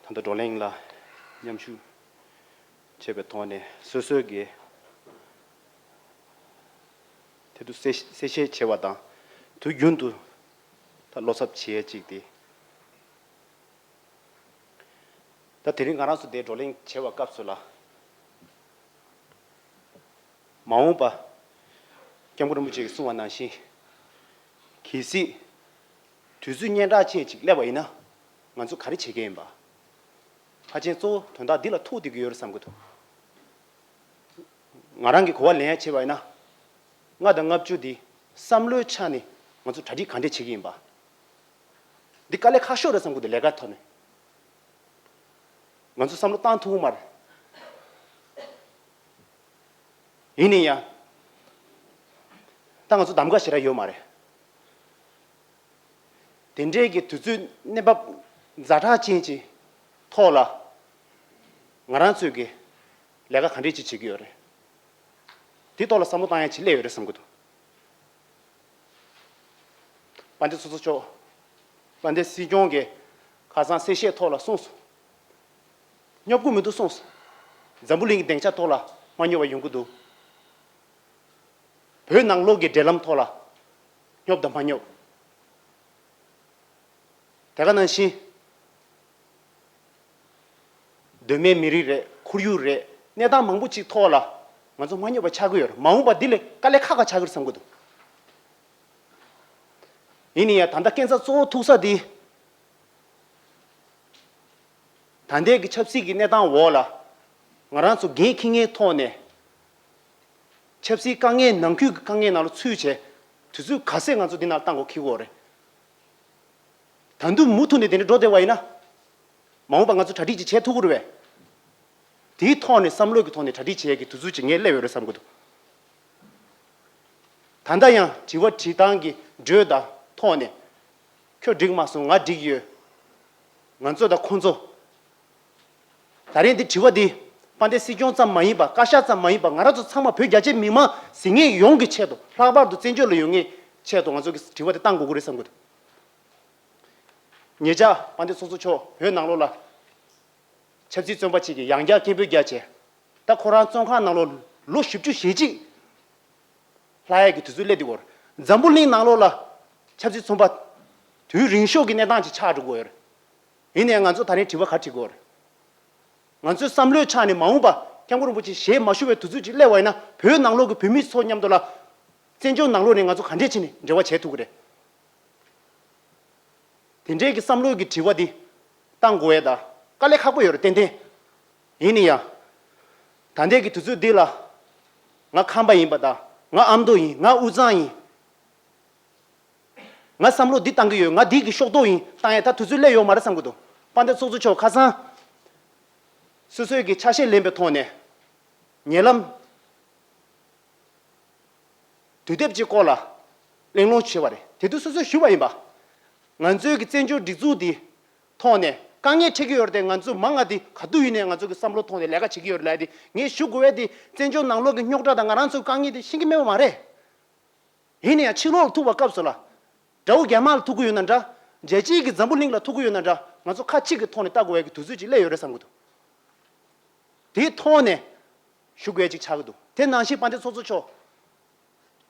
ད་ལྟ་བགྲོ་གླེང་ལ་མཉམ་ཞུགས་བྱས་པའི་ཐོག་ནས་སོ་སོའི་གི་དེ་དུ་གསལ་གསལ་བཤད་བྱས་པ་དང་། དུས་རྒྱུན་དུ་ད་བློ་འཚབ་བྱེད་ཡས་ཅིག་དེ། ད་དེ་རིང་ང་རང་ཚོ་འདིར་བགྲོ་གླེང་བྱེད་པའི་སྐབས་སུ་ལ། མ་འོངས་པ་སྐྱབས་མགོན་རིན་པོ་ཆེ་གིས་གསུངས་པ་ནང་བཞིན། གལ་སྲིད་དུས་ཚོད་སྙན་གྲགས་ཅན་ཅིག་སླེབས་པ་ཡིན་ན། ང་ཚོ་ག་རེ་བྱེད་ཀྱི་ཡིན་པ། ཕལ་ཆེར་གཙོ་བོ་དོན་དག་འདི་ལ་ཐུག་བསྡད་ཀྱི་ཡོད་རེད་བསམ་གྱི་འདུག། ང་རང་གིས་གོ་བ་ལེན་ཡ་བྱས་པ་ཡིན་ན། ལྔ་དང་ལྔ་བཅུ་འདི་བསམ་བློའི་ཆ་ནས་ང་ཚོ་གྲ་སྒྲིག་ག་འདྲས་བྱེད་ཀྱི་ཡིན་པ། འདི་དཀའ་ལས་ཁག་ཤོས་རེད་བསམ་གྱི་འདུག། ལས་ཀའི་ཐོག་ནས། ང་ཚོ་བསམ་བློ་བཏང་ཐུབ་ཀྱི་མ་རེད། ཡིན་ན་ཡང་། ད་ང་ཚོ་གདམ་ག་ཞེ་དྲག་ཡོད་མ་རེད། དེ་འདྲའི་གི་དུས་ཚོད་གནས་བབ་ཛ་དྲག་ཅན་གྱི་ཐོག་ལ། ང་རང་ཚོས་ཀྱི་ ལས་ཀ་ག་འདྲས་ཅིག་བྱེད་ཀྱི་ཡོད་རེད། དེ་ཐོག་ལ་བསམ་བློ་བཏང་ཡ་ཅིག་སླེབས་ཡོད་རེད་བསམ་གྱི་འདུག་དཔལ་ལྡན་ཚོགས་གཙོ་མཆོག་དཔལ་ལྡན་སྲིད་སྐྱོང་གིས་ཁ་སང་གསལ་བཤད་ཐོག་ལ་གསུངས་སོང་། སྙོབ་ཀྱི་མི་འདུག་གསུངས་སོང་། འཛམ་བུ་གླིང་གི་སྡིངས་ཆ་ཐོག་ལ་མ་སྙོབ་པ་ཡོང་གི་འདུག་བོད་ནང་ལོགས་ཀྱི་འབྲེལ་ལམ་ཐོག་ལ་སྙོབ་དང་མ་སྙོབ། དེ་ག་ནང་བཞིན། གདོད་མའི་མི་རིགས་རེད། ཁོར་ཡུག་རེད། གནས་སྟངས་མང་པོ་ཅིག་ཐོག་ལ་ང་ཚོ་མ་སྙོབ་པ་ཆགས་ཀྱི་ཡོད་རེད། མ་འོངས་པ་འདི་ལས་དཀའ་ལས་ཁག་ཁག་ཆགས་ཀྱི་རེད་བསམ་གྱི་འདུག་ཡིན་ན་ཡང་ད་ལྟ་སྐྱེ་འཚར་གཙོ་བོ་ཐུག་ས་འདི། ད་ལྟའི་གི་ཆབ་སྲིད་ཀྱི་གནས་སྟངས་འོག་ལ་ང་རང་ཚོ་འགན་འཁྱེར་མཁན་ཐོག་ནས་ཆབ་སྲིད་དཀའ་ངལ་ནང་ཁུལ་གྱི་དཀའ་ངལ་ནང་ལ་ཚུད་བྱས་དུས་ཚོད་ག་ཚད་ང་ཚོ་འདི་ནང་བཏང་དགོས་འཁེལ་གྱི་ཡོད་རེད། ད་དུང་མུ་མཐུད་ནས་དེ་འདྲ་འགྲོ་བསྡད་པ་ཡིན་ན། མ་འོངས་པ་ང་ཚོ་གྲ་སྒྲིག་ཅིག་བྱེད་ཐུབ་ཀྱི་རེད་པས། དེའི་ཐོག་ནས་བསམ་བློ་གི་ཐོག་ནས་གྲ་སྒྲིག་བྱེད་ཡས་ཀྱི་དུས་ཚོད་ཅིག་ངས་སླེབས་ཡོད་རེད་བསམ་གྱི་འདུག་ད་ལྟ་ཡང་དྲི་བ་དྲི་སྟངས་ཀྱི་འགྲོས་དང་ཐོག་ནས། ཁྱོད་འགྲིག་མ་སོང་། ང་འགྲིག་ཡོད། ང་ཚོ་དང་ཁོང་ཚོ། ད་རིང་འདི་དྲི་བ་འདི་དཔལ་ལྡན་སྲིད་སྐྱོང་ཙམ་མ་ཡིན་པ། བཀའ་ཤག་ཙམ་མ་ཡིན་པ། ང་རང་ཚོ་ཚང་མ་བོད་རྒྱ་ཆེ་མི་མང་གཟིགས་མཁན་ཡོངས་ཀྱི་ཆེད་དུ། ལྷག་པར་དུ་བཙན་བྱོལ་ལ་ཡོད་མཁན་ཆེད་དུ་ང་ཚོ་གི་དྲི་བ་འདི་བཏང་དགོས་ཀྱི་རེད་བསམ་གྱི་འདུག་ཉེ་ཆར་དཔལ་ལྡན་ཚོགས་གཙོ་མཆོག་བོད་ནང་ལོགས་ལ་ཆབ་སྲིད་བཙོན་པ་ཅིག་གིས་ཡང་བསྐྱར་སྐད་འབོད་བརྒྱབ་བྱས། ད་ཁོ་རང་བཙོན་ཁང་ནང་ལོགས་ལོ་བཞི་བཅུ་ཞེ་གཅིག་ལྷག་ཡས་ཀྱི་དུས་ཚོད་སླེབས་བསྡད་ཡོད་རེད། འཛམ་བུ་གླིང་ནང་ལོགས་ལ་ཆབ་སྲིད་བཙོན་པ་དུས་རིང་ཤོས་ཀྱི་གནས་སྟངས་ཅིག་ཆགས་འགྲོ་གི་ཡོད་རེད། ཡིན་ནའི་ང་ཚོ་ད་རིང་དྲི་བ་ག་རེ་དྲི་དགོས་རེད། ང་ཚོའི་བསམ་བློའི་ཆ་ནས་མ་འོངས་པ་སྐྱབས་མགོན་རིན་པོ་ཆེ་ཞལ་མ་བཞུགས་པའི་དུས་ཚོད་ཅིག་སླེབས་པ་ཡིན་ན། བོད་ནང་ལོགས་ཀྱི་བོད་མི་ཚོ་མཉམ་དུ་ལ་བཙན་བྱོལ་ནང་ལོགས་ནས་ང་ཚོ་ག་འདྲས་བྱས་ནས་འབྲེལ་བ་བྱེད་ཐུབ་ཀྱི་རེད། དེ་འདྲའི་གི་བསམ་བློའི་གི་དྲི་བ་འདི་བཏང་དགོས་ཡས་ད་དཀའ་ལས་ཁག་པོ་ཡོད་རེད། ཏན་ཏན། ཡིན་ན་ཡང་། ད་ལྟའི་གི་དུས་ཚོད་འདི་ལ་ང་ཁམས་པ་ཡིན་པ་དང་། ང་ཨ་མདོ་ཡིན། ང་དབུས་གཙང་ཡིན། ང་བསམ་བློ་འདི་བཏང་གི་ཡོད། ང་འདི་གི་ཤོག་ཐོག་ཡིན། བཏང་ཡས་ད་དུས་ཚོད་སླེབས་ཡོད་མ་རེད་བསམ་གྱི་འདུག་དཔལ་ལྡན་ཚོགས་གཙོ་མཆོག་ཁ་སང་སོ་སོའི་གི་ཆ་ཤས་ལེན་པའི་ཐོག་ནས་ཉེ་ལམ་དུས་དེབ་ཅིག་སྐོར་ལ་གླེང་སློང་བྱས་པ་རེད། དེ་དུས་སོ་སོས་ཞུས་པ་ཡིན་པ། ང་ཚོའི་གི་བཙན་བྱོལ་སྒྲིག་འཛུགས་འདི་ཐོག་ནས་དཀའ་ངལ་འཕྲད་ཀྱི་ཡོད་རེད་དེ། ང་ཚོས་མང་ང་འདི་ག་དུས་ཡིན་ནའི་ང་ཚོ་གི་བསམ་བློ་ཐོག་ནས་ལས་ཀ་བྱེད་ཀྱི་ཡོད་རེད་ལབ་དེ། ངས་ཞུ་དགོས་པ་དེ་བཙན་བྱོལ་ནང་ལོགས་ཀྱི་རྙོག་དྲ་དང་ང་རང་ཚོའི་དཀའ་ངལ་དེ་ཤེས་ཀྱི་མེད་པ་མ་རེད། ཡིན་ན་ཡང་ཕྱི་ལོགས་ལ་ཐུག་པའི་སྐབས་སུ་ལ། དགྲ་བོ་རྒྱ་དམར་ལ་ཐུག་གི་ཡོད་ན་འདྲ། རྒྱལ་སྤྱིའི་གི་འཛམ་བུ་གླིང་ལ་ཐུག་གི་ཡོད་ན་འདྲ། ང་ཚོ་ཁ་གཅིག་གི་ཐོག་ནས་ལྟ་དགོས་པའི་གི་དུས་ཚོད་ཅིག་སླེབས་ཡོད་རེད་བསམ་གྱི་འདུག་དེའི་ཐོག་ནས་ཞུ་དགོས་ཅིག་ཆགས་ཀྱི་འདུག་དེ་ནང་བཞིན་དཔལ་ལྡན་ཚོགས་གཙོ་མཆོག་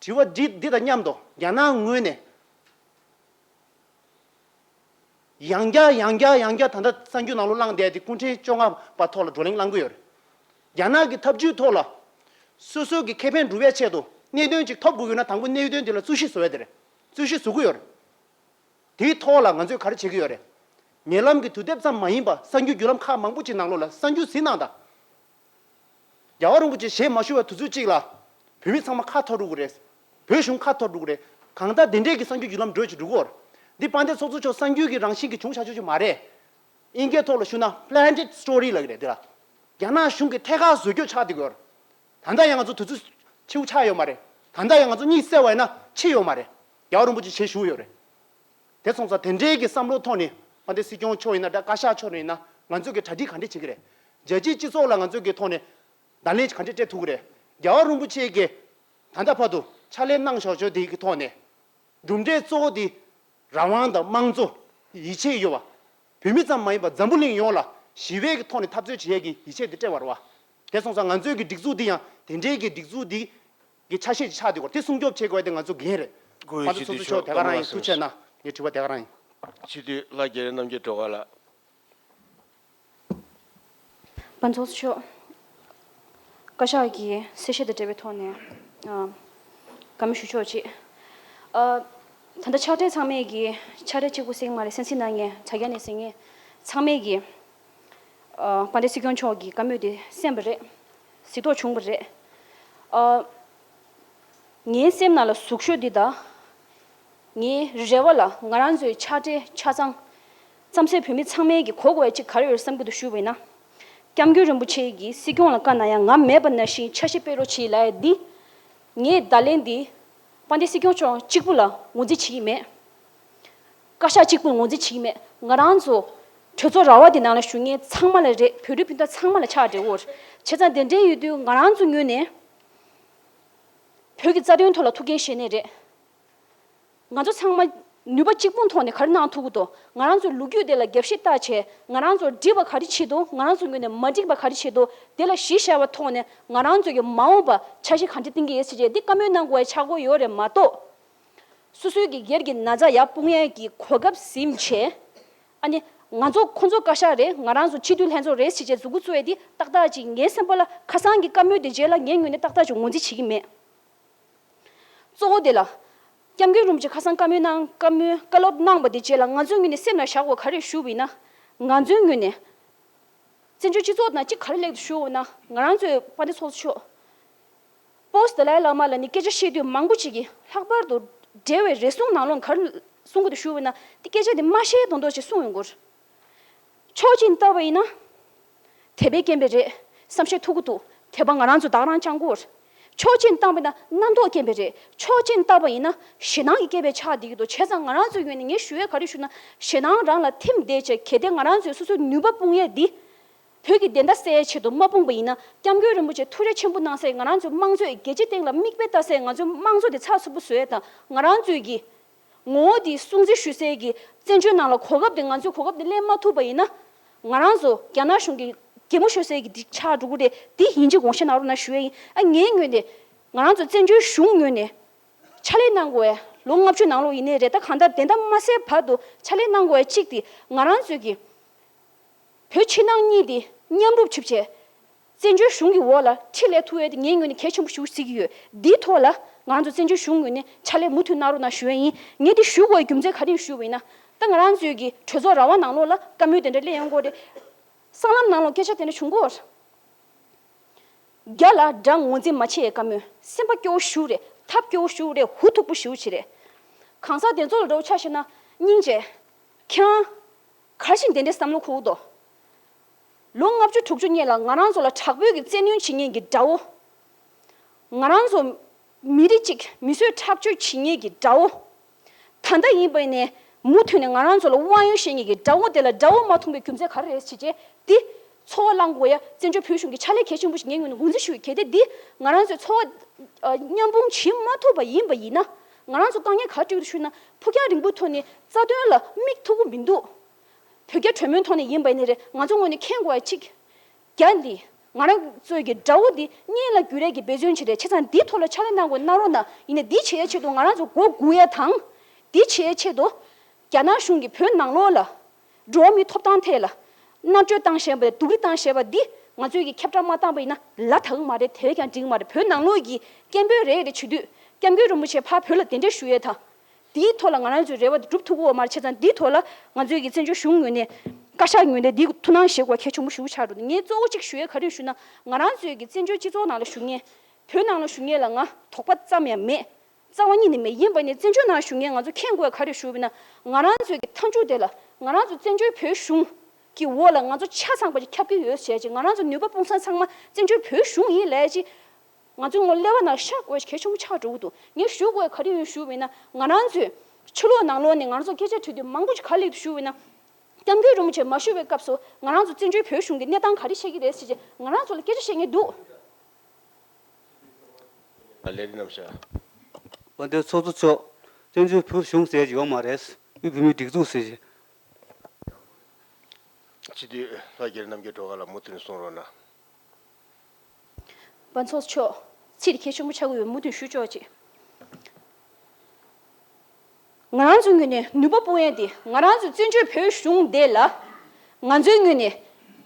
དྲི་བ་འདི་འདི་དང་མཉམ་དུ་རྒྱ་ནག་ངོས་ནས་ཡང་བསྐྱར་ཡང་བསྐྱར་ཡང་བསྐྱར་ད་ལྟ་གསར་འགྱུར་ནང་ལོགས་བླངས་བསྡད་དེ། སྐུ་ཕྲེང་བཅོ་ལྔ་པ་ཐོག་ལ་བགྲོ་གླེང་བླང་གི་ཡོད་རེད། རྒྱ་ནག་གི་ཐབས་ཇུས་ཐོག་ལ་སོ་སོ་གི་ཁེ་ཕན་སྒྲུབ་ཡའི་ཆེད་དུ་གནད་དོན་ཅིག་ཐོབ་དགོས་ཀྱི་ཡོད་ན། དང་པོ་གནད་དོན་དེ་ལ་རྩོད་གཞི་བཟོ་ཡ་དེ་རེད། རྩོད་གཞི་བཟོ་གི་ཡོད་རེད། དེའི་ཐོག་ལ་ང་ཚོས་ག་རེ་བྱེད་ཀྱི་ཡོད་རེད། ཉེ་ལམ་གྱི་དུས་དེབ་ཙམ་མ་ཡིན་པ་གསར་འགྱུར་བརྒྱུད་ལམ་ཁག་མང་པོ་ཅིག་ནང་ལོགས་ལ་གསར་འགྱུར་གཟིགས་གནང་དང་། རྒྱལ་བ་རིན་པོ་ཆེ་ཞལ་མ་བཞུགས་པའི་དུས་ཚོད་ཅིག་ལ་བོད་མི་ཚང་མ་ཁ་འཐོར་འགྲོ་གི་རེད། བོད་གཞུང་ཁ་འཐོར་འགྲོ་གི་རེད། གང་ལྟར་དེ་འདྲའི་གི་གསར་འགྱུར་བརྒྱུད་ལམ་འགྲོ་ཅིག་འགྲོ་གི་ཡོད་རེད། འདི་དཔལ་ལྡན་ཚོགས་གཙོ་མཆོག་གསར་འགྱུར་གྱི་རང་བཞིན་གྱི་བྱུང་བཞག་ཆོག་ཅིག་མ་རེད། དབྱིན་སྐད་ཐོག་ལ་ཞུ་ན་planted story་ལབ་ཀྱི་རེད། འདི་ལ་རྒྱ་ནག་གཞུང་གིས་ཐད་ཀར་བཟོ་བཅོས་ཆགས་བསྡད་ཀྱི་ཡོད་རེད། ད་ལྟ་ཡང་ང་ཚོ་དུས་ཚོད་འཕྱི་པོ་ཆགས་ཡོད་མ་རེད། ད་ལྟ་ཡང་ང་ཚོ་གཉིད་སད་པ་ཡིན་ན་འཕྱི་ཡོད་མ་རེད། རྒྱལ་བ་རིན་པོ་ཆེ་ཞལ་བཞུགས་ཡོད་རེད། དེ་སོང་ཙང་དེ་འདྲའི་གི་བསམ་བློ་ཐོག་ནས་དཔལ་ལྡན་སྲིད་སྐྱོང་མཆོག་ཡིན་ན་འདྲ། བཀའ་ཤག་མཆོག་ཡིན་ན། ང་ཚོས་གི་གྲ་སྒྲིག་ག་འདྲས་བྱེད་ཀྱི་རེད། རྒྱལ་སྤྱིའི་སྤྱི་ཚོགས་ལ་ང་ཚོས་གི་ཐོག་ནས་བརྡ་ལན་ག་འདྲས་སྤྲད་ཐུབ་ཀྱི་རེད། རྒྱལ་བ་རིན་པོ་ཆེ་གིས་ད་ལྟ་བར་དུ་ཕྱག་ལས་གནང་བཞག་ཆོག་དེ་གི་ཐོག་ནས་གྲུབ་འབྲས་གཙོ་བོ་དེ་རང་དབང་དང་དམངས་གཙོ། ཡིད་ཆེས་ཡོད་པ། བོད་མི་ཙམ་མ་ཡིན་པར་འཛམ་བུ་གླིང་ཡོངས་ལ་ཞི་བའི་གི་ཐོག་ནས་འཐབ་རྩོད་བྱེད་ཡས་ཀྱི་ཡིད་ཆེས་དེ་སྤྲད་པ་རེད་པ། དེ་སོང་ཙང་ང་ཚོའི་གི་སྒྲིག་འཛུགས་འདི་ཡང་དེ་འདྲའི་གི་སྒྲིག་འཛུགས་འདི་གི་ཆ་ཤས་ཅིག་ཆགས་བསྡད་ཡོད་རེད། དེ་སྲུང་སྐྱོབ་བྱེད་དགོས་དེ་ང་ཚོ་འགན་རེད། སྐུ་ངོ་དཔལ་ལྡན་ཚོགས་གཙོ་མཆོག་དེ་ག་རང་ཡིན། ཐུགས་རྗེ་གནང་། ངའི་དྲི་བ་དེ་ག་རང་ཡིན། སྤྱི་འཐུས་ལྷ་རྒྱལ་རྣམ་རྒྱལ་སྒྲོལ་དཀར་ལགས། དཔལ་ལྡན་ཚོགས་གཙོ་མཆོག་བཀའ་ཤག་གི་གསལ་བཤད་དང་འབྲེལ་བའི་ཐོག་ནས་ཨ་བཀའ་མོལ་ཞུ་ཆོག་ཅིག་ཨ་ད་ལྟ་ཕྱག་སྦྲེལ་ཚང་མས་ཀྱི་ཕྱག་སྦྲེལ་གཅིག་པུ་ཟེར་གྱི་མ་རེད། གསན་གཟིགས་གནང་མཁན་དྲ་རྒྱ་ནས་གཟིགས་མཁན་ཚང་མས་ཀྱི་ཨ་དཔལ་ལྡན་སྲིད་སྐྱོང་མཆོག་གི་བཀའ་མོལ་དེ་གསན་པ་རེད། གཟིགས་རྟོག་བྱུང་བ་རེད། ཨ་ངའི་སེམས་ནང་ལ་ཟུག་ཤོས་འདི་དང་། ངའི་རེ་བ་ལ་ང་རང་ཚོའི་ཕྱག་སྦྲེལ་ཆ་ཚང་རྩམ་ཟན་བོད་མི་ཚང་མས་ཀྱི་གོ་དགོས་པ་ཅིག་ག་རེ་ཡོད་བསམ་གྱི་འདུག་ཞུས་པ་ཡིན་ན། སྐྱབས་མགོན་རིན་པོ་ཆེ་གིས་སྲིད་སྐྱོང་ལ་བཀའ་གནང་ཡ་ང་མེད་པ་ནང་བཞིན་ཆ་ཤས་སྤེལ་རོགས་བྱེད་ལབ་ཡ་འདི། ངས་བརྡ་ལན་འདི་དཔལ་ལྡན་སྲིད་སྐྱོང་མཆོག་གཅིག་པུ་ལ་ངོས་འཛིན་བྱེད་ཀྱི་མེད། བཀའ་ཤག་གཅིག་པུ་ལ་ངོས་འཛིན་བྱེད་ཀྱི་མེད། ང་རང་ཚོ་ གྲོས་ཚོགས་ར་བ་དེ་ནང་ལ་བཞུགས་མཁན་ཚང་མ་ལ་རེད། བོད་རིགས་སྤུན་ཟླ་ཚང་མ་ལ་ཆགས་འགྲོ་གི་ཡོད་རེད། བྱས་ཙང་དེ་འདྲ་ཡིན་དུས་ང་རང་ཚོ་ངོས་ནས་བོད་ཀྱི་རྩ་དོན་ཐོག་ལ་ཐུགས་འགན་བཞེས་ནས་རེད། ང་ཚོ་ཚང་མ་ནུས་པ་གཅིག་པུའི་ཐོག་ནས་ག་རེ་གནང་ཐུབ་ཀྱི་འདུག་ང་རང་ཚོའི་ལོ་རྒྱུས་དེ་ལ་རྒྱབ་བཤད་བལྟས་བྱས། ང་རང་ཚོར་འགྲིག་པ་ག་རེ་བྱེད་འདུག་ང་རང་ཚོ་ངོས་ནས་མ་འགྲིག་པ་ག་རེ་བྱེད་འདུག་དེ་ལ་གཞི་བཞག་པའི་ཐོག་ནས་ང་རང་ཚོ་གི་མ་འོངས་པ་འཆར་གཞི་ག་འདྲ་བཏིང་གི་ཡོད་ཟེར་བྱས་འདི་བཀའ་མོལ་གནང་དགོས་པའི་ཆགས་ཀྱི་ཡོད་རེད་མ་གཏོགས། སོ་སོའི་གི་སྒེར་གྱི་ན་ཚ་ཡར་སྤུངས་ཡས་ཀྱི་གོ་སྐབས་ཟིན་བྱས། ཨ་ནི་ང་ཚོ་ཁོ་ཚོ་བཀའ་ཤག་རེད། ང་རང་ཚོ་སྤྱི་འཐུས་ལྷན་ཚོགས་རེད་ཟེར་བྱས་མཛུབ་གུ་བཙུགས་ཡས་འདི་ཏག་ཏག་ཅིག་ངའི་སེམས་པ་ལ་ཁ་སང་གི་བཀའ་མོལ་དེ་རྗེས་ལ་ངའི་ངོས་ནས་ཏག་ཏག་ཅིག་ངོས་འཛིན་བྱེད་ཀྱི་མེད། གཙོ་བོ་དེ་ལ། སྐྱབས་མགོན་རིན་པོ་ཆེ་ཁ་སང་བཀའ་མོལ་གནང་བཀའ་མོལ་བཀའ་སློབ་གནང་བ་དེ་རྗེས་ལ་ང་ཚོའི་ངོས་ནས་སེམས་ལ་བཞག་དགོས་ག་རེ་ཞུ་བ་ཡིན་ན། ང་ཚོའི་ངོས་ནས། བཙན་བྱོལ་སྤྱི་ཚོགས་ནང་གཅིག་ག་རེ་སླེབས་འདུག་ཞུ་བ་ན་ང་རང་ཚོའི་དཔལ་ལྡན་ཚོགས་གཙོ་མཆོག་པོ་སི་ཏཱ་ལའི་བླ་མ་ལ་ནི་སྐད་ཆ་བཤད་དུས་མང་པོ་ཅིག་གིས་ལྷག་པར་དུ་འབྲེལ་བའི་རེ་ཟུང་ནང་ལོགས་ག་རེ་གསུང་གི་འདུག་ཞུ་བ་ན་དེ་སྐད་ཆ་དེ་མ་བཤད་མདོག་མདོག་ཅིག་གསུང་ཡོང་གི་ཡོད་རེད། ཕྱོགས་གཅིག་ནས་བལྟས་པ་ཡིན་ན། དད་པའི་རྐྱེན་པས་རེད། བསམ་ཤེས་ཐུབ་ཀྱི་འདུག་དད་པ་ང་རང་ཚོ་བདག་རང་བཅངས་ཀྱི་ཡོད་རེད། ཕྱོགས་གཅིག་ནས་བལྟས་པ་ཡིན་ན་རྣམ་རྟོག་རྐྱེན་པས་རེད། ཕྱོགས་གཅིག་ནས་བལྟས་པ་ཡིན་ན་ཞེད་སྣང་གི་རྐྱེན་པས་ཆགས་བསྡད་ཀྱི་འདུག་བྱས་ཙང་ང་རང་ཚོའི་ངོས་ནས་ངས་ཞུ་ཡས་ག་རེ་ཞུ་ན་ཞེད་སྣང་རང་ལ་ཐིམ་བསྡད་བྱས་གལ་ཏེ་ང་རང་ཚོས་སོ་སོའི་ནུས་པ་སྤུངས་ཡས་འདི། བོད་ཀྱི་བདེན་མཐའ་གསལ་ཡས་ཆེད་དུ་མ་སྤུངས་པ་ཡིན་ན་སྐྱབས་མགོན་རིན་པོ་ཆེ་ཐུགས་རེ་ཆེན་པོ་གནང་སའི་ང་རང་ཚོའི་དམངས་གཙོའི་རྒྱལ་སྤྱིའི་སྟེང་ལ་མིག་དཔེ་ལྟ་སའི་ང་ཚོའི་དམངས་གཙོ་དེ་ཚགས་ཚུད་པོ་བཟོ་ཡས་དང་ང་རང་ཚོའི་གི་ངོ་བོ་དེ་སྲུང་བརྩི་ཞུ་སའི་གི་བཙན་བྱོལ་ནང་ལ་གོ་སྐབས་དེ་ང་ཚོས་གོ་སྐབས་དེ་ལེན་མ་ཐུབ་པ་ཡིན་ན། ང་རང་ཚོ་རྒྱ་ནག་གཞུང་གི་གད་མོ་ཤོར་སའི་གི་དེ་ཆགས་འགྲོ་གི་རེད། དེ་ཡིན་གཅིག་དགོངས་བཞེས་གནང་རོགས་གནང་ཞུ་ཡས་ཡིན། ཨ་ངའི་ངོས་ནས་ང་རང་ཚོ་བཙན་བྱོལ་གཞུང་ངོས་ནས་ཕྱག་ལས་གནང་དགོས་ཡ་ལོ་ལྔ་བཅུ་ནང་ལོགས་ཡིན་ནའི་རེད། ད་གང་ལྟར་བདེན་མཐའ་མ་གསལ་བར་དུ་ཕྱག་ལས་གནང་དགོས་ཡ་གཅིག་དེ་ང་རང་ཚོའི་གི་བོད་ཕྱི་ནང་གཉིས་དེ་མཉམ་རུབ་བྱེད་བྱས། བཙན་བྱོལ་གཞུང་གི་འོག་ལ་ཁྲིད་ལས་ཐུབ་ཡས་དེ་ངའི་ངོས་ནས་གལ་ཆེན་པོ་ཞིག་བརྩི་གི་ཡོད། འདིའི་ཐོག་ལ་ང་རང་ཚོ་བཙན་བྱོལ་གཞུང་ངོས་ནས་ཕྱག་ལས་མུ་མཐུད་གནང་རོགས་གནང་ཞུ་ཡས་ཡིན། ངས་འདི་ཞུ་དགོས་པའི་རྒྱུ་མཚན་ག་རེ་ཡིན་ཞུ་བ་ཡིན་ན། ད་ང་རང་ཚོའི་གི་གྲོས་ཚོགས་ར་བ་ནང་ལོགས་ལ་བཀའ་མོལ་དེ་འདྲ་སླེབས་ཡོང་གི་ཡོད་རེད། སྲང་ལམ་ནང་ལོགས་སྐད་ཆ་དེ་འདྲ་བྱུང་གི་ཡོད་རེད། རྒྱ་ལ་དགྲ་ངོས་འཛིན་མ་བྱེད་ཡས་བཀའ་མོལ། སེམས་པ་སྐྱོ་བོ་ཞེ་པོ་རེད། ཐབས་སྐྱོ་བོ་ཞེ་པོ་རེད། ཧུ་ཐུག་པོ་ཞེ་པོ་ཅིག་རེད། གང་ཟག་དེ་ཚོ་ལ་འདྲ་བོ་ཆ་བཞག་ན་སྙིང་རྗེ། ཁྱེད་རང་། ག་རེ་བྱས་ནས་དེ་འདྲའི་བསམ་བློ་འཁོར་གྱི་འདུག་ལོ་ལྔ་བཅུ་དྲུག་ཅུ་སྔོན་ལ་ང་རང་ཚོ་ལ་དྲག་པོའི་གི་བཙན་གནོན་བྱེད་མཁན་གྱི་དགྲ་བོ། ང་རང་ཚོ་མི་རིགས་གཅིག་མི་གསོད་ཁྲག་གཅོད་བྱེད་མཁན་གྱི་དགྲ་བོ། ད་ལྟ་ཡིན་པ་ཡིན་ནའི་མུ་མཐུད་ནས་ང་རང་ཚོ་ལ་དབང་ཡོད་བཤད་མཁན་གྱི་དགྲ་བོ་དེ་ལ་དགྲ་བོ་མ་མཐོང་བའི་རྒྱུ་མཚན་ག་རེ་རེད་ཟེར་བྱས་འདི་ཚོར་བ་བླང་དགོས་ཡ་བཙན་བྱོལ་བོད་གཞུང་གི་ཕྱག་ལས་གལ་ཆེན་པོ་ཞིག་ངའི་ངོས་ནས་ངོས་འཛིན་ཞུ་ཡི། གལ་ཏེ་འདི་ང་རང་ཚོས་ཚོར་བ་མཉམ་སྤུངས་བྱེད་མ་ཐུབ་པ་ཡིན་པ་ཡིན་ན་ང་རང་ཚོ་དཀའ་ངལ་ག་རེ་འཕྲད་ཀྱི་འདུག་ཞུས་ན་ཕུགས་རྒྱང་རིང་པོའི་ཐོག་ནས་རྩ་དོན་ལ་དམིགས་ཐུབ་ཀྱི་མི་འདུག་བོད་རྒྱ་གྲོས་མོལ་ཐོག་ནས་ཡིན་པ་ཡིན་ནའི་རེད། ང་ཚོ་ངོས་ནས་མཁྱེན་དགོས་ཡ་གཅིག་རྒྱ་འདི་ང་རང་ཚོའི་གི་དགྲ་བོ་འདི་གཉེན་ལ་འགྱུར་ཡས་ཀྱི་འབད་བརྩོན་བྱེད་རེད། བྱས་ཙང་འདིའི་ཐོག་ལ་ཕྱག་ལས་གནང་དགོས་གནང་རོགས་གནང་། ཡིན་ནའི་འདི་བྱེད་ཡས་ཆེད་དུ་ང་རང་ཚོ་མགོ་སྒུར་ཡས་དང་། འདི་བྱེད་ཡས་ཆེད་དུ་རྒྱ་ནག་གཞུང་གིས་བོད་ནང་ལོགས་ལ་འགྲོ་བ་མིའི་ཐོབ་ཐང་ཐད་ལ་མནར་གཅོད་བཏང་བཞིན་པ་སྡུག་རུས་བཏང་བཞིན་པ་འདི་ང་ཚོས་ཀྱི་ཁྱབ་བསྒྲགས་མ་བཏང་པ་ཡིན་ན་ལ་དྭགས་མ་རེད། དེ་བས་ཀྱང་འགྲིག་མ་རེད། བོད་ནང་ལོགས་ཀྱི་སྐད་འབོད་རེ་རེ་བྱེད་དུས་སྐྱབས་མགོན་རིན་པོ་ཆེ་ཕར་བོད་ལ་གདན་འདྲེན་ཞུ་ཡས་དང་། དེའི་ཐོག་ལ་ང་རང་ཚོས་རེ་བ་དེ་སྒྲུབ་ཐུབ་ཀྱི་ཡོད་མ་རེད། བྱས་ཙང་དེའི་ཐོག་ལ་ང་ཚོས་ཀྱི་བཙན་བྱོལ་གཞུང་ངོས་ནས་བཀའ་ཤག་ངོས་ནས་དེའི་ཐུགས་སྣང་བཞེས་དགོས་གལ་ཆེན་པོ་ཞེ་པོ་ཆགས་འགྲོ། ངས་གཙོ་བོ་གཅིག་ཞུ་ཡས་ག་རེ་ཞུ་ན་ང་རང་ཚོས་ཀྱི་བཙན་བྱོལ་སྤྱི་ཚོགས་ནང་ལ་བཞུགས་མཁན་བོད་ནང་ལ་བཞུགས་མཁན་ལ་ང་དོགས་པ་ཙམ་ཡང་མེད། རྩ་བ་ཉིད་ནས་མེད། ཡིན་པ་ནི་བཙན་བྱོལ་ནང་བཞུགས་མཁན་ང་ཚོ་མཁྱེན་དགོས་ག་རེ་ཞུ་བ་ན་ང་རང་ཚོའི་གི་མཐའ་མཇུག་དེ་ལ་ང་རང་ཚོ་བཙན་བྱོལ་བོད་གཞུང་གི་འོག་ལ་ང་ཚོ་ཆ་ཚང་པ་ཅིག་ཁྱབ་ཀྱི་ཡོད་བྱས་ཅིག་ང་རང་ཚོ་ནུས་པ་སྤུངས་ས་ཚང་མ་བཙན་བྱོལ་བོད་གཞུང་ཡིན་ལས་ཅིག་ང་ཚོ་ངོ་ཀླད་པ་ནང་ཤར་དགོས་གལ་ཆེན་པོ་ཆགས་འགྲོ་གི་འདུག་ངས་ཞུ་དགོས་ག་རེ་ཡོད་ཞུ་བ་ཡིན་ན་ང་རང་ཚོའི་ཕྱི་ལོགས་ནང་ལོགས་ནས་ང་རང་ཚོ་སྐད་ཆ་དྲིས་དུས་མང་པོ་ཅིག་ག་རེ་སླེབས་འདུག་ཞུ་བ་ཡིན་ན། སྐྱབས་མགོན་རིན་པོ་ཆེ་མ་བཞུགས་པའི་སྐབས་སུ་ང་རང་ཚོ་བཙན་བྱོལ་བོད་གཞུང་གི་གནས་སྟངས་ག་རེ་ཆགས་ཀྱི་རེད་ཟེར་བྱས་ང་རང་ཚོ་ལ་སྐད་ཆ་བཤད་མཁན་འདུག་ལས་རིགས་རྣམས་བྱ། དཔལ་ལྡན་ཚོགས་གཙོ་མཆོག་བཙན་བྱོལ་བོད་གཞུང་ཟེར་གྱི་ཡོད་མ་རེད། དབུས་བོད་མིའི་སྒྲིག་འཛུགས་ཟེར་གྱི། སྤྱི་འཐུས་ལྷ་རྒྱལ་རྣམ་རྒྱལ་སྒྲོལ་དཀར་ལགས་མུ་མཐུད་ནས་གསུང་རོགས་གནང་། དཔལ་ཚོགས་གཙོ་མཆོག་ཚིག་དེ་གལ་ཆེན་པོ་ཆགས་ཀྱི་ཡོད། མུ་མཐུད་ཞུ་ཆོག་ཅིག་ང་རང་ཚོའི་ངོས་ནས་ནུས་པ་སྤུངས་ཡས་དེ་ང་རང་ཚོའི་བཙན་བྱོལ་བོད་གཞུང་དེ་ལ་ང་ཚོའི་ངོས་ནས་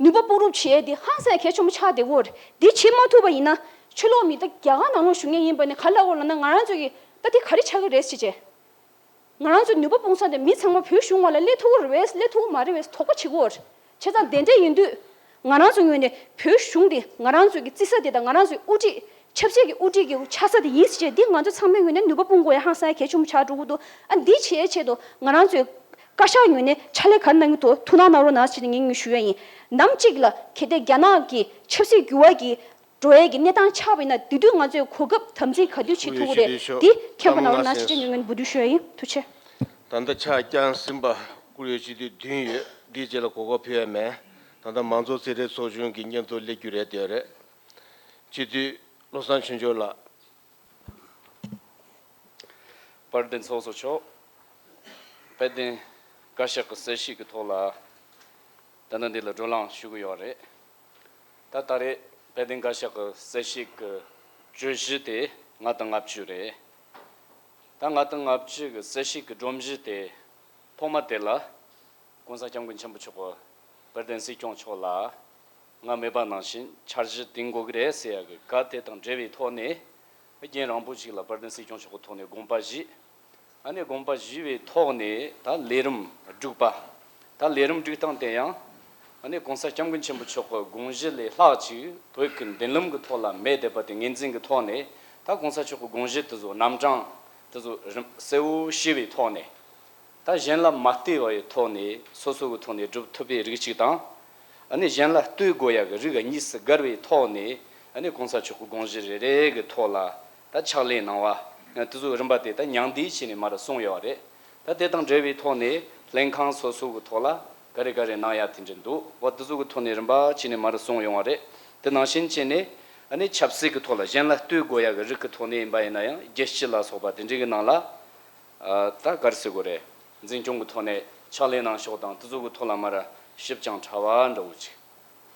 ནུས་པ་སྤུངས་རོགས་བྱེད་ཡས་དེ་ཧང་སང་གལ་ཆེན་པོ་ཆགས་བསྡད་ཡོད་རེད། འདི་བྱེད་མ་ཐུབ་པ་ཡིན་ན་ཕྱི་ལོགས་མི་ད་རྒྱ་གར་ནང་ལོགས་བཞུགས་མཁན་ཡིན་པ་ནི་ག་རེ་ལབ་དགོས་ལབ་ན་ང་རང་ཚོ་གི་ད་དེ་ག་རེ་ཆགས་ཀྱི་རེད་ཟེར་བྱས། ང་རང་ཚོ་ནུས་པ་སྤུངས་ས་དེ་མི་ཚང་མ་བོད་གཞུང་བ་ལ་སླེབས་ཐུབ་ཀྱི་རེད་པས་སླེབས་ཐུབ་ཀྱི་མ་རེད་པས་དོགས་པ་བྱེད་ཀྱི་ཡོད་རེད། བྱས་ཙང་དེ་འདྲ་ཡིན་དུས་ང་རང་ཚོའི་ངོས་ནས་བོད་གཞུང་དེ་ང་རང་ཚོའི་གི་བརྩི་ས་དེ་དང་ང་རང་ཚོའི་དབུ་ཁྲིད་ཆབ་སྲིད་ཀྱི་དབུ་ཁྲིད་ཀྱི་ཆགས་ས་དེ་ཡིན་ཟེར་བྱས་འདི་ང་ཚོ་ཚང་མའི་ངོས་ནས་ནུས་པ་སྤུངས་དགོས་ཡ་ཧང་སང་ཡ་གལ་ཆེན་པོ་ཆགས་འགྲོ་གི་འདུག་ཨ་འདི་བྱེད་ཡའི་ཆེད་དུ་ང་རང་ཚོའི་བཀའ་ཤག་ངོས་ནས་ཕྱག་ལས་ག་རེ་གནང་གི་འདུག་ཐུགས་སྣང་གནང་རོགས་གནང་ཟེར་ནས་ངས་ངས་ཞུ་ཡ་ཡིན། ནམ་གཅིག་ལ་གལ་ཏེ་རྒྱ་ནག་གི་ཆབ་སྲིད་འགྱུར་བ་གི་འགྲོ་ཡས་ཀྱི་གནས་སྟངས་ཆགས་པ་ཡིན་ན་དེ་དུས་ང་ཚོས་གོ་སྐབས་དམ་འཛིན་ག་དུས་བྱེད་ཐུབ་ཀྱི་རེད། འདི་མཁྱེན་པ་གནང་རོགས་གནང་ཞེས་བཀྲ་ཤིས་ལྷུན་གྲུབ་ཀྱིས་འབོད་སྐུལ་ཞུ་ཡ་ཡིན། ཐུགས་རྗེ་ཆེ། ད་ལྟ་ཕྱག་བརྐྱངས་ཟིན་པ་བཀུར་འོས་སྤྱི་འཐུས་བདུན་ཡོད། འདིའི་རྗེས་ལ་གོ་སྐབས་ཕུལ་ཡ་མེད། ད་ལྟ་མང་གཙོ་རྩིས་རིག་ཚོགས་ཆུང་གི་སྙན་ཐོ་སླེབས་རྒྱུ་རེད་དེ་རེད། སྤྱི་འཐུས་བློ་བཟང་ཆོས་འབྱོར་ལགས། དཔལ་ལྡན་ཚོགས་གཙོ་མཆོག་དཔལ་ལྡན་བཀའ་ཤག་གི་གསལ་བཤད་ཀྱི་ཐོག་ལ་ད་ལྟ་འདི་ལ་བགྲོ་གླེང་ཞུ་གི་ཡོད་རེད། ད་ད་རེས་དཔལ་ལྡན་བཀའ་ཤག་གི་གསལ་བཤད་ཀྱི་བརྗོད་གཞི་དེ་ལྔ་དང་ལྔ་བཅུ་རེད། ད་ལྔ་དང་ལྔ་བཅུ་གི་གསལ་བཤད་ཀྱི་སྒྲོམ་གཞི་དེ་ཐོག་མ་དེ་ལ་༸གོང་ས་༸སྐྱབས་མགོན་ཆེན་པོ་མཆོག་གི་དཔལ་ལྡན་སྲིད་སྐྱོང་མཆོག་ལ་ང་མོས་པ་ནང་བཞིན་འཆར་གཞི་འདིང་དགོས་ཀྱི་རེད་ཟེར་ཡ་གི་བཀའ་དེ་དང་འབྲེལ་བའི་ཐོག་ནས་རྒྱུན་རིང་པོ་ཞིག་ལ་དཔལ་ལྡན་སྲིད་སྐྱོང་མཆོག་གི་ཐོག་ནས་དགོངས་པ་བཞེས། ཨ་ནི་དགོངས་པ་བཞེས་པའི་ཐོག་ནས་ད་ལས་རིམ་བསྒྲུགས་པ། ད་ལས་རིམ་བསྒྲུགས་སྟངས་དེ་ཡང་ཨ་ནི་༸གོང་ས་༸སྐྱབས་མགོན་ཆེན་པོ་མཆོག་གི་དགོངས་གཞི་ལས་ལྷག་ཅིག་བོད་ཀྱི་མདུན་ལམ་གྱི་ཐོག་ལ་མེད་བསྡད་པ་དེ་ངོས་འཛིན་གྱི་ཐོག་ནས་ད་༸གོང་ས་མཆོག་གི་དགོངས་གཞི་དེ་ཚོ་རྣམ་གྲངས་དེ་ཚོ་རིམ་གསལ་བོ་ཤེས་པའི་ཐོག་ནས། ད་གཞན་ལ་མ་ལྟོས་པའི་ཐོག་ནས་སོ་སོ་གི་ཐོག་ནས་སྒྲུབ་ཐུབ་པའི་རིགས་གཅིག་དང་། ཨ་ནི་གཞན་ལ་ལྟོས་དགོས་ཡ་གི་རིགས་གཉིས་སུ་བགར་བའི་ཐོག་ནས་ཨ་ནི་༸གོང་ས་མཆོག་གི་དགོངས་གཞི་རེ་རེ་གི་ཐོག་ལ་ད་ཕྱག་ལས་གནང་བ། དེ་ཚོའི་རིམ་པ་དེ་ད་མྱང་འདས་བྱས་ནས་མར་གསུངས་ཡོད་རེད། ད་དེ་དང་འབྲེལ་བའི་ཐོག་ནས་ལྷན་ཁང་སོ་སོ་གི་ཐོག་ལ་ག་རེ་ག་རེ་གནང་ཡ་དེ་འདྲ་འདུག་འོ་དེ་ཚོ་གི་ཐོག་ནས་རིམ་པ་བྱས་ནས་མར་གསུངས་ཡོང་བ་རེད། དེ་ནང་བཞིན་བྱས་ནས་ཨ་ནི་ཆབ་སྲིད་ཀྱི་ཐོག་ལ་གཞན་ལ་ལྟོས་དགོས་ཡ་གི་རིགས་ཀྱི་ཐོག་ནས་ཡིན་པ་ཡིན་ན་ཡང་རྒྱལ་སྤྱི་ལ་སོགས་པ་དེ་འདྲའི་གི་ནང་ལ། ཨ། ད་ག་རེ་ཟེར་དགོས་རེད། འཛིན་སྐྱོང་གི་ཐོག་ནས་ཕྱག་ལས་གནང་ཕྱོགས་དང་དེ་ཚོ་གི་ཐོག་ལ་མར་ཞིབ་ཅིང་ཕྲ་བ་འདྲ་བོ་ཅིག་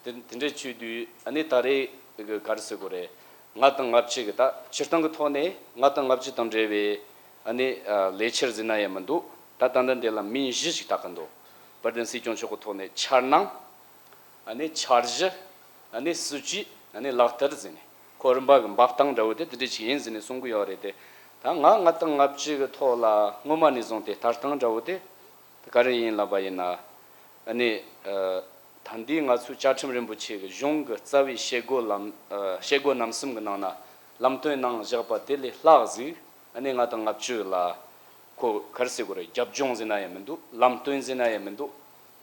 དེ་དེ་འདྲས་བྱས་དུས་ཨ་ནི་ད་རེས་གི་ག་རེ་ཟེར་དགོས་རེད། ལྔ་དང་ལྔ་བཅུ་གི་ད་སྤྱིར་བཏང་གི་ཐོག་ནས་ལྔ་དང་ལྔ་བཅུ་དང་འབྲེལ་བའི་ཨ་ནི་ཨ་ལས་འཆར་ཟེར་ན་ཡང་མི་འདུག་ད་ད་ལྟ་འདི་ལ་མིང་བཞི་ཞིག་བཏགས་ཀྱི་འདུག་དཔལ་ལྡན་སྲིད་སྐྱོང་མཆོག་གི་ཐོག་ནས་འཆར་སྣང་། ཨ་ནི་འཆར་གཞི། ཨ་ནི་སྲིད་ཇུས། ཨ་ནི་ལག་བསྟར་ཟེར་ནས་ཁོ་རིམ་པ་གི་འབབ་སྟངས་འདྲ་བོ་དེ་དེ་འདྲ་ཅིག་ཡིན་ཟེར་ནས་གསུང་གི་ཡོད་རེད་དེ། ད་ང་ལྔ་དང་ལྔ་བཅུ་གི་ཐོག་ལ་སྔོན་མ་ནས་བཟུང་སྟེ་ལྟ་སྟངས་འདྲ་བོ་དེ་ག་རེ་ཡིན་ལབ་པ་ཡིན་ན། ཨ་ནི་ཨ་ད་འདི་ང་ཚོའི་བཅའ་ཁྲིམས་རིན་པོ་ཆེ་གི་གཞུང་གི་རྩ་བའི་བྱེད་སྒོ་ལམ་ཨ་བྱེད་སྒོ་རྣམ་གསུམ་གི་ནང་ན་ལམ་སྟོན་གནང་བཞག་པ་དེ་ལས་ལྷག་ཟིག་ཨ་ནི་ལྔ་དང་ལྔ་བཅུ་ལ་ཁོ་ག་རེ་ཟེར་དགོས་རེད། རྒྱབ་ལྗོངས་ཟེར་ན་ཡང་མི་འདུག་ལམ་སྟོན་ཟེར་ན་ཡང་མི་འདུག་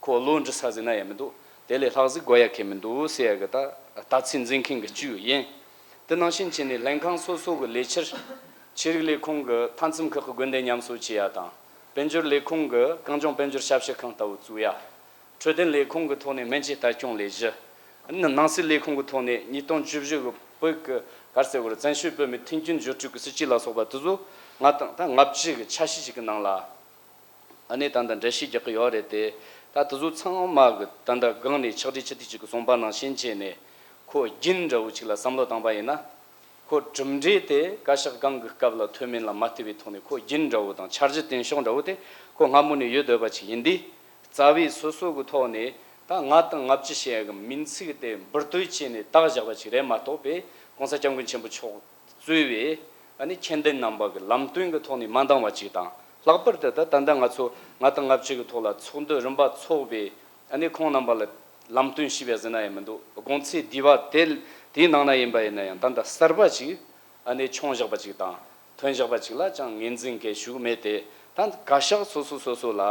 ཁོ་བློ་འདྲི་ས་ཟེར་ན་ཡང་མི་འདུག་དེ་ལས་ལྷག་ཟིག་དགོས་ཡ་གང་ཡང་མི་འདུག་ཟེར་ཡ་གི་ད་ལྟ་ཚུལ་འཛིན་མཁན་གྱི་གཅིག་ཡིན། དེ་ནང་བཞིན་བྱས་ནས་ལྷན་ཁང་སོ་སོ་གི་ལས་འཆར། ཆོས་རིག་ལས་ཁུངས་ཀྱི་མཐའ་མཚམས་ཁག་གི་དགོན་སྡེ་ཉམས་གསོ་བྱེད་ཡ་དང་། དཔལ་འབྱོར་ལས་ཁུངས་ཀྱི་གངས་ལྗོངས་དཔལ་འབྱོར་ཞབས་ཞུ་ཁང་ལྟ་བུ་བཙུགས་ཡ། འཕྲོད་བསྟེན་ལས་ཁུངས་ཀྱི་ཐོག་ནས་སྨན་བཅོས་ལྟ་སྐྱོང་ལས་གཞི། ནང་སྲིད་ལས་ཁུངས་ཀྱི་ཐོག་ནས་ཉིས་སྟོང་བཅུ་བཞི་གི་བོད་ཀྱི་ག་རེ་ཟེར་དགོས་རེད། བཙན་བྱོལ་བོད་མིའི་མཐུན་རྐྱེན་སྦྱོར་སྤྲོད་ཀྱི་སྲིད་ཇུས་ལ་སོགས་པ་དེ་ཚོ་ལྔ་དང་ད་ལྔ་བཅུ་གི་ཆ་ཤས་ཤིག་གི་ནང་ལ། ཨ་ནི་ད་ལྟ་འགྲེལ་བཤད་རྒྱག་གི་ཡོད་རེད་དེ། ད་དེ་ཚོ་ཚང་མ་གི་ད་ལྟ་སྒང་ནས་ཕྱག་སྦྲེལ་སྤྱི་འཐུས་གཅིག་གིས་གསུངས་པ་ནང་བཞིན་བྱས་ནས་ཁོ་རྒྱུན་འདྲ་བོ་ཅིག་ལ་བསམ་བློ་བཏང་པ་ཡིན་ན། ཁོ་གྲུབ་འབྲས་དེ་བཀའ་ཤག་སྒང་གི་སྐབས་ལ་ཐོན་མིན་ལ་མ་ལྟོས་པའི་ཐོག་ནས་ཁོ་རྒྱུན་འདྲ་བོ་དང་འཆར་གཞི་སྟོན་ཕྱོགས་འདྲ་བོ་དེ་ཁོ་སྔ་མོ་ནས་ཡོད་སྡོད་པ་ཅིག་ཡིན་དུས། རྩ་བའི་སོ་སོ་གི་ཐོག་ནས་ད་ལྔ་དང་ལྔ་བཅུ་ཞེས་ཡ་གི་མིང་ཚིག་དེ་འབུར་དོད་བྱས་ནས་བཏགས་བཞག་པ་ཅིག་རེད་མ་གཏོགས་པས། ༸གོང་ས་༸སྐྱབས་མགོན་ཆེན་པོ་མཆོག་གཙོས་པའི་ཨ་ནི་མཁྱེན་ལྡན་རྣམ་པ་གི་ལམ་སྟོན་གི་ཐོག་ནས་མ་འདང་བ་ཅིག་དང་། ལྷག་པར་དུ་ད་ད་ལྟ་ང་ཚོ་ལྔ་དང་ལྔ་བཅུ་གི་ཐོག་ལ་ཚོགས་འདུ་རིམ་པ་ཚོགས་པའི་ཨ་ནི་ཁོང་རྣམ་པ་ལ་ལམ་སྟོན་ཞུས་པ་ཟེར་ན་ཡང་མི་འདུག་དགོང་ཚིགས་བསྡུས་པ་དེ་དེའི་ནང་ན་ཡིན་པ་ཡིན་ན་ཡང་ད་ལྟ་གསར་པ་ཅིག་ཨ་ནི་བྱུང་བཞག་པ་ཅིག་དང་། ཐོན་བཞག་པ་ཅིག་ལ་ཅང་ངོས་འཛིན་གལ་ཞུགས་མེད་དེ། ད་བཀའ་ཤག་སོ་སོ་སོ་སོ་ལ།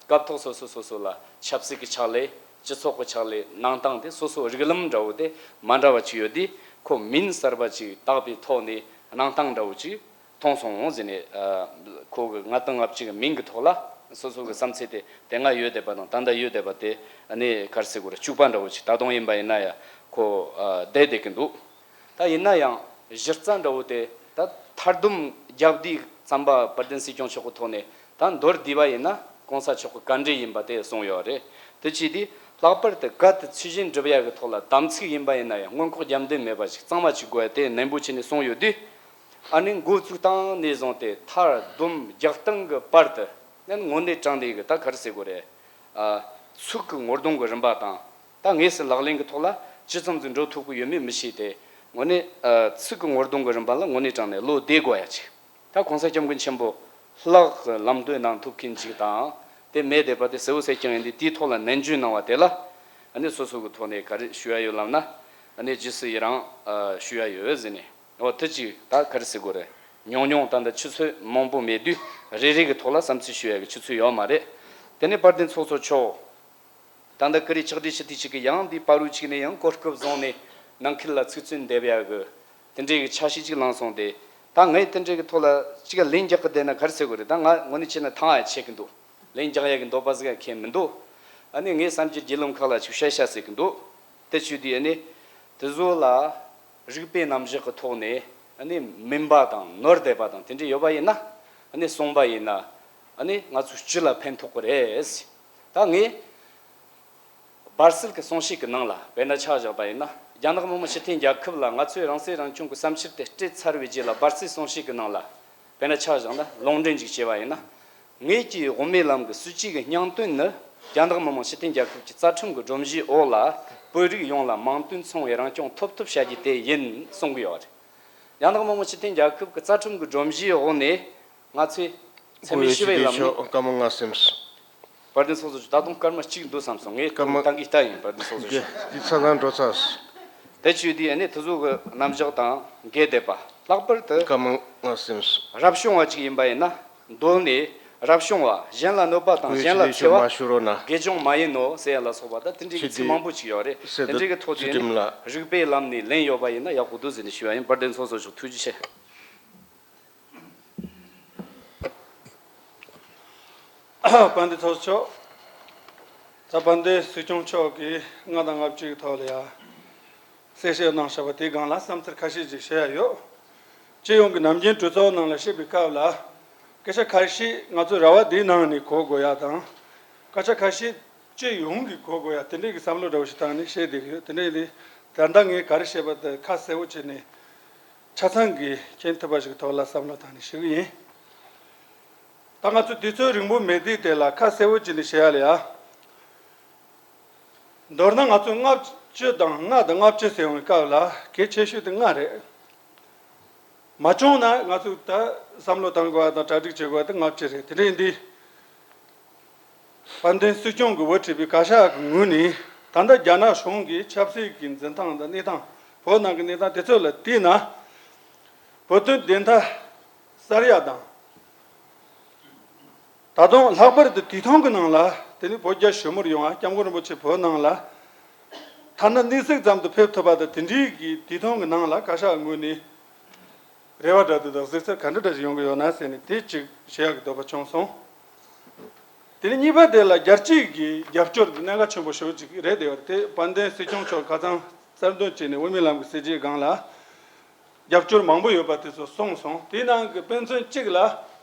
སྐབས་ཐོག་སོ་སོ་སོ་སོ་ལ་ཆབ་སྲིད་ཀྱི་ཕྱག་ལས། སྤྱི་ཚོགས་ཀྱི་ཕྱག་ལས་གནང་སྟངས་དེ་སོ་སོ་རིགས་ལམ་འདྲ་བོ་དེ་མ་འདྲ་བ་ཅིག་ཡོད་དུས། ཁོ་མིང་གསར་པ་ཅིག་བཏགས་པའི་ཐོག་ནས་གནང་སྟངས་འདྲ་བོ་ཅིག་མཐོང་སོང་ཟེར་ནས། ཨ་ཁོ་གི་ལྔ་དང་ལྔ་བཅུ་གི་མིང་གི་ཐོག་ལ་སོ་སོ་གི་བསམ་ཚུལ་དེ་དེ་སྔ་ཡོད་བསྡད་པ་དང་ད་ལྟ་ཡོད་བསྡད་པ་དེ་ཨ་ནི་ག་རེ་ཟེར་དགོས་རེད། གཅིག་པ་འདྲ་བོ་ཅིག་ད་དུང་ཡིན་པ་ཡིན་ན་ཡང་ཁོ་ཨ་བསྡད་བསྡད་ཀྱི་འདུག་ད་ཡིན་ན་ཡང་གཞི་རྩ་འདྲ་བོ་དེ་ད་མཐར་སྡོམ་རྒྱབ་དུས་ཙམ་པ་དཔལ་ལྡན་སྲིད་སྐྱོང་མཆོག་གི་ཐོག་ནས་ད་མདོར་བསྡུས་པ་ཡིན་ན་༸གོང་ས་མཆོག་གི་བཀའ་འདྲི་ཡིན་པ་དེ་གསུངས་ཡོད་རེད། དེ་བྱས་དུས་ལྷག་པར་དུ་བཀའ་དེ་ཚུལ་བཞིན་སྒྲུབ་ཡ་གི་ཐོག་ལ་དམ་ཚིག་ཡིན་པ་ཡིན་ན་ཡང་སྔོན་འགོག་རྒྱབ་འདུན་མེད་པ་ཞིག་གཙང་མ་ཅིག་དགོས་ཡ་དེ་ནན་པོ་བྱས་ནས་གསུངས་ཡོད་དུས། ཨ་ནི་འགོ་བཙུགས་སྟངས་ནས་བཟུང་སྟེ་མཐར་སྡོམ་རྒྱག་སྟངས་ཀྱི་བར་དུ་ཨ་ནི་དངོས་གནས་དྲང་གནས་ཀྱི་ད་ག་རེ་ཟེར་དགོས་རེད། ཨ་ཚིག་གི་ངོ་གདོང་གི་རིམ་པ་དང་། ད་དངོས་སུ་ལག་ལེན་གྱི་ཐོག་ལ་ཇི་ཙམ་ཟིག་འགྲོ་ཐུབ་ཀྱི་ཡོད་མེད་མི་ཤེས་ཏེ། དངོས་གནས་ཨ་ཚིག་གི་ངོ་གདོང་གི་རིམ་པ་ལ་དངོས་གནས་དྲང་གནས་བློ་བདེ་དགོས་ཡ་ཅིག་ད་༸གོང་ས་༸སྐྱབས་མགོན་ཆེན་པོ་ལྷག་གི་ལམ་སྟོན་གནང་ཐུབ་མཁན་ཅིག་དང་། དེ་མེད་བསྡད་པ་དེ་གསལ་བོ་གསལ་རྐྱང་ཡིན་དུས་དེའི་ཐོག་ལ་ནན་བརྗོད་གནང་བ་དེ་ལ་ཨ་ནི་སོ་སོ་གི་ཐོག་ནས་ག་རེ་ཞུ་ཡ་ཡོད་ལབ་ན། ཨ་ནི་རྗེས་སུ་ཡི་རང་ཨ་ཞུ་ཡ་ཡོད་ཟེར་ནས། འོ་དེ་ཅིག་ད་ག་རེ་ཟེར་དགོས་རེད། ཉུང་ཉུང་ད་ལྟ་ཆུ་ཚོད་མང་པོ་མེད་དུས་རེ་རེ་གི་ཐོག་ལ་བསམ་ཚུལ་ཞུ་ཡ་གི་ཆུ་ཚོད་ཡོད་མ་རེད། དེ་ནས་དཔལ་ལྡན་ཚོགས་གཙོ་མཆོག་ད་ལྟ་ཀུ་རེ་ཕྱག་སྦྲེལ་སྤྱི་འཐུས་གཅིག་གིས་ཡང་འདི་བར་དུ་གཅིག་ནས་ཡང་གོ་སྐབས་བཟུང་ནས་ནང་ཁུལ་ལ་ཚིག་མཚོན་འདེབས་ཡ་གི་དེ་འདྲའི་གི་ཆ་ཤས་ཅིག་བླངས་སོང་སྟེ། ད་ངས་དེ་འདྲའི་གི་ཐོག་ལ་གཅིག་ལན་རྒྱག་གི་བསྡད་ན་ག་རེ་ཟེར་དགོས་རེད། ད་ང་དངོས་གནས་བྱས་ན་ཐང་ཡ་ཆད་གི་འདུག་ལན་རྒྱག་ཡ་གི་འདོད་པ་ཟིག་ཡ་ཁྱེད་མི་འདུག་ཨ་ནི་ངས་གསར་འགྱུར་བརྒྱུད་ལམ་ཁག་ལ་ཅིག་བཤད་བྱ་ཟེར་གི་འདུག་དེ་བྱས་དུས་ཨ་ནི་དེ་ཚོ་ལ་རིག་པའི་རྣམ་གཞག་གི་ཐོག་ནས་ཨ་ནི་མུན་པ་དང་ནོར་བསྡད་པ་དང་དེ་འདྲ་ཡོད་པ་ཡིན་ན། ཨ་ནི་གསུངས་པ་ཡིན་ན། ཨ་ནི་ང་ཚོ་སྤྱི་ལ་ཕན་ཐོགས་གི་རེད། ད་ངས་སྦར་སིལ་གྱི་གསུང་བཤད་ཀྱི་ནང་ལ་དཔེར་ན་ཆ་བཞག་པ་ཡིན་ན། རྒྱ་ནག་མི་དམངས་སྤྱི་མཐུན་རྒྱལ་ཁབ་ལ་ང་ཚོས་རང་སྲིད་རང་སྐྱོང་གི་བསམ་འཆར་དེ་སྤྲད་ཚར་བའི་རྗེས་ལ། སྦར་སིལ་གསུང་བཤད་ཀྱི་ནང་ལ་དཔེར་ན་ཆ་བཞག་ན་ལུང་འདྲེན་ཅིག་བྱས་པ་ཡིན་ན། ངེད་ཀྱི་དབུ་མའི་ལམ་གྱི་སྲིད་བྱུས་ཀྱི་སྙིང་དོན་ནི། རྒྱ་ནག་མི་དམངས་སྤྱི་མཐུན་རྒྱལ་ཁབ་ཀྱི་རྩ་ཁྲིམས་ཀྱི་སྒྲོམ་གཞིའི་འོག་ལ་བོད་རིགས་ཡོངས་ལ་མིང་དོན་མཚུངས་པའི་རང་སྐྱོང་ཐོབ་ཐབས་བྱ་རྒྱུ་དེ་ཡིན་གསུང་གི་ཡོད་རེད། རྒྱ་ནག་མི་དམངས་སྤྱི་མཐུན་རྒྱལ་ཁབ་ཀྱི་རྩ་ཁྲིམས་ཀྱི་སྒྲོམ་གཞིའི་འོག་ནས་ང་ཚོས་འཚེ་མེད་ཞི་བའི་ལམ་ནས། བཀའ་མོལ་ང་སེམས། དཔལ་ལྡན་ཚོགས་གཙོ་མཆོག་ད་དུང་སྐར་མ་གཅིག་འདུག་བསམ་སོང་། ངས་སྐར་མ་ཏང་གི་ལྟ་ཡིན། དཔལ་ལྡན་ཚོགས་གཙོ་མཆོག་འདི་ཚ་ཚང་འགྲོ་ཚར། དེ་བྱས་དུས་ཨ་ནི་དེ་ཚོ་གི་རྣམ་གཞག་དང་འགལ་བསྡད་པ། ལྷག་པར་དུ་སྐར་མ་ང་སེམས། རབ་བྱུང་བ་ཅིག་ཡིན་པ་ཡིན་ན། མདོ་ནས་རབ་བྱུང་བ། གཞན་ལ་གནོད་པ་དང་གཞན་ལ་འཚེ་བ་དགེ་སྦྱོང་མ་ཡིན་ནོ་ཟེར་ཡ་ལ་སོགས་པ་དང་དེ་འདྲའི་གི་ཚིག་མང་པོ་ཅིག་ཡོད་རེད། དེ་འདྲའི་གི་ཐོག་དེ་ནི་རིག་པའི་ལམ་ནས་ལན་ཡོད་པ་ཡིན་ན་ཡག་པོ་འདུག་ཟེར་ནས་ཞུ་བ་ཡིན། དཔལ་ལྡན་ཚོགས་གཙོ་མཆོག་ཐུགས་རྗེ་ཆེ། དཔལ་ལྡན་ཚོགས་གཙོ་མཆོག་ད་དཔལ་ལྡན་སྲིད་སྐྱོང་མཆོག་གིས་ལྔ་དང་ལྔ་བཅུ་ཐོག་ལ་ཡ་གསལ་བཤད་གནང་བཞག་པ་དེའི་སྒང་ལ་བསམ་ཚུལ་ཁ་ཤས་ཅིག་བཤད་ཡ་ཡོད། སྤྱི་ཡོངས་ཀྱི་ནམ་རྒྱུན་གྲོས་ཚོགས་ནང་ལ་བཤད་པའི་སྐབས་ལ། སྐད་ཆ་ཁ་ཤས་ང་ཚོ་ར་བ་འདིའི་ནང་ནས་གོ་དགོས་ཡ་དང་། སྐད་ཆ་ཁ་ཤས་སྤྱི་ཡོངས་ཀྱིས་གོ་དགོས་ཡ་དེ་འདྲའི་གི་བསམ་བློ་འདྲ་བོ་ཞིག་བཏང་ནས་བཤད་བསྡད་ཀྱི་ཡོད། དེ་འདྲའི་ལས་ད་ལྟ་ངས་ག་རེ་བཤད་པ་དེ་ཁ་གསལ་བོ་བྱས་ནས་ཆ་ཚང་གིས་མཁྱེན་ཐུབ་པ་ཞིག་ཐོག་ལ་བསམ་བློ་བཏང་ནས་ཞུ་གི་ཡིན། ད་ང་ཚོ་དུས་ཚོད་རིང་པོ་མེད་དུས་དེ་ལ་ཁ་གསལ་བོ་བྱས་ནས་བཤད་ཡ་ལ་ཡ། མདོར་ན་ང་ཚོ་ལྔ་བཅུ་དང་ལྔ་དང་ལྔ་བཅུ་ཟེར་ཡོང་བའི་སྐབས་ལ་གལ་ཆེ་ཤོས་དེ་ལྔ་རེད། མ་བྱུང་ན་ང་ཚོས་ད་བསམ་བློ་བཏང་དགོས་པ་དང་གྲ་སྒྲིག་བྱེད་དགོས་པ་དེ་ལྔ་བཅུ་རེད། དེ་འདྲ་ཡིན་དུས། དཔལ་ལྡན་སྲིད་སྐྱོང་གིས་འགོ་ཁྲིད་པའི་བཀའ་ཤག་གི་ངོས་ནས་ད་ལྟ་རྒྱ་ནག་གཞུང་གི་ཆབ་སྲིད་ཀྱི་འཛིན་སྟངས་དང་གནས་སྟངས། བོད་ནང་གི་གནས་སྟངས་དེ་ཚོ་ལ་བལྟས་ན། བོད་དོན་བདེན་མཐའ་གསལ་ཡག་དང་། ད་དུང་ལྷག་པར་དུ་དུས་ཐུང་གི་ནང་ལ་དེ་ནི་བོད་རྒྱ་ཞི་མོལ་ཡོང་བ། སྐྱབས་མགོན་རིན་པོ་ཆེ་བོད་ནང་ལ་ཐ་ན་གནས་ཚུལ་ཙམ་དུ་ཕེབས་ཐུབ་པ་དང་། དེ་འདྲའི་གི་དུས་ཐུང་གི་ནང་ལ་བཀའ་ཤག་ངོས་ནས་རེ་བ་འདྲ་དེ་དང་གཟིགས་ཚུལ་ག་འདྲ་འདྲ་ཞིག་ཡོང་གི་ཡོད་ན་ཟེར་ནས་དེ་གཅིག་བཤད་ཡག་གི་འདོད་པ་བྱུང་སོང་། དེ་ནས་གཉིས་པ་དེ་ལ་རྒྱལ་སྤྱིའི་གི་རྒྱབ་སྐྱོར་གྱི་གནད་འགག་ཆེན་པོ་ཞེ་པོ་ཅིག་རེད། དེ་བར་དེ་དཔལ་ལྡན་སྲིད་སྐྱོང་མཆོག་ཁ་སང་གསལ་འདོན་བྱས་ནས་དབུ་མའི་ལམ་གྱི་སྲིད་བྱུས་སྒང་ལ་རྒྱབ་སྐྱོར་མང་པོ་ཡོད་པ་དེ་ཚོ་གསུངས་སོང་། དེའི་ནང་གི་དཔེ་མཚོན་གཅིག་ལ།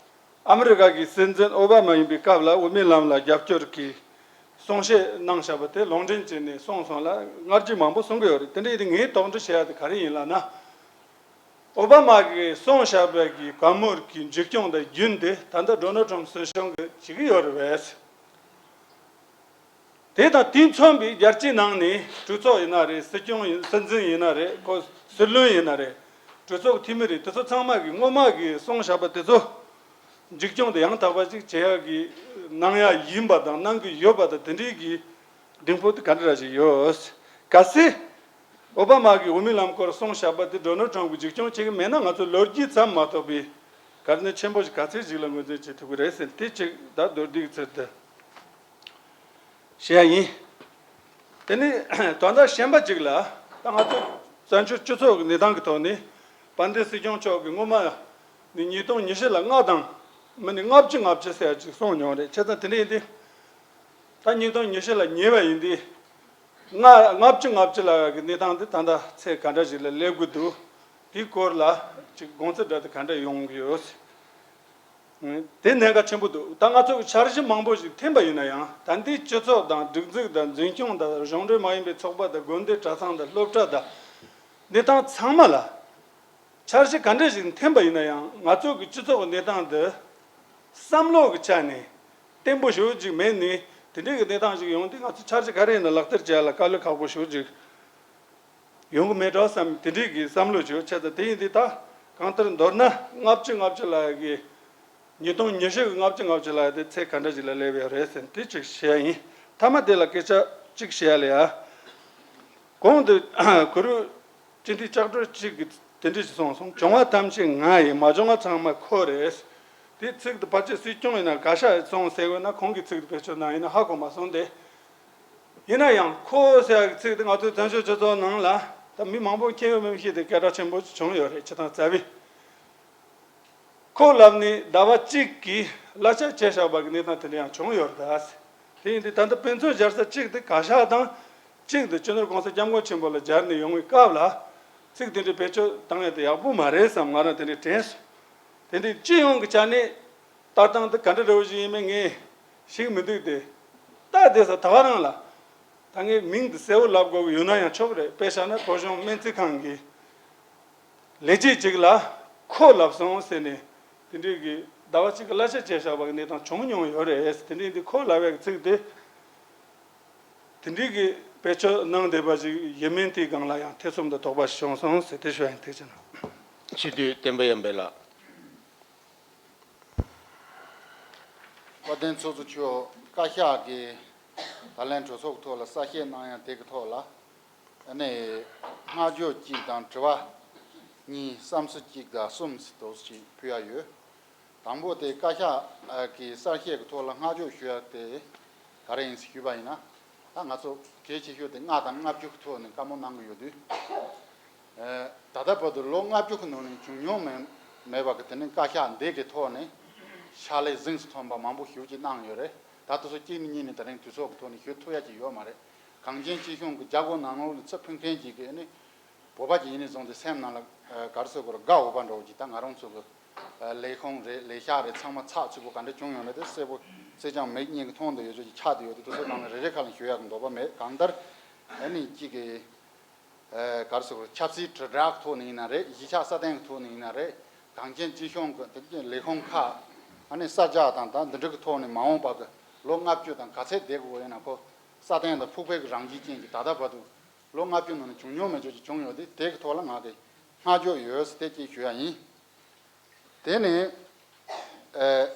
ཨ་མི་རི་ཀ་གི་སྲིད་འཛིན་ཨོ་བྷ་མ་ཡིན་པའི་སྐབས་ལ་དབུ་མའི་ལམ་ལ་རྒྱབ་སྐྱོར་གྱི་གསུང་བཤད་གནང་བཞག་པ་དེ་ལུང་འདྲེན་བྱས་ནས་གསུངས་སོང་ལ་སྔར་རྒྱུ་མང་པོ་གསུང་གི་ཡོད་རེད། དེ་འདྲ་ཡིན་དུས་ངས་དོགས་འདྲི་བྱེད་ཡ་དེ་ག་རེ་ཡིན་ལབ་ན། ཨོ་བྷ་མ་གིས་གསུངས་བཞག་པའི་གི་བཀའ་མོལ་གྱི་མཇུག་སྐྱོང་དང་རྒྱུན་དེ་ད་ལྟ་ཌོ་ནལ་ཊམ་སྲིད་གཞུང་གིས་བྱེད་ཀྱི་ཡོད་རེད་པས། དེ་དང་དེས་མཚོན་པའི་རྒྱལ་སྤྱིའི་ནང་ནས་གྲོས་ཚོགས་ཡིན་ན་རེད། སྲིད་སྐྱོང་ཡིན། སྲིད་འཛིན་ཡིན་ན་རེད། ཁོ་སྲིད་བློན་ཡིན་ན་རེད། གྲོས་ཚོགས་ཀྱི་འཐུས་མི་རེད། དེ་ཚོ་ཚང་མ་གིས་སྔོན་མ་གིས་གསུངས་བཞག་པ་དེ་ཚོ་མཇུག་སྐྱོང་དེ་ཡང་དག་པ་ཅིག་བྱེད་ཡག་གི་གནང་ཡག་ཡིན་པ་དང་གནང་གི་ཡོད་པ་དང་དེ་འདྲའི་གི་གདེང་སྤོབས་དེ་ག་འདྲ་ཞིག་ཡོད། གལ་སྲིད་ཨོ་བྷ་མ་གིས་དབུ་མའི་ལམ་སྐོར་གསུངས་བཞག་པ་དེ་ཌོ་ནལ་ཊམ་གིས་མཇུག་སྐྱོང་བྱེད་ཀྱི་མེད་ན་ང་ཚོ་ལོ་རྒྱུས་ཙམ་མ་གཏོགས་པའི་གལ་གནད་ཆེན་པོ་ཞིག་ག་ཚོད་ཞིག་ལ་ངོས་འཛིན་བྱེད་ཐུབ་ཀྱི་རེད་ཟེར། དེ་གཅིག་ད་མདོར་བསྡུས་ཀྱི་ཚུལ་དུ་བཤད་ཡ་ཡིན། དེ་ནས་དོན་དག་གཞན་པ་གཅིག་ལ། ད་ང་ཚོ་བཙན་བྱོལ་སྤྱི་ཚོགས་ཀྱི་གནས་སྟངས་ཀྱི་ཐོག་ནས་དཔལ་ལྡན་སྲིད་སྐྱོང་མཆོག་གིས་སྔོན་མ་ནས་ཉིས་སྟོང་ཉི་ཤུ་ལ་ལྔ་དང་མིན་ནི་ལྔ་བཅུ་ལྔ་བཅུ་ཟེར་ཡ་ཅིག་གསུངས་མྱོང་རེད། བྱས་ཙང་དེ་འདྲ་ཡིན་དུས། ད་ཉིས་སྟོང་ཉི་ཤུ་ལ་ཉེ་བ་ཡིན་དུས། ལྔ་ལྔ་བཅུ་ལྔ་བཅུ་ལ་གི་གནས་སྟངས་དེ་ད་ལྟ་ཚད་ག་འདྲ་ཞིག་ལ་སླེབས་ཀྱི་འདུག་དེའི་སྐོར་ལ་ཅིག་དགོངས་ཚུལ་འདྲ་དེ་ག་འདྲ་ཡོང་གི་ཡོད། དེ་གནད་འགག་ཆེན་པོ་འདུག་ད་ང་ཚོ་གི་འཆར་གཞི་མང་པོ་ཞིག་འཐེན་པ་ཡིན་ན་ཡང་། ད་ལྟའི་སྤྱི་ཚོགས་དང་སྒྲིག་འཛུགས་དང་འཛིན་སྐྱོང་དང་གཞུང་འབྲེལ་མ་ཡིན་པའི་ཚོགས་པ་དང་དགོན་སྡེ་གྲྭ་ཚང་དང་སློབ་གྲྭ་དང་། གནས་སྟངས་ཚང་མ་ལ། འཆར་གཞི་ག་འདྲ་ཞིག་འཐེན་པ་ཡིན་ན་ཡང་། ང་ཚོ་གི་སྤྱི་ཚོགས་ཀྱི་གནས་སྟངས་འདི་བསམ་བློ་གི་ཆ་ནས་བརྟན་པོ་ཞེ་པོ་ཅིག་མེད་ནས། དེ་འདྲའི་གི་གནས་སྟངས་ཤིག་ཡོང་དུས་ང་ཚོ་འཆར་གཞི་ག་རེ་ཡིན་ན་ལག་བསྟར་བྱེད་ཡ་ལ་དཀའ་ལས་ཁག་པོ་ཞེ་པོ་ཅིག་ཡོང་གི་མེད་འགྲོ་བསམ། དེ་འདྲའི་གི་བསམ་བློ་ཞེ་པོ་ཆགས། ད་དེ་ཡིན་དུས་ད་གང་ལྟར་མདོར་ན་ལྔ་བཅུ་ལྔ་བཅུ་ལ་གི། ཉིས་སྟོང་ཉི་ཤུ་གི་ལྔ་བཅུ་ལྔ་བཅུ་ལ་དེ་ཚད་ག་འདྲ་ཞིག་ལ་སླེབས་ཡོད་རེད་ཟེར་དེ་གཅིག་བཤད་ཡ་ཡིན། མཐའ་མ་དེ་ལ་སྐད་ཆ་གཅིག་བཤད་ཡ་ལ་ཡ། གོང་དུ་གུ་རུ་སྤྱི་འཐུས་ལྕགས་སྒྲོག་གཅིག་གིས་དེ་འདྲ་ཞིག་གསུངས་སོང་། བྱུང་བ་ཐམས་ཅད་ང་ཡིན། མ་བྱུང་བ་ཚང་མ་ཁོ་རེད། དེ་ཚིག་དེ་ཕལ་ཆེར་སྲིད་སྐྱོང་ཡིན་ན་ག་ཤ་གསུངས་ཟེར་དགོས་ན་ཁོང་གི་ཚིག་དེ་བེད་སྤྱོད་གནང་ཡིན་ན་ཧ་གོ་མ་སོང་སྟེ། ཡིན་ན་ཡང་ཁོ་ཟེར་ཡ་གི་ཚིག་དེ་ང་ཚོའི་བཙན་བྱོལ་སྤྱི་ཚོགས་ནང་ལ་ད་མི་མང་པོ་མཁྱེན་ཡོད་མེད་མི་ཤེས་ཏེ་སྐད་གྲགས་ཆེན་པོ་བྱུང་ཡོད་རེད། སྤྱིར་བཏང་རྩ་བའི། ཁོ་ལབ་ནས་ཟླ་བ་གཅིག་གི་གླ་ཆ་བཅད་བཞག་པ་གི་གནས་སྟངས་དེ་འདྲ་ཡང་བྱུང་ཡོད་རེད། དེ་ཡིན་དུས་ད་ལྟ་དཔེ་མཚོན་སྦྱར་ས་གཅིག་དེ་བཀའ་ཤག་དང་། གཅིག་དེ་སྤྱི་ནོར་༸གོང་ས་༸སྐྱབས་མགོན་ཆེན་པོ་ལ་སྦྱར་ནས་ཡོང་བའི་སྐབས་ལ། ཚིག་དེ་འདྲའི་བེད་སྤྱོད་བཏང་ཡ་དེ་ཡག་པོ་མ་རེད་བསམ། ང་རང་དེ་འདྲའི་དྲན་སོང་། དེ་འདྲའི་སྤྱི་ཡོངས་ཀྱི་ཆ་ནས་ལྟ་སྟངས་དེ་ག་འདྲ་འདྲ་བོ་ཞིག་ཡིན་མིན་ངས་ཤེས་ཀྱི་མི་འདུག་སྟེ། ད་དེ་ས་ད་བ་རང་ལ་ད་ངས་མིང་དེ་གསལ་བོ་ལབ་དགོས་ཀྱི་ཡོད་ན་ཡང་ཆོག་གི་རེད། དཔེ་བཞག་ན་བོད་གཞུང་སྨན་རྩིས་ཁང་གི་ལས་བྱེད་ཅིག་ལ་ཁོ་ལབ་སོང་ཟེར་ནས། དེ་འདྲའི་གི་ཟླ་བ་གཅིག་གི་གླ་ཆ་བཅད་བཞག་པ་གི་གནས་སྟངས་བྱུང་མྱོང་ཡོད་རེད། དེ་འདྲའི་འདི་ཁོ་ལབ་པའི་ཚིག་དེ། དེ་འདྲའི་གི་བེད་སྤྱོད་གནང་བསྡད་པ་ཞིག་ཡིན་མིན་དེའི་སྒང་ལ་ཡང་ཐེ་ཚོམ་དང་དོགས་པ་ཞིག་བྱུང་སོང་ཟེར་དེ་ཞུ་ཡ་ཡིན། ཐུགས་རྗེ་གནང་། སྤྱི་འཐུས་བསྟན་པ་ཡར་འཕེལ་ལགས། དཔལ་ལྡན་ཚོགས་གཙོ་མཆོག་བཀའ་ཤག་གིས་ད་ལན་གྲོས་ཚོགས་ཐོག་ལ་གསལ་བཤད་གནང་ཡ་དེ་གི་ཐོག་ལ། ཨ་ནི། བསྔགས་བརྗོད་གཅིག་དང་དྲི་བ་གཉིས། བསམ་ཚུལ་གཅིག་དང་གསུམ་ཟེར་དོ་ཞིག་ཕུལ་ཡ་ཡོད། དང་པོ་དེ་བཀའ་ཤག་གི་གསལ་བཤད་ཀྱི་ཐོག་ལ་བསྔགས་བརྗོད་ཞུ་ཡ་དེ་ག་རེ་ཡིན་ཟེར་ཞུས་པ་ཡིན་ན། ད་ང་ཚོ་གལ་ཆེ་ཤོས་དེ་ལྔ་དང་ལྔ་བཅུ་གི་ཐོག་ནས་བཀའ་མོལ་གནང་གི་ཡོད་དུས། ད་ལྟ་བར་དུ་ལོ་ལྔ་བཅུ་གི་ནང་ནས་བྱུང་མྱོང་མེད་མེད་པ་གི་དེ་ནི་བཀའ་ཤག་འདི་གི་ཐོག་ནས་ཕྱག་ལས་གཟེངས་སུ་ཐོན་པ་མང་པོ་ཞེ་པོ་ཅིག་གནང་ཡོད་རེད། ད་དེ་ཚོ་གཅིག་ནས་གཉིས་ནས་དེ་རིང་དུས་ཚོད་ཀྱི་ཐོག་ནས་ཞུ་ཐུབ་ཡ་ཅིག་ཡོད་མ་རེད། གངས་ཅན་སྐྱིད་གཤོངས་ཀྱི་རྒྱལ་སྒོ་ནང་ལོགས་ལ་ཚུར་ཕུད་མཁན་ཅིག་གི་ནི་བོད་པ་ཅིག་ཡིན་ནས་བཟུང་སྟེ་སེམས་ནང་ལ་ག་རེ་ཟེར་དགོས་རེད། དགའ་འོས་པ་འདྲ་བོ་ཅིག་ད་ང་རང་ཚོ་གི་ལས་ཁུངས་རེད། ལས་ཤག་རེད། ཚང་མ་ཚགས་ཚུད་པོ་ག་འདྲ་བྱུང་ཡོད་ན་དེ་གསལ་པོ་གསལ་རྐྱང་མིག་གཉིས་ཀྱིས་མཐོང་བསྡད་ཡོད་ཆོག་ཅིག་ཆགས་བསྡད་ཡོད་དུས། དེ་ཚོ་ནང་ལ་རེ་རེ་ཁ་ལ་ཞུ་ཡག་གི་འདོད་པ་མེད། གང་ལྟར་ཨ་ནི་གཅིག་གི་ག་རེ་ཟེར་དགོས་རེད། ཆབ་སྲིད་དྲིལ་བསྒྲགས་ཐོག་ནས་ཡིན་ན་རེད། གཞིས་ཆགས་སྲ་བརྟན་གྱི་ཐོག་ནས་ཡིན་ན་རེད། གངས་ཅན་སྐྱིད་གཤོངས་ཀྱི་ལས་ཁུངས་ཁག་ཨ་ནི་གསར་རྒྱག་དང་ད་འདི་འདྲ་གི་ཐོག་ནས་མ་འོངས་པ་གི་ལོ་ལྔ་བཅུ་དང་ག་ཚད་བསྡད་དགོས་ཡིན་ན། ཁོ་སྲ་བརྟན་དང་ཕུགས་འཕེར་གྱི་རང་བཞིན་ཅན་གྱི་ད་ལྟ་བར་དུ་ལོ་ལྔ་བཅུ་ནང་ནས་བྱུང་མྱོང་མེད་ཆོག་ཅིག་བྱུང་ཡོད་དེ། དེ་གི་ཐོག་ལ་ང་གི་བསྔགས་བརྗོད་ཡོད་ཟེར་དེ་གཅིག་ཞུ་ཡ་ཡིན། དེ་ནས་ཨེ།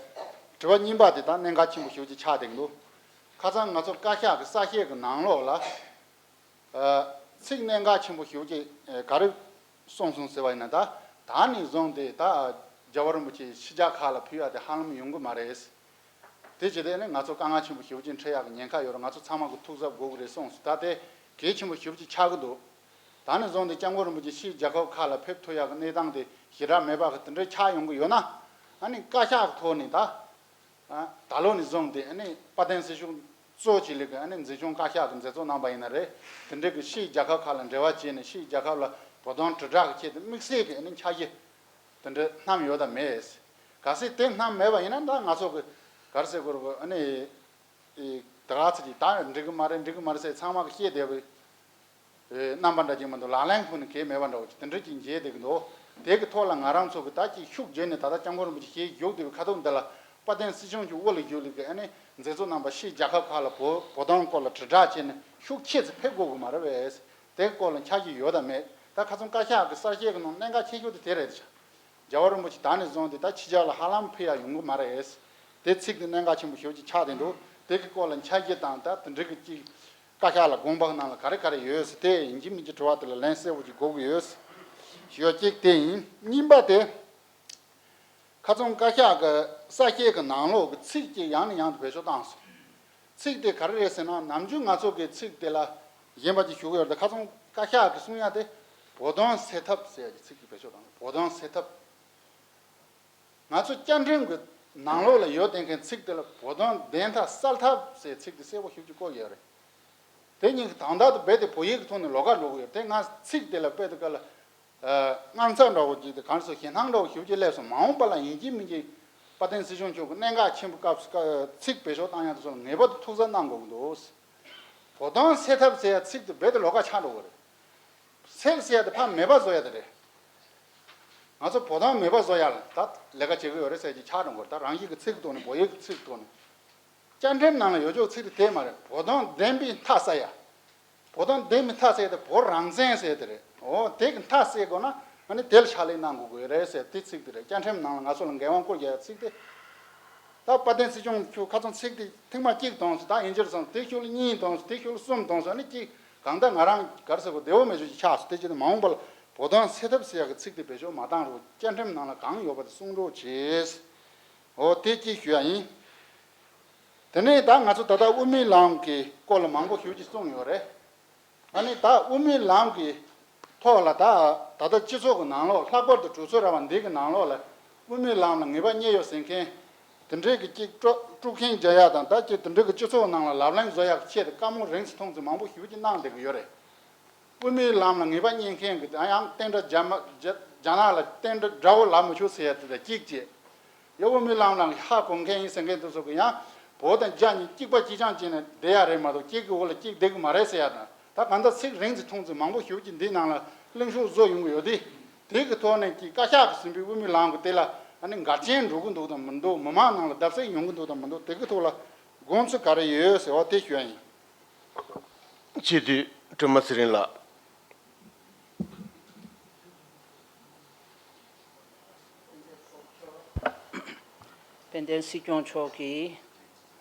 དྲི་བ་གཉིས་པ་དེ་ད་གནད་འགག་ཆེན་པོ་ཞེ་པོ་ཅིག་ཆགས་བསྡད་ཀྱི་འདུག། ཁ་སང་ང་ཚོ་བཀའ་ཤག་གི་གསལ་བཤད་ཀྱི་ནང་ལོགས་ལ། ཨ། ཚིག་གནད་འགག་ཆེན་པོ་ཞེ་པོ་ཅིག་ཨེ། ག་རེ་གསུངས་སོང་ཟེར་བ་ཡིན་ན། ད་ད་ནས་བཟུང་སྟེ་ད་རྒྱལ་བ་རིན་པོ་ཆེ་ཕྱི་རྒྱལ་ཁག་ལ་ཕུལ་ཡ་དེ་ཧ་ལམ་ཡོང་གི་མ་རེད། དེ་བྱས་ཏེ་ནི་ང་ཚོ་དཀའ་ངལ་ཆེན་པོ་ཞེ་པོ་ཅིག་འཕྲད་ཡག་གི་ཉེན་ཁ་ཡོད་རེད། ང་ཚོ་ཚང་མ་གི་ཐུགས་གཟབ་དགོས་ཀྱི་རེད་གསུངས་སོང་། ད་དེ་གལ་ཆེན་པོ་ཞེ་པོ་ཅིག་ཆགས་ཀྱི་འདུག། ད་ནས་བཟུང་སྟེ་སྐྱབས་མགོན་རིན་པོ་ཆེ་ཕྱིའི་རྒྱལ་ཁབ་ཁག་ལ་ཕེབས་ཐུབ་ཡག་གི་གནས་སྟངས་དེ་ཞེ་དྲག་མེད་པ་གི་དེ་འདྲ་ཆགས་ཡོང་གི་ཡོད་ན། ཨ་ནི་བཀའ་ཤག་གི་ཐོག་ནས་ད། ཨ། ད་ལོ་ནས་བཟུང་སྟེ་ཨ་ནི་དཔལ་ལྡན་སྲིད་སྐྱོང་གཙོ་བྱས་ལས་ཀྱི་ཨ་ནི་འཛིན་སྐྱོང་བཀའ་ཤག་གི་མཛད་གཙོ་རྣམ་པ་ཡིན་ན་རེད། དེ་འདྲ་གི་ཕྱིའི་རྒྱལ་ཁབ་ཁག་ལ་འབྲེལ་བ་བྱས་ནས་ཕྱིའི་རྒྱལ་ཁབ་ལ་བོད་དོན་དྲིལ་བསྒྲགས་ཀྱི་ཆེད་དུ་དམིགས་བསལ་གྱི་ཨ་ནི་འཆར་གཞི་དེ་འདྲ་བསྣམས་ཡོད་དམ་མེད། གལ་སྲིད་དེ་བསྣམས་མེད་པ་ཡིན་ན། ད་ང་ཚོ་གི་ག་རེ་ཟེར་དགོས་རེད། ཨ་ནི་ད་ག་ཚོད་ཅིག་ད་འགྲིག་གི་མ་རེད། འགྲིག་གི་མ་རེད་ཟེར་ཚང་མ་གི་བཤད་བསྡད་པའི་རྣམ་པ་འདྲ་ཅིག་མ་གཏོགས་ལག་ལེན་ཁུལ་ནས་གལ་མེད་པ་འདྲ་བོ་ཅིག་དེ་འདྲ་ཅིག་མཇལ་བསྡད་ཀྱི་འདུག། དེ་གི་ཐོག་ལ་ང་རང་ཚོ་གི་ད་ཅིག་ཤུགས་བརྒྱབ་ནས་ད་ལྟ་སྐྱབས་མགོན་རིན་པོ་ཆེ་ཞལ་བཞུགས་བསྡད་པའི་ཁ་ཐུག་འདི་ལ་དཔལ་ལྡན་སྲིད་སྐྱོང་མཆོག་དབུ་ལ་བཞུགས་ལས་ཀྱི་ཨ་ནི་མཛད་གཙོ་རྣམ་པ་ཕྱིའི་རྒྱལ་ཁབ་ཁག་ལ་བོད་བོད་དོན་སྐོར་ལ་དྲིལ་བསྒྲགས་བྱས་ནས་ཤུགས་ཆེ་ཙམ་ཕེབས་དགོས་ཀྱི་མ་རེད་པས། དེ་སྐོར་ལ་འཆར་གཞི་ཡོད་དམ་མེད། ད་ཁ་སང་བཀའ་ཤག་གི་གསར་བཤད་ཀྱི་ནང་གནད་འགག་ཆེ་ཤོས་དེ་དེ་རེད་ཤག། རྒྱལ་བ་རིན་པོ་ཆེ་ད་ནས་བཟུང་སྟེ་ད་ཕྱི་རྒྱལ་ལ་ཧ་ལམ་ཕེབས་ཡ་ཡོང་གི་མ་རེད། དེ་ཚིག་དེ་གནད་འགག་ཆེན་པོ་ཞེ་པོ་ཅིག་ཆགས་བསྡད་འདུག། དེ་གི་སྐོར་ལ་འཆར་གཞི་དང་ད་དེ་འདྲ་གི་ཅིག་བཀའ་ཤག་ལ་དགོངས་པ་ནང་ལ་ག་རེ་ག་རེ་ཡོད་ཟེར་དེ་ཡིན་གཅིག་མིན་གཅིག་དྲི་བ་དེ་ལ་ལན་གསལ་པོ་ཅིག་དགོས་ཀྱི་ཡོད་ཞུ་ཡ་གཅིག་དེ་ཡིན། གཉིས་པ་དེ། ཁ་སང་བཀའ་ཤག་གི་གསར་བཤད་ཀྱི་ནང་ལོགས་ཀྱི་ཚིག་ཅིག་ཡང་ནས་ཡང་དུ་བེད་སྤྱོད་བཏང་སོང་། ཚིག་དེ་ག་རེ་རེད་ཟེར་ན། ནམ་རྒྱུན་ང་ཚོ་གི་ཚིག་དེ་ལ་གཞན་པ་ཅིག་ཞུ་གི་ཡོད་རེད། ད་ཁ་སང་བཀའ་ཤག་གིས་གསུང་ཡ་དེ་བོད་དོན་སེལ་ཐབས་ཟེར་ཡ་གི་ཚིག་ཅིག་བེད་སྤྱོད་བཏང་། བོད་དོན་སེལ་ཐབས། ང་ཚོ་བཅའ་ཁྲིམས་ཀྱི་ནང་ལོགས་ལ་ཡོད་བསྡད་མཁན་ཚིག་དེ་ལ་བོད་དོན་བདེན་མཐའ་གསལ་ཐབས་ཟེར་ཚིག་དེ་གསལ་པོ་ཞེ་པོ་ཅིག་བཀོད་ཡོད་རེད། དེ་གཉིས་ཀྱི་དང་ཐོག་ཏུ་རྦད་དེ་བོད་ཡིག་གི་ཐོག་ནས་ལོགས་ཀ་འགྲོ་གི་ཡོད། དེ་ང་ཚིག་དེ་ལ་རྦད་དེ་ག་ལ་ཨ། དངངས་འཚབ་འདྲ་བོ་ཅིག་དང་གང་སོ་ཞེད་སྣང་འདྲ་བོ་ཞེ་པོ་ཅིག་སླེབས་སོང་། མ་འོངས་པ་ལ་ཡིན་གཅིག་མིན་གཅིག་དཔལ་ལྡན་སྲིད་སྐྱོང་མཆོག་གིས་གནད་འགག་ཆེན་པོའི་སྐབས་སུ་ཚིག་བེད་སྤྱོད་བཏང་ཡག་དེ་ཚོ་ལ་ངེས་པར་དུ་ཐུགས་གཟབ་གནང་དགོས་ཀྱི་འདུག། བོད་དོན་སེལ་ཐབས་ཟེར་ཡ་ཚིག་དེ་རྦད་དེ་ལོགས་ཀ་ཆགས་འགྲོ་གི་རེད། སེལ་ཟེར་ཡ་དེ་ཕར་མེད་པ་བཟོ་ཡ་དེ་རེད། ང་ཚོ་བོད་དོན་མེད་པ་བཟོ་ཡ་ལ་ད་ལས་ཀ་བྱེད་ཀྱི་ཡོད་རེད་ཟེར་གྱི་ཆགས་འགྲོ་གི་རེད། ད་རང་ཡིག་གི་ཚིག་ཐོག་ནས་བོད་ཡིག་གི་ཚིག་ཐོག་ནས། བཅའ་ཁྲིམས་ནང་ལ་ཡོད་ཆོག་ཚིག་དེ་དེ་མ་རེད། བོད་དོན་བདེན་པའི་མཐའ་གསལ་ཡ། བོད་དོན་བདེན་པའི་མཐའ་གསལ་དེ་བོད་རང་བཙན་ཟེར་དེ་རེད། འོ་དེ་གི་མཐའ་གསལ་དགོས་ན་ཨ་ནི་དེ་ལ་ཕྱག་ལས་གནང་དགོས་ཀྱི་རེད་ཟེར་དེ་ཚིག་དེ་རེད། བཅའ་ཁྲིམས་ནང་ལ་ང་ཚོ་ལ་འགན་དབང་བསྐུར་རྒྱག་ཡ་ཚིག་དེ། ད་དཔལ་ལྡན་སྲིད་སྐྱོང་མཆོག་ཁ་སང་ཚིག་དེ་ཐེངས་མ་གཅིག་བཏང་སོང་། ད་ཡིན་གཅིག་རེད་བསམ། དེ་ཤུལ་ལ་གཉིས་བཏང་སོང་། དེ་ཤུལ་ལ་གསུམ་བཏང་སོང་། ཨ་ནི་གཅིག་གང་ལྟར་ང་རང་ག་རེ་ཟེར་དགོས། བདེ་བོ་མེད་ཆོག་ཅིག་ཆགས་སོང་། དེ་བྱས་ནས་མ་འོངས་པ་ལ་བོད་དོན་སེལ་ཐབས་ཟེར་ཡག་གི་ཚིག་དེ་བེད་སྤྱོད་མ་བཏང་རོགས། བཅའ་ཁྲིམས་ནང་ལ་གང་ཡོད་པ་དེ་གསུང་རོགས་བྱེད། འོ་དེ་གཅིག་ཞུ་ཡ་ཡིན། དེ་ནས་ད་ང་ཚོ་ད་ལྟ་དབུ་མའི་ལམ་གྱི་སྐོར་ལ་མང་པོ་ཞེ་པོ་ཅིག་གསུངས་ཡོད་རེད། ཨ་ནི་ད་དབུ་མའི་ལམ་གྱི་ཐོག་ལ་ད་ད་ལྟ་སྤྱི་ཚོགས་ཀྱི་ནང་ལོགས། ལྷག་པར་དུ་གྲོས་ཚོགས་ར་བ་འདི་གི་ནང་ལོགས་ལ་དབུ་མའི་ལམ་ལ་ངེས་པ་རྙེད་ཡོད་ཟེར་མཁན་ དེ་འདྲའི་གི་གཅིག་དཀྲུག་དཀྲུག་མཁན་རྒྱག་ཡག་དང་ད་ཅིག་དེ་འདྲའི་གི་སྤྱི་ཚོགས་ནང་ལ་ལབ་གླེང་བཟོ་ཡག་གི་ཆེད་དུ་བཀའ་མོལ་རིང་ཙམ་ཐུང་ཙམ་མང་པོ་ཞེ་པོ་ཅིག་གནང་བསྡད་གི་ཡོད་རེད། དབུ་མའི་ལམ་ལ་ངེས་པ་རྙེད་མཁན་གྱི་ཡང་བསྟན་དགྲ་རྒྱ་མ་རྒྱ་རྒྱ་ནག་ལ་བསྟན་དགྲ་དགྲ་བོ་ལབ་མི་ཆོག་ཟེར་ཡ་དེ་དང་གཅིག་བྱས། ཡ་དབུ་མའི་ལམ་ལ་ཧ་གོ་མཁན་ཡིན་ཟེར་མཁན་དེ་ཚོ་གི་ཡང་བོད་དང་རྒྱ་གཉིས་གཅིག་པ་གཅིག་རྐྱང་བྱས་ནས་བསྡད་ཡ་རེད་མ་གཏོགས་གཅིག་གི་འོག་ལ་གཅིག་བསྡད་གི་མ་རེད་ཟེར་ཡ་དང་། ད་གང་ལྟར་ཚིག་རིང་ཙམ་ཐུང་ཙམ་མང་པོ་ཞེ་པོ་ཅིག་འདིའི་ནང་ལ་གླེང་ཤོག་བཟོ་ཡོང་གི་ཡོད་དེ། དེ་གི་ཐོག་ནས་ཀྱི་བཀའ་ཤག་གི་ཟིན་པའི་དབུ་མའི་ལམ་གི་དེ་ལ་ཨ་ནི་འགལ་རྐྱེན་འགྲོ་གི་འདུག་དང་མི་འདུག་མི་མང་ནང་ལ་བརྡབ་གསིག་ཡོང་གི་འདུག་དང་མི་འདུག་དེ་གི་ཐོག་ལ་དགོངས་ཚུལ་ག་རེ་ཡོད་ཟེར་བ་དེ་ཞུ་ཡ་ཡིན། སྤྱི་འཐུས་སྒྲོལ་མ་ཚེ་རིང་ལགས། དཔལ་ལྡན་སྲིད་སྐྱོང་མཆོག་གིས་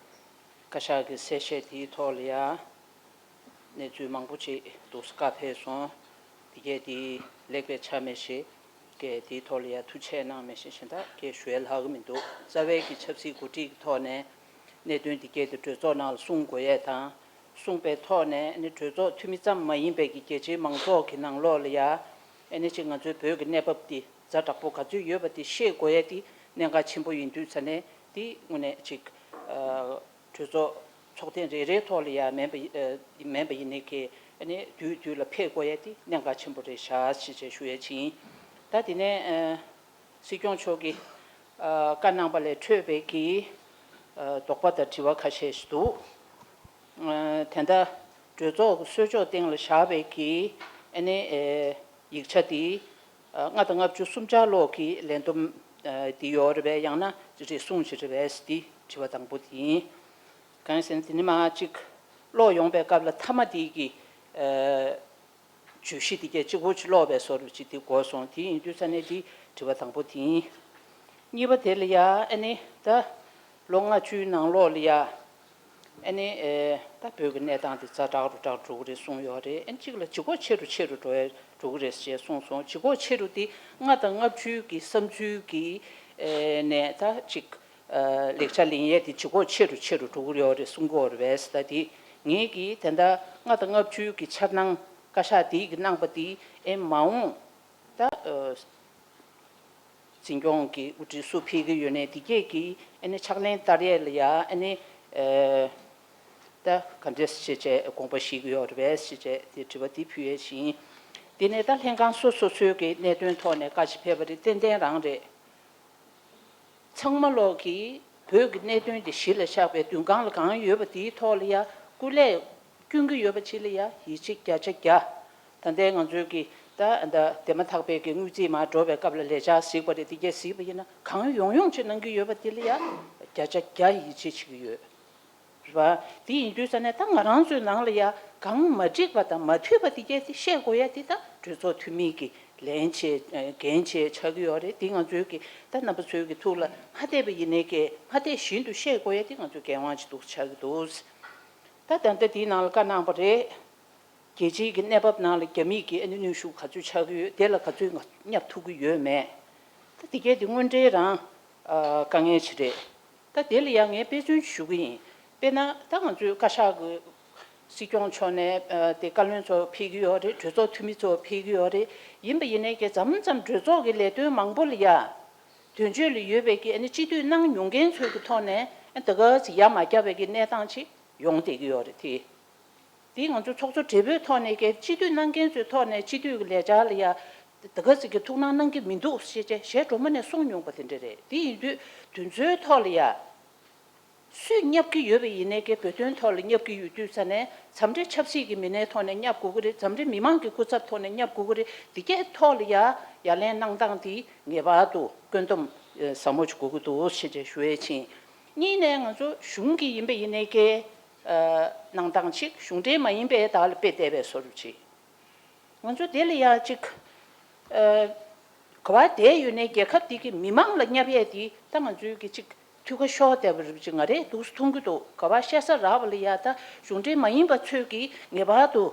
བཀའ་ཤག་གི་གསལ་བཤད་དེའི་ཐོག་ལ་ཡ་གནས་ཚུལ་མང་པོ་ཅིག་འདུག་སེ་བཀའ་ཕེབས་སོང་། དེ་གས་དེ་ལེགས་པའི་ཆ་མེད་ཞེས་གས་དེའི་ཐོག་ལ་ཡ་ཐུགས་ཆེ་གནང་མེད་ཞེས་གཞན་དག་གས་ཞུ་ཡ་ལྷག་གི་མི་འདུག་རྩ་བའི་གི་ཆབ་སྲིད་འགོ་ཁྲིད་ཀྱི་ཐོག་ནས་གནད་དོན་དེ་གས་དེ་གྲོས་ཚོགས་ནང་ལ་གསུང་དགོས་ཡས་དང་། གསུངས་པའི་ཐོག་ནས་ཨ་ནི་གྲོས་ཚོགས་འཐུས་མི་ཙམ་མ་ཡིན་པའི་གི་རྒྱལ་སྤྱིའི་མང་ཚོགས་ཀྱི་ནང་ལོགས་ལ་ཡ་ཨ་ནི་ཅིག་ང་ཚོའི་བོད་ཀྱི་གནས་བབ་འདི་ཛ་དྲག་པོ་ག་ཚོད་ཡོད་པ་དེ་ཤེས་དགོས་ཡ་དེ་གནད་འགག་ཆེན་པོ་ཡིན་དུས་ཙ་ནས་དེ་དངོས་གནས་ཅིག་ཨ་གྲོས་ཚོགས་ཚོགས་ཐེངས་རེ་རེའི་ཐོག་ལ་ཡ་མིན་པ་ཨ་མིན་པ་ཡིན་ནའི་གི་ཨ་ནི་དུས་དུས་ལ་ཕེབས་དགོས་ཡ་དེ་གནད་འགག་ཆེན་པོ་རེད་ཤག་ཞེས་བྱས་ཞུ་ཡ་ཅིག་ཡིན། ད་དེ་ནས་ཨ། སྲིད་སྐྱོང་མཆོག་གིས་ཨ་བཀའ་གནང་པ་ལས་འཕྲོས་པའི་གི་ཨ་དོགས་པ་དང་དྲི་བ་ཁ་ཤས་ཤིག་འདུག་ཨ་དེ་འདྲ་གྲོས་ཚོགས་ཀྱི་གསོལ་ལྕོག་སྟེང་ལ་བཞག་པའི་གི་ཨ་ནི་ཨེ་ཡིག་ཆ་དེ་ཨ་ལྔ་དང་ལྔ་བཅུ་སུམ་ཆ་ཀློག་གི་ལས་བསྡོམས་ཨ་དེ་ཡོད་རེད་པས། ཡང་ན་རེ་ཟུང་ཞིག་རེད་པས་དེ་དྲི་བ་དང་པོ་དེ་ཡིན། གང་ཡིན་ཟེར་ན་དེ་ནི་མ་གཅིག་ཀློག་ཡོང་པའི་སྐབས་ལ་མཐའ་མ་དེ་གི་ཨ། བརྗོད་གཞི་དེ་གས་གཅིག་པོ་ཅིག་ཀློག་པའི་བཟོ་འདྲ་ཅིག་དེ་དགོས་སོང་། དེ་ཡིན་དུས་ཙ་ནས་དེ་དྲི་བ་དང་པོ་དེ་ཡིན། གཉིས་པ་དེ་ལ་ཡ་ཨ་ནི་ད་ལོ་ལྔ་བཅུའི་ནང་ལོགས་ལ་ཡ་ཨ་ནི་ཨེ་ད་བོད་ཀྱི་གནས་སྟངས་དེ་ཛ་དྲག་རུ་དྲག་འགྲོ་གི་རེད་གསུངས་ཡོད་རེད། ཨ་ནི་གཅིག་ལ་ལྗིད་ཁོག་ཆེ་རུ་ཆེ་རུ་འགྲོ་ཡ་འགྲོ་གི་རེད་ཅེས་གསུངས་སོང་། ལྗིད་ཁོག་ཆེ་རུ་དེ་ལྔ་དང་ལྔ་བཅུའི་གི་བསམ་ཚུལ་གྱི་ཨེ་ནས་ད་ཅིག་ལེགས་ཆ་ལེན་ཡས་དེ་ལྗིད་ཁོག་ཆེ་རུ་ཆེ་རུ་འགྲོ་གི་ཡོད་རེད་གསུང་གི་ཡོད་རེད་པས། ད་དེ་ངེད་ཀྱིས་དེ་འདྲ་ལྔ་དང་ལྔ་བཅུའི་གི་འཆར་སྣང་བཀའ་ཤག་དེ་གི་གནང་པ་དེ་ཨེ་མ་འོངས་ད་འཛིན་སྐྱོང་གི་དབུ་ཁྲིད་སུ་ཕེབས་ཀྱི་ཡོད་ནའི་དེ་གས་ཀྱི་ཨེ་ནི་ཕྱག་ལེན་བསྟར་ཡས་ལ་ཡ་ཨེ་ནི་ད་ག་འདྲས་ཞེས་བྱས་དགོངས་པ་བཞེས་ཀྱི་ཡོད་རེད་པས་ཞེས་བྱས་དེ་དྲི་བ་དེ་ཕུལ་ཡས་ཤིག་ཡིན། དེ་ནས་ད་ལྷན་ཁང་སོ་སོ་སོའི་གི་གནད་དོན་ཐོག་ནས་བཀའ་ཞིག་ཕེབས་པ་རེད། ཏན་ཏན་རང་རེད། ཚང་མ་ལོག་གིས་བོད་ཀྱི་གནད་དོན་དེ་གཞི་ལ་བཞག་པའི་མདུན་སྒང་ལ་གང་ཡོད་པ་དེའི་ཐོག་ལ་ཡ་སྐུ་ལས་སྐྱོན་གྱི་ཡོད་པ་ཅིག་ལ་ཡ་ཡིད་ཆེས་བརྒྱ་ཆ་བརྒྱ། ད་ལྟའི་ང་ཚོའི་གི་ད་ད་དེ་མ་ཐག་པའི་གི་དངུལ་རྩིས་མར་འགྲོ་བའི་སྐབས་ལ་ལས་འཆར་གཟིགས་པ་རེད། དེ་གས་གཟིགས་པ་ཡིན་ན་གང་ཡོང་ཡོང་ཅིག་གནང་གི་ཡོད་པ་དེ་ལ་ཡ་བརྒྱ་ཆ་བརྒྱ་ཡིད་ཆེས་བྱེད་ཀྱི་ཡོད། རེད་པ། དེ་ཡིན་དུས་ཙ་ནས་ད་ང་རང་ཚོའི་ནང་ལ་ཡ་གང་མ་འགྲིག་པ་དང་མ་འཐུས་པ་དེ་གས་དེ་བཤད་དགོས་ཡ་དེ་ད་གྲོས་ཚོགས་འཐུས་མི་གི་ལན་ཆེ་འགན་ཆེ་ཆགས་ཀྱི་ཡོད་རེད། དེ་ང་ཚོའི་གི་ད་རྣམ་པ་ཚོའི་གི་ཐུགས་ལ་མ་བསྡད་པ་ཡིན་ནའི་གི་མ་བསྡད་བཞིན་དུ་བཤད་དགོས་ཡ་དེ་ང་ཚོའི་འགན་དབང་ཅིག་འདུག་ཆགས་ཀྱི་འདུག་ད་ད་ལྟ་དེའི་ནང་ལ་བཀའ་གནང་པ་རེད། རྒྱལ་སྤྱིའི་གི་གནས་བབ་ནང་ལ་རྒྱ་མིས་ཀྱི་ཨ་ནི་གནོན་ཤུགས་ག་ཚོད་ཆགས་ཀྱི་ཡོད། དེ་ལ་ག་ཚོད་ང་བསྙབ་ཐུབ་ཀྱི་ཡོད་མེད། ད་དེ་གས་དེ་དངོས་འབྲེལ་རང་ཨ་དཀའ་ངལ་ཞིག་རེད། ད་དེ་ལ་ཡང་ངས་དཔེ་མཚོན་ཞུ་གི་ཡིན། དཔེར་ན་ད་ང་ཚོའི་བཀའ་ཤག་གི་སྲིད་སྐྱོང་མཆོག་ནས་ཨ་དེ་བཀའ་བློན་ཚོ་ཕེབས་ཀྱི་ཡོད་རེད། གྲོས་ཚོགས་འཐུས་མི་ཚོ་ཕེབས་ཀྱི་ཡོད་རེད། ཡིན་པ་ཡིན་ནའི་གི་མཚམས་མཚམས་གྲོས་ཚོགས་ཀྱི་ལས་དོན་མང་པོ་ལ་ཡ་དོན་གཅོད་ལ་ཡོད་པའི་གི་ཨ་ནི་སྤྱི་འཐུས་གནང་མྱོང་མཁན་ཚོའི་གི་ཐོག་ནས་ཨ་ད་ག་ཚོད་ཡ་མ་བརྒྱབ་པའི་གི་གནས་སྟངས་ཅིག་ཡོང་བསྡད་ཀྱི་ཡོད་རེད་དེ། དེ་ང་ཚོ་ཚོགས་གཙོ་སྦྲེལ་པོའི་ཐོག་ནས་ཀྱི་སྤྱི་འཐུས་གནང་མཁན་ཚོའི་ཐོག་ནས་སྤྱི་འཐུས་ཀྱི་ལས་འཆར་ལ་ཡ་ད་ག་ཟིག་གི་ཐུགས་སྣང་གནང་གི་མི་འདུག་ཞེས་བྱས་ཞལ་དྲོན་མོ་ནས་གསུངས་མྱོང་པ་དེ་འདྲ་རེད། དེ་ཡིན་དུས་དེ་ཚོའི་ཐོག་ལ་ཡ་སུས་བསྙབ་ཀྱི་ཡོད་པ་ཡིན་ནའི་ཀྱི་བོད་དོན་ཐོག་ལ་བསྙབ་ཀྱི་ཡོད་དུས་ཙ་ནས་འཚམས་འདྲི་ཆབ་སྲིད་ཀྱི་མི་སྣའི་ཐོག་ནས་བསྙབ་དགོས་ཀྱི་རེད། འཚམས་འདྲི་མི་མང་གི་སྐུ་ཚབ་ཐོག་ནས་བསྙབ་དགོས་ཀྱི་རེད། དེ་གའི་ཐོག་ལ་ཡ་ཡ་ལན་གནང་སྟངས་དེ་ངེས་པར་དུ་བཀོད་འདོམས་ཟབ་མོ་ཞིག་དགོས་ཀྱི་འདུག་ཞེས་བྱས་ཞུ་ཡས་ཕྱིན། གཉིས་ནས་ང་ཚོ་གཞུང་གི་ཡིན་པ་ཡིན་ནའི་ཀྱི་གནང་སྟངས་གཅིག་གཞུང་འབྲེལ་མ་ཡིན་པའི་དག་ལ་དཔེ་བལྟས་པའི་བཟོ་འདྲ་ཅིག་ང་ཚོ་དེ་ལ་ཡང་གཅིག་ཨ་ག་བ་བསྡད་ཡོད་ནའི་རྒྱལ་ཁབ་འདི་གི་མི་མང་ལ་བསྙབ་ཡས་འདི་ད་ང་ཚོའི་གི་གཅིག་འཐུས་ཁ་ཤོར་བསྡད་པ་རེད་ཅིག་ང་རེ་འདུག་སེ་མཐོང་གི་འདུག་ག་བ་བཤད་ས་རག་པ་ལ་ཡ་ད་གཞུང་འབྲེལ་མ་ཡིན་པ་ཚོས་གི་ངེས་པར་དུ་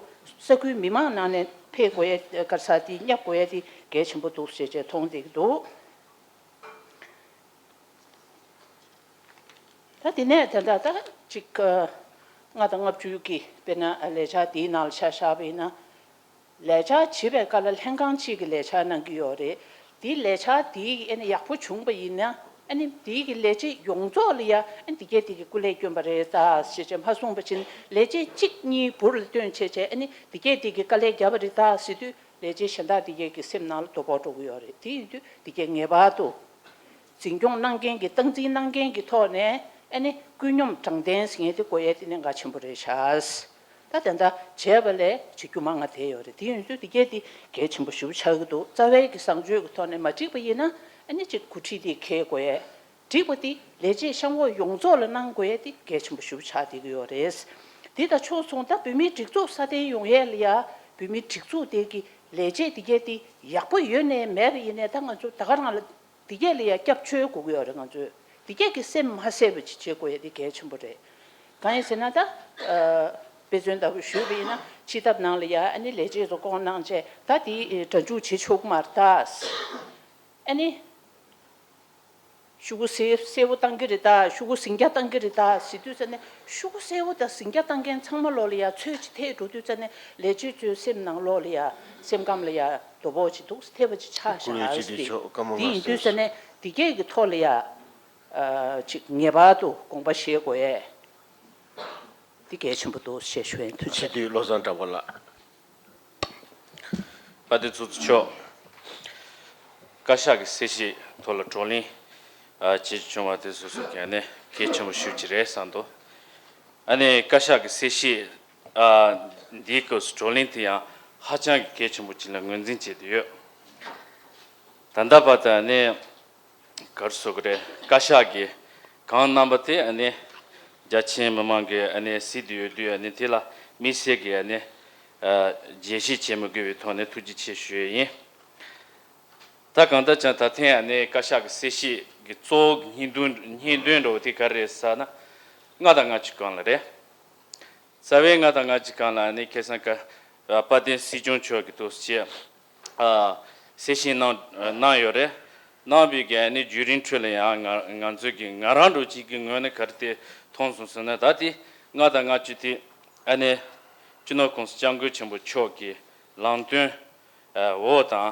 ས་ཁུལ་མི་མང་ནང་ནས་ཕེབས་དགོས་ཡས་ག་རེ་ཟེར་འདི་བསྙབ་དགོས་ཡས་འདི་གལ་ཆེན་པོ་འདུག་ཟེར་བྱས་མཐོང་བསྡད་ཀྱི་འདུག་ད་དེ་ནས་ད་ལྟ་ད་ཅིག་ལྔ་དང་ལྔ་བཅུ་གི་དཔེར་ན་ལས་འཆར་དེའི་ནང་ལ་ཆ་བཞག་པ་ཡིན་ན། ལས་འཆར་བྱེད་པའི་སྐབས་ལ་ལྷན་ཁང་གཅིག་གིས་ལས་འཆར་གནང་གི་ཡོད་རེད། དེའི་ལས་འཆར་དེ་ཨེ་ནི་ཡག་པོ་བྱུང་པ་ཡིན་ན་ ཨ་ནི་དེའི་གི་ལས་བྱེད་ཡོངས་རྫོགས་ལ་ཡ་ཨ་ནི་དེ་གས་དེ་གི་སྐུ་ལས་བསྐྱོན་པ་རེད་ད་ཞེས་བྱས་མ་གསུངས་པ་ཕྱིན། ལས་བྱེད་གཅིག་གཉིས་འབུར་ལ་བཏོན་བྱས་བྱས་ཨ་ནི་དེ་གས་དེ་གི་དཀའ་ལས་བརྒྱབ་པ་རེད་ད་ཟེར་དུས། ལས་བྱེད་གཞན་དག་དེ་གས་ཀྱི་སེམས་ནང་ལ་དོ་ཕོག་འགྲོ་གི་ཡོད་རེད། དེ་ཡིན་དུས་དེ་གས་ངེས་པར་དུ་འཛིན་སྐྱོང་གནང་མཁན་གྱི་སྟངས་འཛིན་གནང་མཁན་གྱི་ཐོག་ནས་ཨ་ནི་ཀུན་སྙོམས་དྲང་བདེན་ཟེར་མཁན་དེ་དགོས་ཡས་དེ་གནད་འགག་ཆེན་པོ་རེད་ཤག་ད་དེ་འདྲ་བྱས་པ་ལས་བྱེད་རྒྱུ་མང་ང་དེ་ཡོད་རེད། དེ་ཡིན་དུས་དེ་གས་དེ་གལ་ཆེན་པོ་ཞེ་པོ་ཆགས་ཀྱི་འདུག་རྩ་བའི་གི་བཟང་སྤྱོད་ཀྱི་ཐོག་ནས་མ་འགྲིག་པ་ཡིན་ན་ཨ་ནི་ཅིག་འགོ་ཁྲིད་དེ་འཁེལ་དགོས་ཡས། འགྲིག་པ་དེ་ལས་བྱེད་གཤམ་འོག་ཡོངས་རྫོགས་ལ་གནང་དགོས་ཡས་དེ་གལ་ཆེན་པོ་ཞེ་པོ་ཆགས་བསྡད་ཀྱི་ཡོད་རེད། དེ་དང་ཕྱོགས་མཚུངས་ད་བོད་མིའི་སྒྲིག་འཛུགས་སྲ་བརྟན་ཡོང་ཡས་ལ་ཡ་བོད་མིའི་སྒྲིག་འཛུགས་དེ་གི་ལས་བྱེད་དེ་གས་དེ་ཡག་པོ་ཡོད་ནའི་མེད་པ་ཡིན་ནའི་ད་ང་ཚོ་ད་ག་རང་ལ་དེ་གས་ལ་ཡ་སྐྱབས་བཅོལ་དགོས་ཀྱི་ཡོད་རེད། ང་ཚོས་དེ་གས་ཀྱི་སེམས་མ་བསད་པ་ཅིག་བྱེད་དགོས་ཡས་དེ་གལ་ཆེན་པོ་རེད། གང་ཡིན་ཟེར་ན་ད་དཔེ་མཚོན་ལྟ་བུ་ཞུས་པ་ཡིན་ན་སྤྱི་ཐབ་ནང་ལ་ཡ་ཨ་ནི་ལས་བྱེད་ཚོ་བསྐོ་གནང་བྱས་ད་དེ་སྒྲ་འཇུག་བྱེད་ཆོག་གི་མ་རེད་ད། ཨ་ནི། ཤོག་གུ་སེར་སེར་པོ་བཏང་གི་རེད་ད། ཤོག་གུ་ཟིང་སྐྱ་བཏང་གི་རེད་ད་ཟེར་དུས་ཙ་ནས་ཤོག་གུ་སེར་པོ་དང་ཟིང་སྐྱ་བཏང་མཁན་ཚང་མ་ལོག་ལ་ཡ་ཚོད་ཅིག་ཐེག་འགྲོ་དུས་ཙ་ནས་ལས་བྱེད་ཚོའི་སེམས་ནང་ལོག་ལ་ཡ་སེམས་ཁམས་ལ་ཡ་དོ་ཕོག་ཅིག་འདུག་ཐེབས་པ་ཅིག་ཆགས་བཞག་ཟེར་དེ་དེ་ཡིན་དུས་ཙ་ནས་དེ་གས་ཀྱི་ཐོག་ལ་ཡ་ཅིག་ངེས་པར་དུ་དགོངས་པ་བཞེས་དགོས་ཡས་དེ་གལ་ཆེན་པོ་འདུག་ཞེས་ཞུ་ཡིན། ཐུགས་རྗེ་ཆེ། སྤྱི་འཐུས་བློ་བཟང་གྲགས་པ་ལགས། དཔལ་ལྡན་ཚོགས་གཙོ་མཆོག་བཀའ་ཤག་གི་གསལ་བཤད་ཐོག་ལ་བགྲོ་གླེང་ཨ་བྱེད་བྱུང་བ་དེ་སོ་སོ་གི་ཨ་ནི་གལ་ཆེན་པོ་ཞེ་པོ་ཅིག་རེད་བསམ་འདུག་ཨ་ནི་བཀའ་ཤག་གི་གསལ་བཤད་ཨ་འདིའི་སྐབས་སུ་བགྲོ་གླེང་དེ་ཡང་ཧ་ཅང་གི་གལ་ཆེན་པོ་ཅིག་ལ་ངོས་འཛིན་བྱས་ཏེ་ཡོད། ད་ལྟ་བར་དུ་ཨ་ནི་ག་རེ་ཟེར་དགོས་རེད། བཀའ་ཤག་གི་གང་གནང་པ་དེ་ཨ་ནི་རྒྱ་ཆེའི་མི་མང་གིས་ཨ་ནི་གཟིགས་བསྡད་ཡོད་དུས་ཨ་ནི་དེ་ལ་དམིགས་བསལ་གྱི་ཨ་ནི་ཨ་རྒྱས་བཤད་བྱེད་མི་དགོས་པའི་ཐོག་ནས་ཐུགས་རྗེ་ཆེ་ཞུ་ཡས་ཡིན། ད་གང་ལྟར་ཀྱང་ད་ཐེངས་ཨ་ནི་བཀའ་ཤག་གི་གསལ་བཤད་ཀྱི་གཙོ་བོ་གི་སྙིང་དོན་སྙིང་དོན་འདྲ་བོ་དེ་ག་རེ་རེད་ཟེར་ན། ལྔ་དང་ལྔ་བཅུ་སྒང་ལ་རེད། རྩ་བའི་ལྔ་དང་ལྔ་བཅུ་སྒང་ལ་ཨ་ནི་ཁ་སང་ཀ་དཔལ་ལྡན་སྲིད་སྐྱོང་མཆོག་གིས་འདུག་སེ་གསལ་བཤད་གནང་གནང་ཡོད་རེད། གནང་བའི་གི་ཨ་ནི་བརྒྱུད་རིམ་ཁྲོད་ལ་ཡང་ང་ང་ཚོའི་གི་ང་རང་འདྲ་བོ་ཅིག་གི་ངོས་ནས་ག་རེ་དེ་མཐོང་སོང་ཟེར་ན། ད་དེ་ལྔ་དང་ལྔ་བཅུ་དེ་ཨ་ནི་སྤྱི་ནོར་༸གོང་ས་༸སྐྱབས་མགོན་ཆེན་པོ་མཆོག་གི་ལམ་སྟོན་འོག་དང་།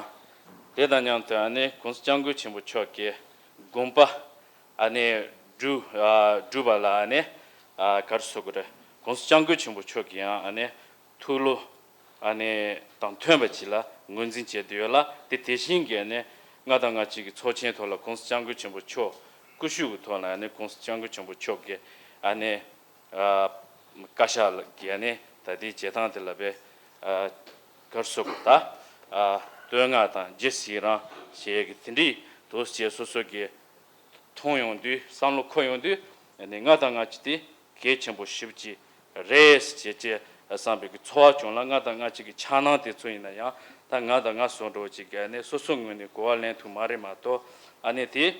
དེ་དང་མཉམ་དུ་ཨ་ནི་༸གོང་ས་༸སྐྱབས་མགོན་ཆེན་པོ་མཆོག་གི་དགོངས་པ་ཨ་ནི་བསྒྲུབ་ཨ་བསྒྲུབ་པ་ལ་ཨ་ནི་ཨ་ག་རེ་ཟེར་དགོས་རེད། ༸གོང་ས་༸སྐྱབས་མགོན་ཆེན་པོ་མཆོག་གི་ཡང་ཨ་ནི་ཐུགས་བློ་ཨ་ནི་དང་མཐུན་པ་ཅིག་ལ་ངོས་འཛིན་བྱས་ཏེ་ཡོད་ལ། དེ་དེ་བཞིན་གྱི་ཨ་ནི་ལྔ་དང་ལྔ་བཅུ་གི་ཚོགས་ཆེན་ཐོག་ལ་༸གོང་ས་༸སྐྱབས་མགོན་ཆེན་པོ་མཆོག་སྐུ་ཞབས་ཀྱི་ཐོག་ལ་ཨ་ནི་༸གོང་ས་༸སྐྱབས་མགོན་ཆེན་པོ་མཆོག་གི་ཨ་ནི་ཨ་བཀའ་ཤག་གི་ཨ་ནི་ད་ལྟའི་བྱེད་སྟངས་དེ་ལ་བས་ཨ་ག་རེ་ཟེར་དགོས་རེད། ད་ཨ་བསྟོད་བསྔགས་དང་རྗེས་གཟིགས་རང་ཞེས་ཀྱི་དེ་འདྲའི་འདུག་སེ་སོ་སོ་གི་མཐོང་ཡོང་དུས་བསམ་བློ་འཁོར་ཡོང་དུས་ཨ་ནི་ལྔ་དང་ལྔ་བཅུ་དེ་གལ་ཆེན་པོ་ཞེ་པོ་ཅིག་རེད་ཅེས་ཅེས་བསམ་པའི་གི་ཚོར་བ་བྱུང་ལ། ལྔ་དང་ལྔ་བཅུ་གི་འཆར་སྣང་དེ་ཚོ་ཡིན་ན་ཡང་ད་ང་དང་ང་བཟོ་འདྲ་བོ་ཅིག་གི་ཨ་ནི་སོ་སོ་ངོས་ནས་གོ་བ་ལེན་ཐུབ་མ་རེད་མ་གཏོགས། ཨ་ནི་དེ་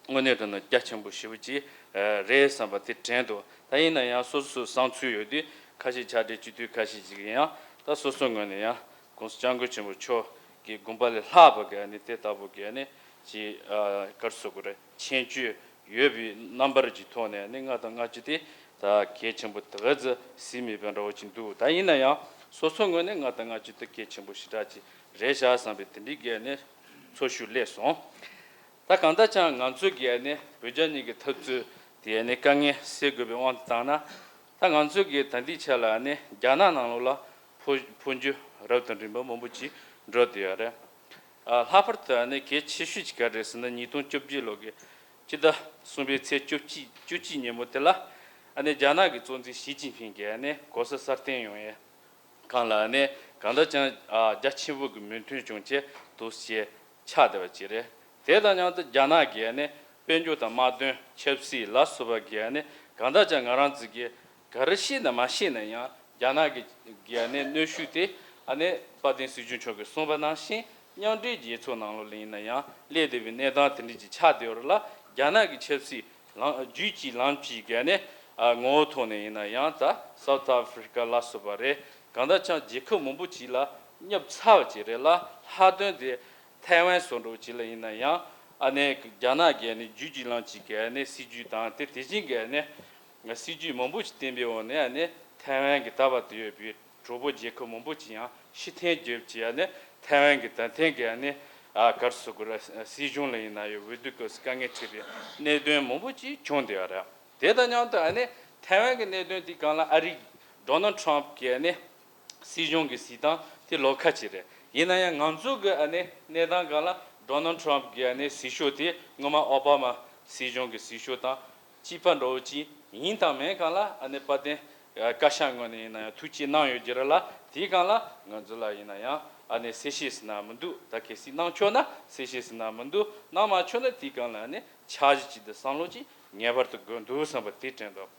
དངོས་གནས་དྲང་གནས་རྒྱ་ཆེན་པོ་ཞེ་པོ་ཅིག་རེད་བསམ་པ་དེ་དྲན་འདུག་ད་ཡིན་ན་ཡང་སོ་སོ་བསམ་ཚུལ་ཡོད་དུས་ཁ་ཤས་ཆ་འདྲི་སྤྱི་འཐུས་ཁ་ཤས་ཅིག་ཡིན་ཡང་ད་སོ་སོ་ངོས་ནས་ཡང་༸གོང་ས་༸སྐྱབས་མགོན་ཆེན་པོ་མཆོག་གི་དགོངས་པ་ལས་ལྷག་པ་གི་ཨ་ནི་དེ་ལྟ་བུ་གི་ཨ་ནི་ཅིག་ཨ་ག་རེ་ཟེར་དགོས་རེད། མཁྱེན་དཔྱོད་ཡོད་པའི་རྣམ་པར་གྱི་ཐོག་ནས་ནི་ལྔ་དང་ལྔ་བཅུ་དེ་ད་གལ་ཆེན་པོ་དེ་ག་ཙམ་ཟིན་མེད་པའི་འདྲ་བོ་ཅིག་འདུག་ད་ཡིན་ན་ཡང་སོ་སོ་ངོས་ནས་ལྔ་དང་ལྔ་བཅུ་དེ་གལ་ཆེན་པོ་ཞེ་དྲག་ཅིག་རེད་བཞག་བསམ་པའི་དེ་འདྲའི་གི་ཨ་ནི་ཚོར་ཤུགས་སླེབས་སོང་། ད་གང་ལྟར་ཀྱང་ང་ཚོ་གི་ཨ་ནི་བོད་རྒྱ་གཉིས་ཀྱི་འཐབ་རྩོད་དེ་ཨ་ནི་དཀའ་ངལ་སེལ་དགོས་པའི་དབང་དུ་བཏང་ན། ད་ང་ཚོ་གི་ད་ལྟའི་ཆ་ལ་ཨ་ནི་རྒྱ་ནག་ནང་ལོགས་ལ་འཕོ་འཕོ་འགྱུར་རབ་དང་རིམ་པ་མང་པོ་ཅིག་འགྲོ་བསྡད་ཡོད་རེད། ཨ་ལྷག་པར་དུ་ཨ་ནི་གལ་ཆེ་ཤོས་ཅིག་ག་རེ་རེད་ཟེར་ན། ཉིས་སྟོང་བཅོ་བརྒྱད་ལོ་གི་སྤྱི་ཟླ་གསུམ་པའི་ཚེས་བཅུ་གཅིག་བཅུ་གཅིག་ཉིན་མོ་དེ་ལ་ཨ་ནི་རྒྱ་ནག་གི་གཙོ་འཛིན་ཞི་ཅིན་ཕིང་གིས་ཨ་ནི་གོ་ས་གསར་བསྟན་ཡོང་ཡས་སྒང་ལ་ཨ་ནི་གང་ལྟར་ཀྱང་ཨ་རྒྱ་ཆེན་པོ་གི་མོས་མཐུན་བྱུང་བྱས་འདུག་སེ་ཆགས་བསྡད་པ་ཅིག་རེད། དེ་དང་མཉམ་དུ་རྒྱ་ནག་གི་ཨ་ནི་དཔལ་འབྱོར་དང་དམག་དོན་ཆབ་སྲིད་ལ་སོགས་པ་གི་ཨ་ནི་གང་ལྟར་ཀྱང་ང་རང་ཚོ་གི་ག་རེ་ཤེས་ན་མ་ཤེས་ན་ཡང་རྒྱ་ནག་གི་གི་ཨ་ནི་གནོན་ཤུགས་དེ་ཨ་ནི་དཔལ་ལྡན་སྲིད་སྐྱོང་མཆོག་གིས་གསུངས་པ་ནང་བཞིན་མཉམ་འབྲེལ་རྒྱལ་ཚོགས་ནང་ལོགས་ལ་ཡིན་ན་ཡང་སླེབས་བསྡད་པའི་གནས་སྟངས་དེ་འདྲ་ཅིག་ཆགས་བསྡད་ཡོད་རེད་ལ། རྒྱ་ནག་གི་ཆབ་སྲིད་ལམ་རྒྱུད་གཅིག་ལམ་གཅིག་གི་ཨ་ནི་ཨ་ངོ་བོ་ཐོག་ནས་ཡིན་ན་ཡང་ད་སའུ་ཐི་ཨ་ཧྥི་རི་ཀ་ལ་སོགས་པ་རེད། གང་ལྟར་ཀྱང་རྒྱལ་ཁབ་མང་པོ་ཅིག་ལ་བསྙབས་ཚར་བ་ཅིག་རེད་ལ། ལྷག་དོན་དེ་ཐའེ་ཝན་བཟོ་འདྲ་ཅིག་ལ་ཡིན་ན་ཡང་ཨ་ནི་རྒྱ་ནག་གི་ཨ་ནི་རྒྱུད་གཅིག་ལམ་གཅིག་གི་ཨ་ནི་སྲིད་ཇུས་དང་དེ་དེ་བཞིན་གྱི་ཨ་ནི་སྲིད་ཇུས་མང་པོ་ཞིག་བསྟན་པའི་འོག་ནས་ཨ་ནི་ཐའེ་ཝན་གྱི་ད་བར་དུ་ཡོད་པའི་གྲོགས་པོ་རྒྱལ་ཁབ་མང་པོ་ཅིག་ཡང་ཕྱིར་འཐེན་བརྒྱབ་བྱས་ཨ་ནི་ཐའེ་ཝན་གྱི་ད་ཐེངས་ཀྱི་ཨ་ནི་ ཨ་ག་རེ་ཟེར་དགོས་རེད། སྲིད་གཞུང་ལ་ཡིན་ན་ཡང་འོས་བསྡུ་སྐབས་སུ་དཀའ་ངལ་འཕྲད་པའི་གནད་དོན་མང་པོ་ཅིག་བྱུང་བསྡད་ཡོད་རེད། དེ་དང་མཉམ་དུ་ཨ་ནི་ཐའེ་ཝན་གྱི་གནད་དོན་དེ་སྒང་ལ་ཨ་རིའི་ཌོ་ནལ་ཊམ་གྱི་ཨ་ནི་སྲིད་གཞུང་གི་གཟིགས་སྟངས་དེ་ལོགས་ཀ་ཅིག་རེད། ཡིན་ན་ཡང་ང་ཚོ་གི་ཨ་ནི་གནས་སྟངས་སྒང་ལ་ཌོ་ནལ་ཊམ་གྱི་ཨ་ནི་ཟིལ་ཤོག་དེ་སྔོན་མ་ཨོ་བྷ་མ་སྲིད་གཞུང་གི་ཟིལ་ཤོག་དང་གཅིག་པ་འདྲ་བོ་ཅིག་ཡིན་དང་མིན་སྒང་ལ་ཨ་ནི་དཔལ་ལྡན་བཀའ་ཤག་ངོས་ནས་ཡིན་ན་ཡང་ཐུགས་རྗེ་གནང་ཡོད་ཀྱི་རེད་ལ། དེའི་སྒང་ལ་ང་ཚོ་ལ་ཡིན་ན་ཡང་ཨ་ནི་གསལ་བཤད་ཟེར་ན་མི་འདུག་ད་གལ་སྲིད་གནང་ཆོག་ན་གསལ་བཤད་ཟེར་ན་མི་འདུག་གནང་མ་ཆོག་ན་དེའི་སྒང་ལ་ཨ་ནི་འཆར་གཞི་ཅིག་དང་བསམ་བློ་ཅིག་ངེས་པར་དུ་དགོས་འདུག་བསམ་པ་དེ་དྲན་འདུག་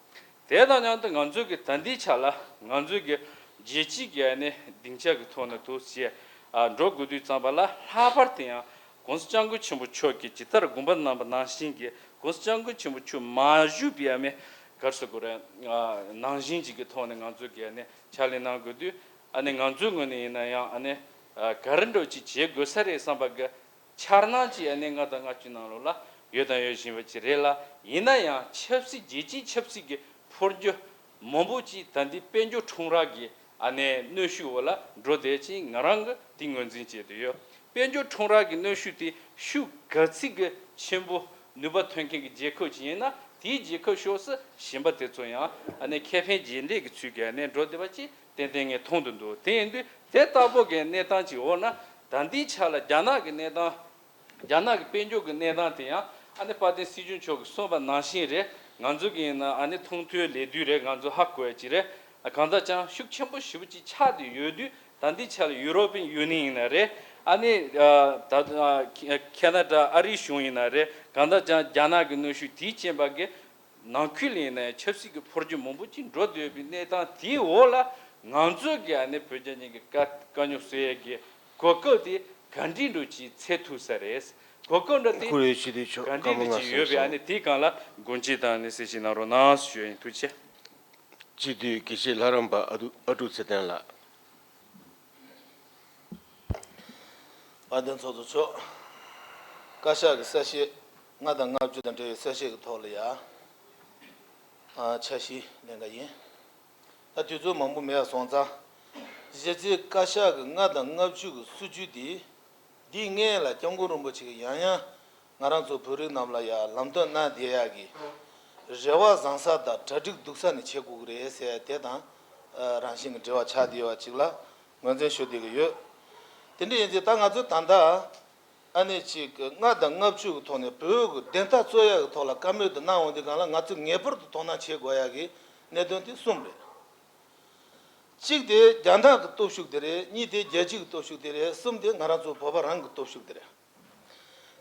དེ་དང་མཉམ་དུ་ང་ཚོའི་གི་ད་ལྟའི་ཆ་ལ་ང་ཚོའི་གི་རྒྱལ་སྤྱིའི་གི་ཨ་ནི་སྡིངས་ཆ་གི་ཐོག་ནས་འདུག་སེ་ཨ་འགྲོ་དགོས་དུས་ཙམ་པ་ལ། ལྷག་པར་དུ་ཡང་༸གོང་ས་༸སྐྱབས་མགོན་ཆེན་པོ་མཆོག་གིས་ཇི་ལྟར་དགོངས་པ་གནང་བ་ནང་བཞིན་གྱི་༸གོང་ས་༸སྐྱབས་མགོན་ཆེན་པོ་མཆོག་མ་བཞུགས་པའི་ཨ་ནི་ག་རེ་ཟེར་དགོས་རེད། ཨ་ནང་བཞིན་ཅིག་གི་ཐོག་ནས་ང་ཚོའི་གི་ཨ་ནི་ཕྱག་ལས་གནང་དགོས་དུས། ཨ་ནི་ང་ཚོའི་ངོས་ནས་ཡིན་ན་ཡང་ཨ་ནི་ཨ་ག་རེ་འདྲ་བོ་ཅིག་བྱེད་དགོས་ས་རེད་བསམ་པ་གི་འཆར་སྣང་ཅིག་ཨ་ནི་ལྔ་དང་ལྔ་བཅུ་ནང་ལོགས་ལ་ཡོད་དང་ཡོད་བཞིན་པ་ཅིག་རེད་ལ། ཡིན་ན་ཡང་ཆབ་སྲིད་རྒྱལ་སྤྱིའི་ཆབ་སྲིད་ཀྱི་འཕོ་འགྱུར་མང་པོ་ཅིག་ད་ལྟའི་དཔལ་འབྱོར་ཁྲོམ་ར་གི་ཨ་ནི་གནོན་ཤུགས་འོག་ལ་འགྲོ་བསྡད་ཅིང་། ང་རང་གིས་དེ་ངོས་འཛིན་བྱས་བསྡད་ཡོད། དཔལ་འབྱོར་ཁྲོམ་ར་གི་གནོན་ཤུགས་དེ་ཤུགས་ག་ཚད་ཀྱི་ཆེན་པོ་ནུས་པ་ཐོན་མཁན་གྱི་རྒྱལ་ཁབ་ཅིག་ཡིན་ན། དེའི་རྒྱལ་ཁབ་ཕྱོགས་སུ་གཞན་པ་དེ་ཚོ་ཡང་ཨ་ནི་ཁེ་ཕན་རྗེས་འདེད་ཀྱི་ཚུལ་གྱིས་ཨ་ནི་འགྲོ་བསྡད་པ་ཅིག་ཏན་ཏན་ངས་མཐོང་དུ་འདུག་དེ་ཡིན་དུས་དེ་ལྟ་བུ་གི་གནས་སྟངས་ཀྱི་འོག་ན་ད་ལྟའི་ཆ་ལ་རྒྱ་ནག་གི་གནས་སྟངས། རྒྱ་ནག་གི་དཔལ་འབྱོར་གྱི་གནས་སྟངས་དེ་ཡང་ཨ་ནི་དཔལ་ལྡན་སྲིད་སྐྱོང་མཆོག་གིས་གསུངས་པ་ནང་བཞིན་རེད། ང་ཚོ་གི་ཡིན་ན་ཨ་ནི་མཐོང་ཐོས་ལས་དུས་རེད། ང་ཚོ་ཧ་གོ་ཡ་ཅིག་རེད། གང་ལྟར་ཀྱང་ཤུགས་ཆེན་པོ་ཞེ་པོ་ཅིག་ཆགས་བསྡད་ཡོད་དུས། ད་ལྟའི་ཆ་ལ་ཡུ་རོ་པིན་ཡུ་ནི་ཡན་ཡིན་ན་རེད། ཨ་ནི་ཨ་ད་ཨ་ཁེ་ཁེ་ན་ཌ་ཨ་རིའི་གཞུང་ཡིན་ན་རེད། གང་ལྟར་ཀྱང་རྒྱ་ནག་གི་གནོན་ཤུགས་དེའི་རྐྱེན་པ་གི་ནང་ཁུལ་ལ་ཡིན་ན་ཡང་ཆབ་སྲིད་ཀྱི་འཕོ་འགྱུར་མང་པོ་ཅིག་འགྲོ་བསྡད་ཡོད་པའི་གནས་སྟངས་དེའི་འོག་ལ་ང་ཚོ་གི་ཨ་ནི་བོད་རྒྱ་གཉིས་ཀྱི་དཀའ་དཀའ་རྙོག་སེལ་ཡས་ཀྱི་གོ་སྐབས་དེ་ག་འདྲའི་འདྲ་ཅིག་འཚོལ་ཐུབ་ས་རེད། གོ་སྐབས་འདྲ་དེ་བཀུར་འོས་སྤྱི་འཐུས་མཆོག་ག་འདྲའི་བཀའ་མོལ་འདྲ་ཅིག་ཡོད་པའི་ཨ་ནི་དེའི་སྒང་ལ་དགོངས་གཅིག་དང་ནི་གསལ་བཤད་གནང་རོགས་གནང་ཞུ་ཡ་ཡིན། ཐུགས་རྗེ་ཆེ། སྤྱི་འཐུས་དགེ་བཤེས་ལྷ་རམས་པ་ཨ་ཀྲུག་ཨ་ཀྲུག་ཚེ་བརྟན་ལགས། དཔལ་ལྡན་ཚོགས་གཙོ་མཆོག་བཀའ་ཤག་གི་གསལ་བཤད་ལྔ་དང་ལྔ་བཅུ་དང་འབྲེལ་བའི་གསལ་བཤད་ཀྱི་ཐོག་ལ་ཡ། ཨ་འཆར་གཞི་ལེན་ག་ཡིན། ད་དུས་ཚོད་མང་པོ་མེད་པ་སོང་ཙང་། གཞི་རྩའི་བཀའ་ཤག་གི་ལྔ་དང་ལྔ་བཅུ་གི་སྲིད་བྱུས་དེ། འདིའི་སྔོན་ལ་སྐྱབས་མགོན་རིན་པོ་ཆེ་གིས་ཡང་ཡང་ང་རང་ཚོ་བོད་རིགས་རྣམས་ལ་ཡང་ལམ་སྟོན་གནང་བསྡད་ཡག་གི་རེ་བ་བཟང་ས་དང་གྲ་སྒྲིག་སྡུག་ས་ནས་བྱེད་དགོས་ཀྱི་རེད་ཟེར་དེ་དང་རང་བཞིན་གྱི་འབྲེལ་བ་ཆགས་བསྡད་ཡོད་པ་ཅིག་ལ་ངོས་འཛིན་ཞུ་བསྡད་ཀྱི་ཡོད། དེ་འདྲ་ཡིན་ཙང་ད་ང་ཚོས་ད་ལྟ་ཨ་ནི་ཅིག་ལྔ་དང་ལྔ་བཅུ་གི་ཐོག་ནས་བོད་ཀྱི་བདེན་མཐའ་རྩོད་ཡག་གི་ཐོག་ལ་བཀའ་མོལ་དུ་གནང་འོང་དུས་སྒང་ལ་ང་ཚོས་ངེས་པར་དུ་དོ་སྣང་བྱེད་དགོས་ཡག་གི་གནད་དོན་དེ་གསུམ་རེད། གཅིག་དེ་རྒྱ་ནག་གི་སྟོབས་ཤུགས་དེ་རེད། གཉིས་དེ་རྒྱལ་སྤྱི་གི་སྟོབས་ཤུགས་དེ་རེད། གསུམ་དེ་ང་རང་ཚོ་བོད་པ་རང་གི་སྟོབས་ཤུགས་དེ་རེད།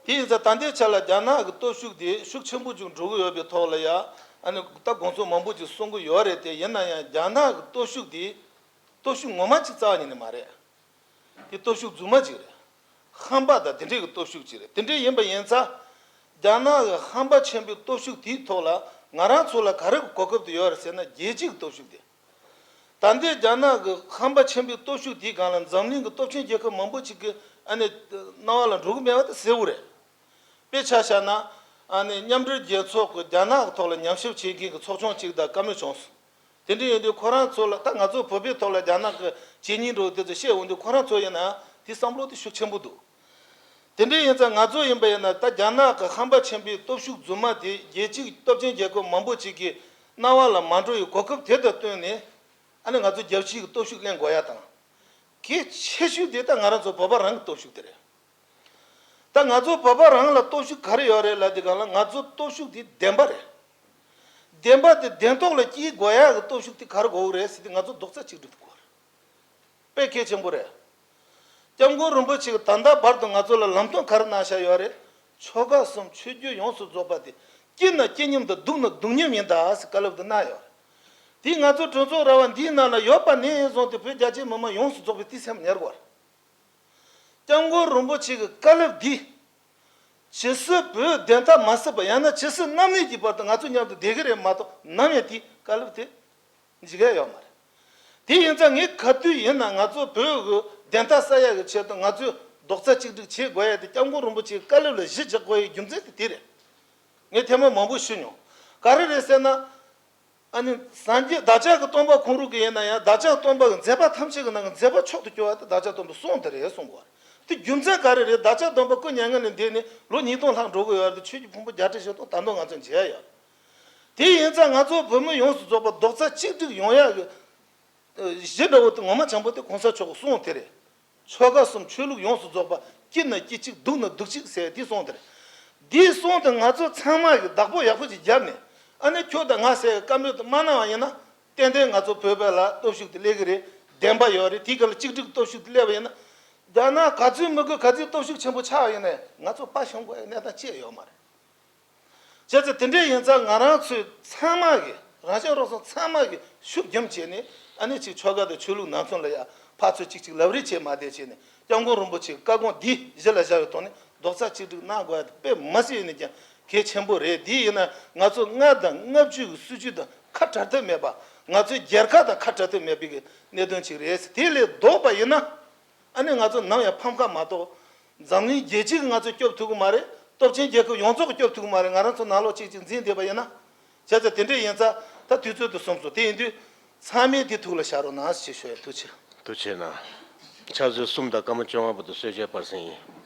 དེ་ཡིན་ཙང་ད་ལྟའི་ཆ་ལ་རྒྱ་ནག་གི་སྟོབས་ཤུགས་དེ་ཤུགས་ཆེན་པོ་ཅིག་འགྲོ་གི་ཡོད་པའི་ཐོག་ལ་ཡ། ཨ་ནི་ད་དགོངས་ཚུལ་མང་པོ་ཅིག་གསུང་གི་ཡོད་རེད་དེ། ཡིན་ན་ཡང་རྒྱ་ནག་གི་སྟོབས་ཤུགས་དེ་སྟོབས་ཤུགས་ངོ་མ་ཅིག་རྩ་བ་ཉིད་ནས་མ་རེད། དེ་སྟོབས་ཤུགས་རྫུན་མ་ཅིག་རེད། ཧམ་པ་དང་དེ་འདྲའི་གི་སྟོབས་ཤུགས་ཅིག་རེད། དེ་འདྲའི་ཡིན་པ་ཡིན་ཙང་། རྒྱ་ནག་གི་ཧམ་པ་ཆེན་པོའི་སྟོབས་ཤུགས་དེའི་ཐོག་ལ་ང་རང་ཚོ་ལ་ག་རེ་གི་གོ་སྐབས་དེ་ཡོད་རེད་ཟེར་ན། རྒྱལ་སྤྱིའི་གི་སྟོབས་ཤུགས་དེ། ད་ལྟའི་རྒྱ་ནག་གི་ཧམ་པ་ཆེན་པོའི་སྟོབས་ཤུགས་དེའི་སྒང་ལ་འཛམ་གླིང་གི་སྟོབས་ཆེན་རྒྱལ་ཁབ་མང་པོ་ཅིག་གི་ཨ་ནི་སྣང་བ་ལ་འགྲོ་གི་མེད་པ་དེ་གསལ་པོ་རེད། དཔེ་ཆ་བཞག་ན། ཨ་ནི་མཉམ་འབྲེལ་རྒྱལ་ཚོགས་ཀྱི་རྒྱ་ནག་གི་ཐོག་ལ་ཉམས་ཞིབ་བྱེད་མཁན་གྱི་ཚོགས་ཆུང་ཅིག་དང་བཀའ་མོལ་བྱུང་སོང་། དེ་འདྲ་ཡིན་དུས་ཁོ་རང་ཚོ་ལ། ད་ང་ཚོ་བོད་པའི་ཐོག་ལ་རྒྱ་ནག་གི་བྱས་ཉེས་འགྲོ་དེ་ཚོ་བཤད་འོང་དུས་ཁོ་རང་ཚོ་ཡིན་ན་དེ་བསམ་བློ་དེ་ཤུགས་ཆེན་པོ་འདུག་དེ་འདྲ་ཡིན་ཙང་ང་ཚོ་ཡིན་པ་ཡིན་ན། ད་རྒྱ་ནག་གི་ཧམ་པ་ཆེན་པོའི་སྟོབས་ཤུགས་རྫུན་མ་དེ་རྒྱལ་སྤྱིའི་སྟོབས་ཆེན་རྒྱལ་ཁབ་མང་པོ་ཅིག་གི་སྣང་བ་ལ་མ་འགྲོ་བའི་གོ་སྐབས་དེ་དང་བསྟུན་ནས། ཨ་ནི་ང་ཚོ་རྒྱལ་སྤྱིའི་གི་སྟོབས་ཤུགས་ལེན་དགོས་ཡ་དང་། གལ་ཆེ་ཤོས་དེ་ད་ང་རང་ཚོ་བོད་པ་རང་གི་སྟོབས་ཤུགས་དེ་རེད། ད་ང་ཚོ་བོད་པ་རང་ལ་སྟོབས་ཤུགས་ག་རེ་ཡོད་རེད་ལབ་དུས་སྒང་ལ། ང་ཚོ་སྟོབས་ཤུགས་དེ་བདེན་པ་རེད། བདེན་པ་དེ་བདེན་ཐོག་ལ་སྐྱེལ་དགོས་ཡག་གི་སྟོབས་ཤུགས་དེ་ག་རེ་དགོས་ཀྱི་རེད་ཟེར་དུས། ང་ཚོ་རྡོག་རྩ་གཅིག་སྒྲིལ་དེ་དགོས་རེད། དཔེ་གལ་ཆེན་པོ་རེད། སྐྱབས་མགོན་རིན་པོ་ཆེ་གིས་ད་ལྟ་བར་དུ་ང་ཚོ་ལ་ལམ་སྟོན་ག་རེ་གནང་བཞག་ཡོད་རེད། ཆོ་ག་གསུམ་ཆོས་བརྒྱུད་ཡོངས་སུ་རྫོགས་པ་དེ། སྐྱིད་ན་སྐྱིད་མཉམ་དང་། སྡུག་ན་སྡུག་མཉམ་ཡིན་ད་ཟེར་བཀའ་སློབ་དེ་གནང་ཡོད་རེད། དེ་ང་ཚོ་གྲོས་ཚོགས་ར་བ་འདིའི་ནང་ལ་ཡོད་པ་ནས་བཟུང་སྟེ་བོད་རྒྱ་ཆེའི་མི་མང་ཡོངས་སུ་རྫོགས་པས་དེ་སེམས་ཉར་དགོས་རེད། སྐྱབས་མགོན་རིན་པོ་ཆེ་གི་བཀའ་སློབ་འདི། ཇི་སྲིད་བོད་བདེན་མཐའ་མ་གསལ་བར། ཡང་ན་ཇི་སྲིད་གནམ་མེད་ཀྱི་བར་དུ་ང་ཚོ་མཉམ་དུ་བསྡད་ཀྱི་རེད་མ་གཏོགས། ནམ་ཡང་དེའི་བཀའ་སློབ་དེ་འཇིག་ཡ་ཡོད་མ་རེད། དེ་ཡིན་ཙང་ངས་ག་དུས་ཡིན་ན་ང་ཚོ་བོད་ཀྱི་བདེན་མཐའ་གསལ་ཡག་གི་ཆེད་དུ་ང་ཚོས་རྡོག་རྩ་གཅིག་སྒྲིལ་བྱེད་དགོས་ཡ་དེ། སྐྱབས་མགོན་རིན་པོ་ཆེའི་བཀའ་སློབ་ལ་གཞི་འཇགས་དགོས་ཡའི་རྒྱུ་མཚན་དེ་དེ་རེད། ངས་ཐེངས་མ་མང་པོ་ཞུས་མྱོང་། ག་རེ་རེད་ཟེར་ན། ཨ་ནི་སངས་རྒྱས་བདག་ཅག་གི་སྟོན་པ་ཁོང་རང་གི་ཡིན་ན་ཡང་། བདག་ཅག་སྟོན་པ་གི་མཛད་པ་ཐམས་ཅད་ཀྱི་ནང་གི་མཛད་པ་མཆོག་ཏུ་གྱུར་པ་དེ་བདག་ཅག་སྟོན་པའི་གསུང་དེ་རེད་གསུང་དགོས། དེ་རྒྱུ་མཚན་ག་རེ་རེད། བདག་ཅག་སྡོམ་པ་སྐུ་མྱ་ངན་ལས་འདས་ནས་ལོ་ཉིས་སྟོང་ལྷག་འགྲོ་གི་ཡོད་རེད། ཆོས་ཀྱི་ཕུང་པོ་བརྒྱད་ཁྲི་བཞི་སྟོང་ད་དུང་ང་ཚོ་མཇལ་ཡོད་རེད། དེ་ཡིན་ཙང་ང་ཚོ་བོད་མི་ཡོངས་སུ་རྫོགས་པ་རྡོག་རྩ་གཅིག་སྒྲིལ་ཡོང་ཡག་གི་གཞི་འདྲ་བོ་དེ་ངོ་མ་བྱང་བུ་དེ་གོང་ས་མཆོག་གི་གསུང་དེ་རེད། ཆོལ་ཁ་གསུམ་ཆོས་ལུགས་ཡོངས་སུ་རྫོགས་པ་སྐྱིད་ན་སྐྱིད་གཅིག་སྡུག་ན་སྡུག་གཅིག་ཟེར་དེ་གསུང་དེ་རེད། དེའི་གསུང་དེ་ང་ཚོ་ཚང་མ་གི་བདག་པོ་ཡག་པོ་ཅིག་བརྒྱབ་ནས། ཨ་ནི་ཁྱོད་དང་ང་ཟེར་བཀའ་མོལ་དེ་མ་གནང་བ་ཡིན་ན། ཏན་ཏན་ང་ཚོ་བོད་པ་ལ་སྟོབས་ཤུགས་དེ་སླེབས་གི་རེད། བདེན་པ་ཡོད་རེད། དེའི་སྐབས་ལ་གཅིག་སྒྲིལ་སྟོབས་ཤུགས་དེ་སླེབས་པ་ཡིན་ན། རྒྱ་ནག་ག་ཚོད་མི་དགོས། ག་ཚོད་སྟོབས་ཤུགས་ཆེན་པོ་ཆགས་ཡིན་ནའི་ང་ཚོ་དཔའ་ཞུམ་དགོས་གནས་སྟངས་ཅི་ཡང་ཡོད་མ་རེད། བྱས་ཙང་དེ་འདྲ་ཡིན་ཙང་ང་རང་ཚོས་ཚང་མ་གིས་རང་སྐྱོང་རང་བཙན་ཚང་མ་གིས་ཤུགས་རྒྱབ་བྱས་ནས། ཨ་ནི་ཅིག་ཆོལ་ཁ་དང་ཆོས་ལུགས་ནང་ཚུན་ལ་ཡ་ཕར་ཚུར་ཅིག་ཅིག་ལབ་རེས་བྱས་མ་བསྡད་བྱས་ནས། སྐྱབས་མགོན་རིན་པོ་ཆེའི་བཀའ་དགོངས་འདི་གཞི་ལ་བཞག་པའི་ཐོག་ནས་རྡོག་རྩ་གཅིག་སྒྲིལ་གནང་དགོས་ཡ་དེ་དཔེ་མི་སྲིད་ཡིན་ནས་ཀྱང་གལ་ཆེན་པོ་རེད། དེ་ཡིན་ན་ང་ཚོ་ལྔ་དང་ལྔ་བཅུ་གི་སྲིད་ཇུས་དང་ཁ་བྲལ་ཐབས་མེད་པ། ང་ཚོའི་རྒྱལ་ཁ་དང་ཁ་བྲལ་ཐབས་མེད་པའི་གི་གནད་དོན་ཅིག་རེད། དེ་ལས་ལྡོག་པ་ཡིན་ན། ཨ་ནི་ང་ཚོ་ནམ་ཡང་ཕམ་ཁ་མ་གཏོགས། འཛམ་གླིང་རྒྱལ་སྤྱི་གིས་ང་ཚོ་སྐྱོབ་ཐུབ་ཀྱི་མ་རེད། སྟོབས་ཆེན་རྒྱལ་ཁབ་ཡོངས་རྫོགས་ཀྱིས་སྐྱོབ་ཐུབ་ཀྱི་མ་རེད། ང་རང་ཚོ་ནང་ལོགས་གཅིག་གཅིག་འཛིང་བསྡད་པ་ཡིན་ན། བྱས་ཙང་དེ་འདྲ་ཡིན་ཙང་ད་དུས་ཚོད་དེ་སོང་སོང་། དེ་ཡིན་དུས་ཚང་མས་དེ་ཐུགས་ལ་བཞག་རོགས་གནང་ཞེས་ཞུ་ཡ། ཐུགས་རྗེ་ཆེ། ཐུགས་རྗེ་གནང་། ཕྱག་ཚོད་གསུམ་དང་སྐར་མ་བཅོ་ལྔ་བར་དུ་གསོལ་ཇའི་བར་གསེང་ཡིན།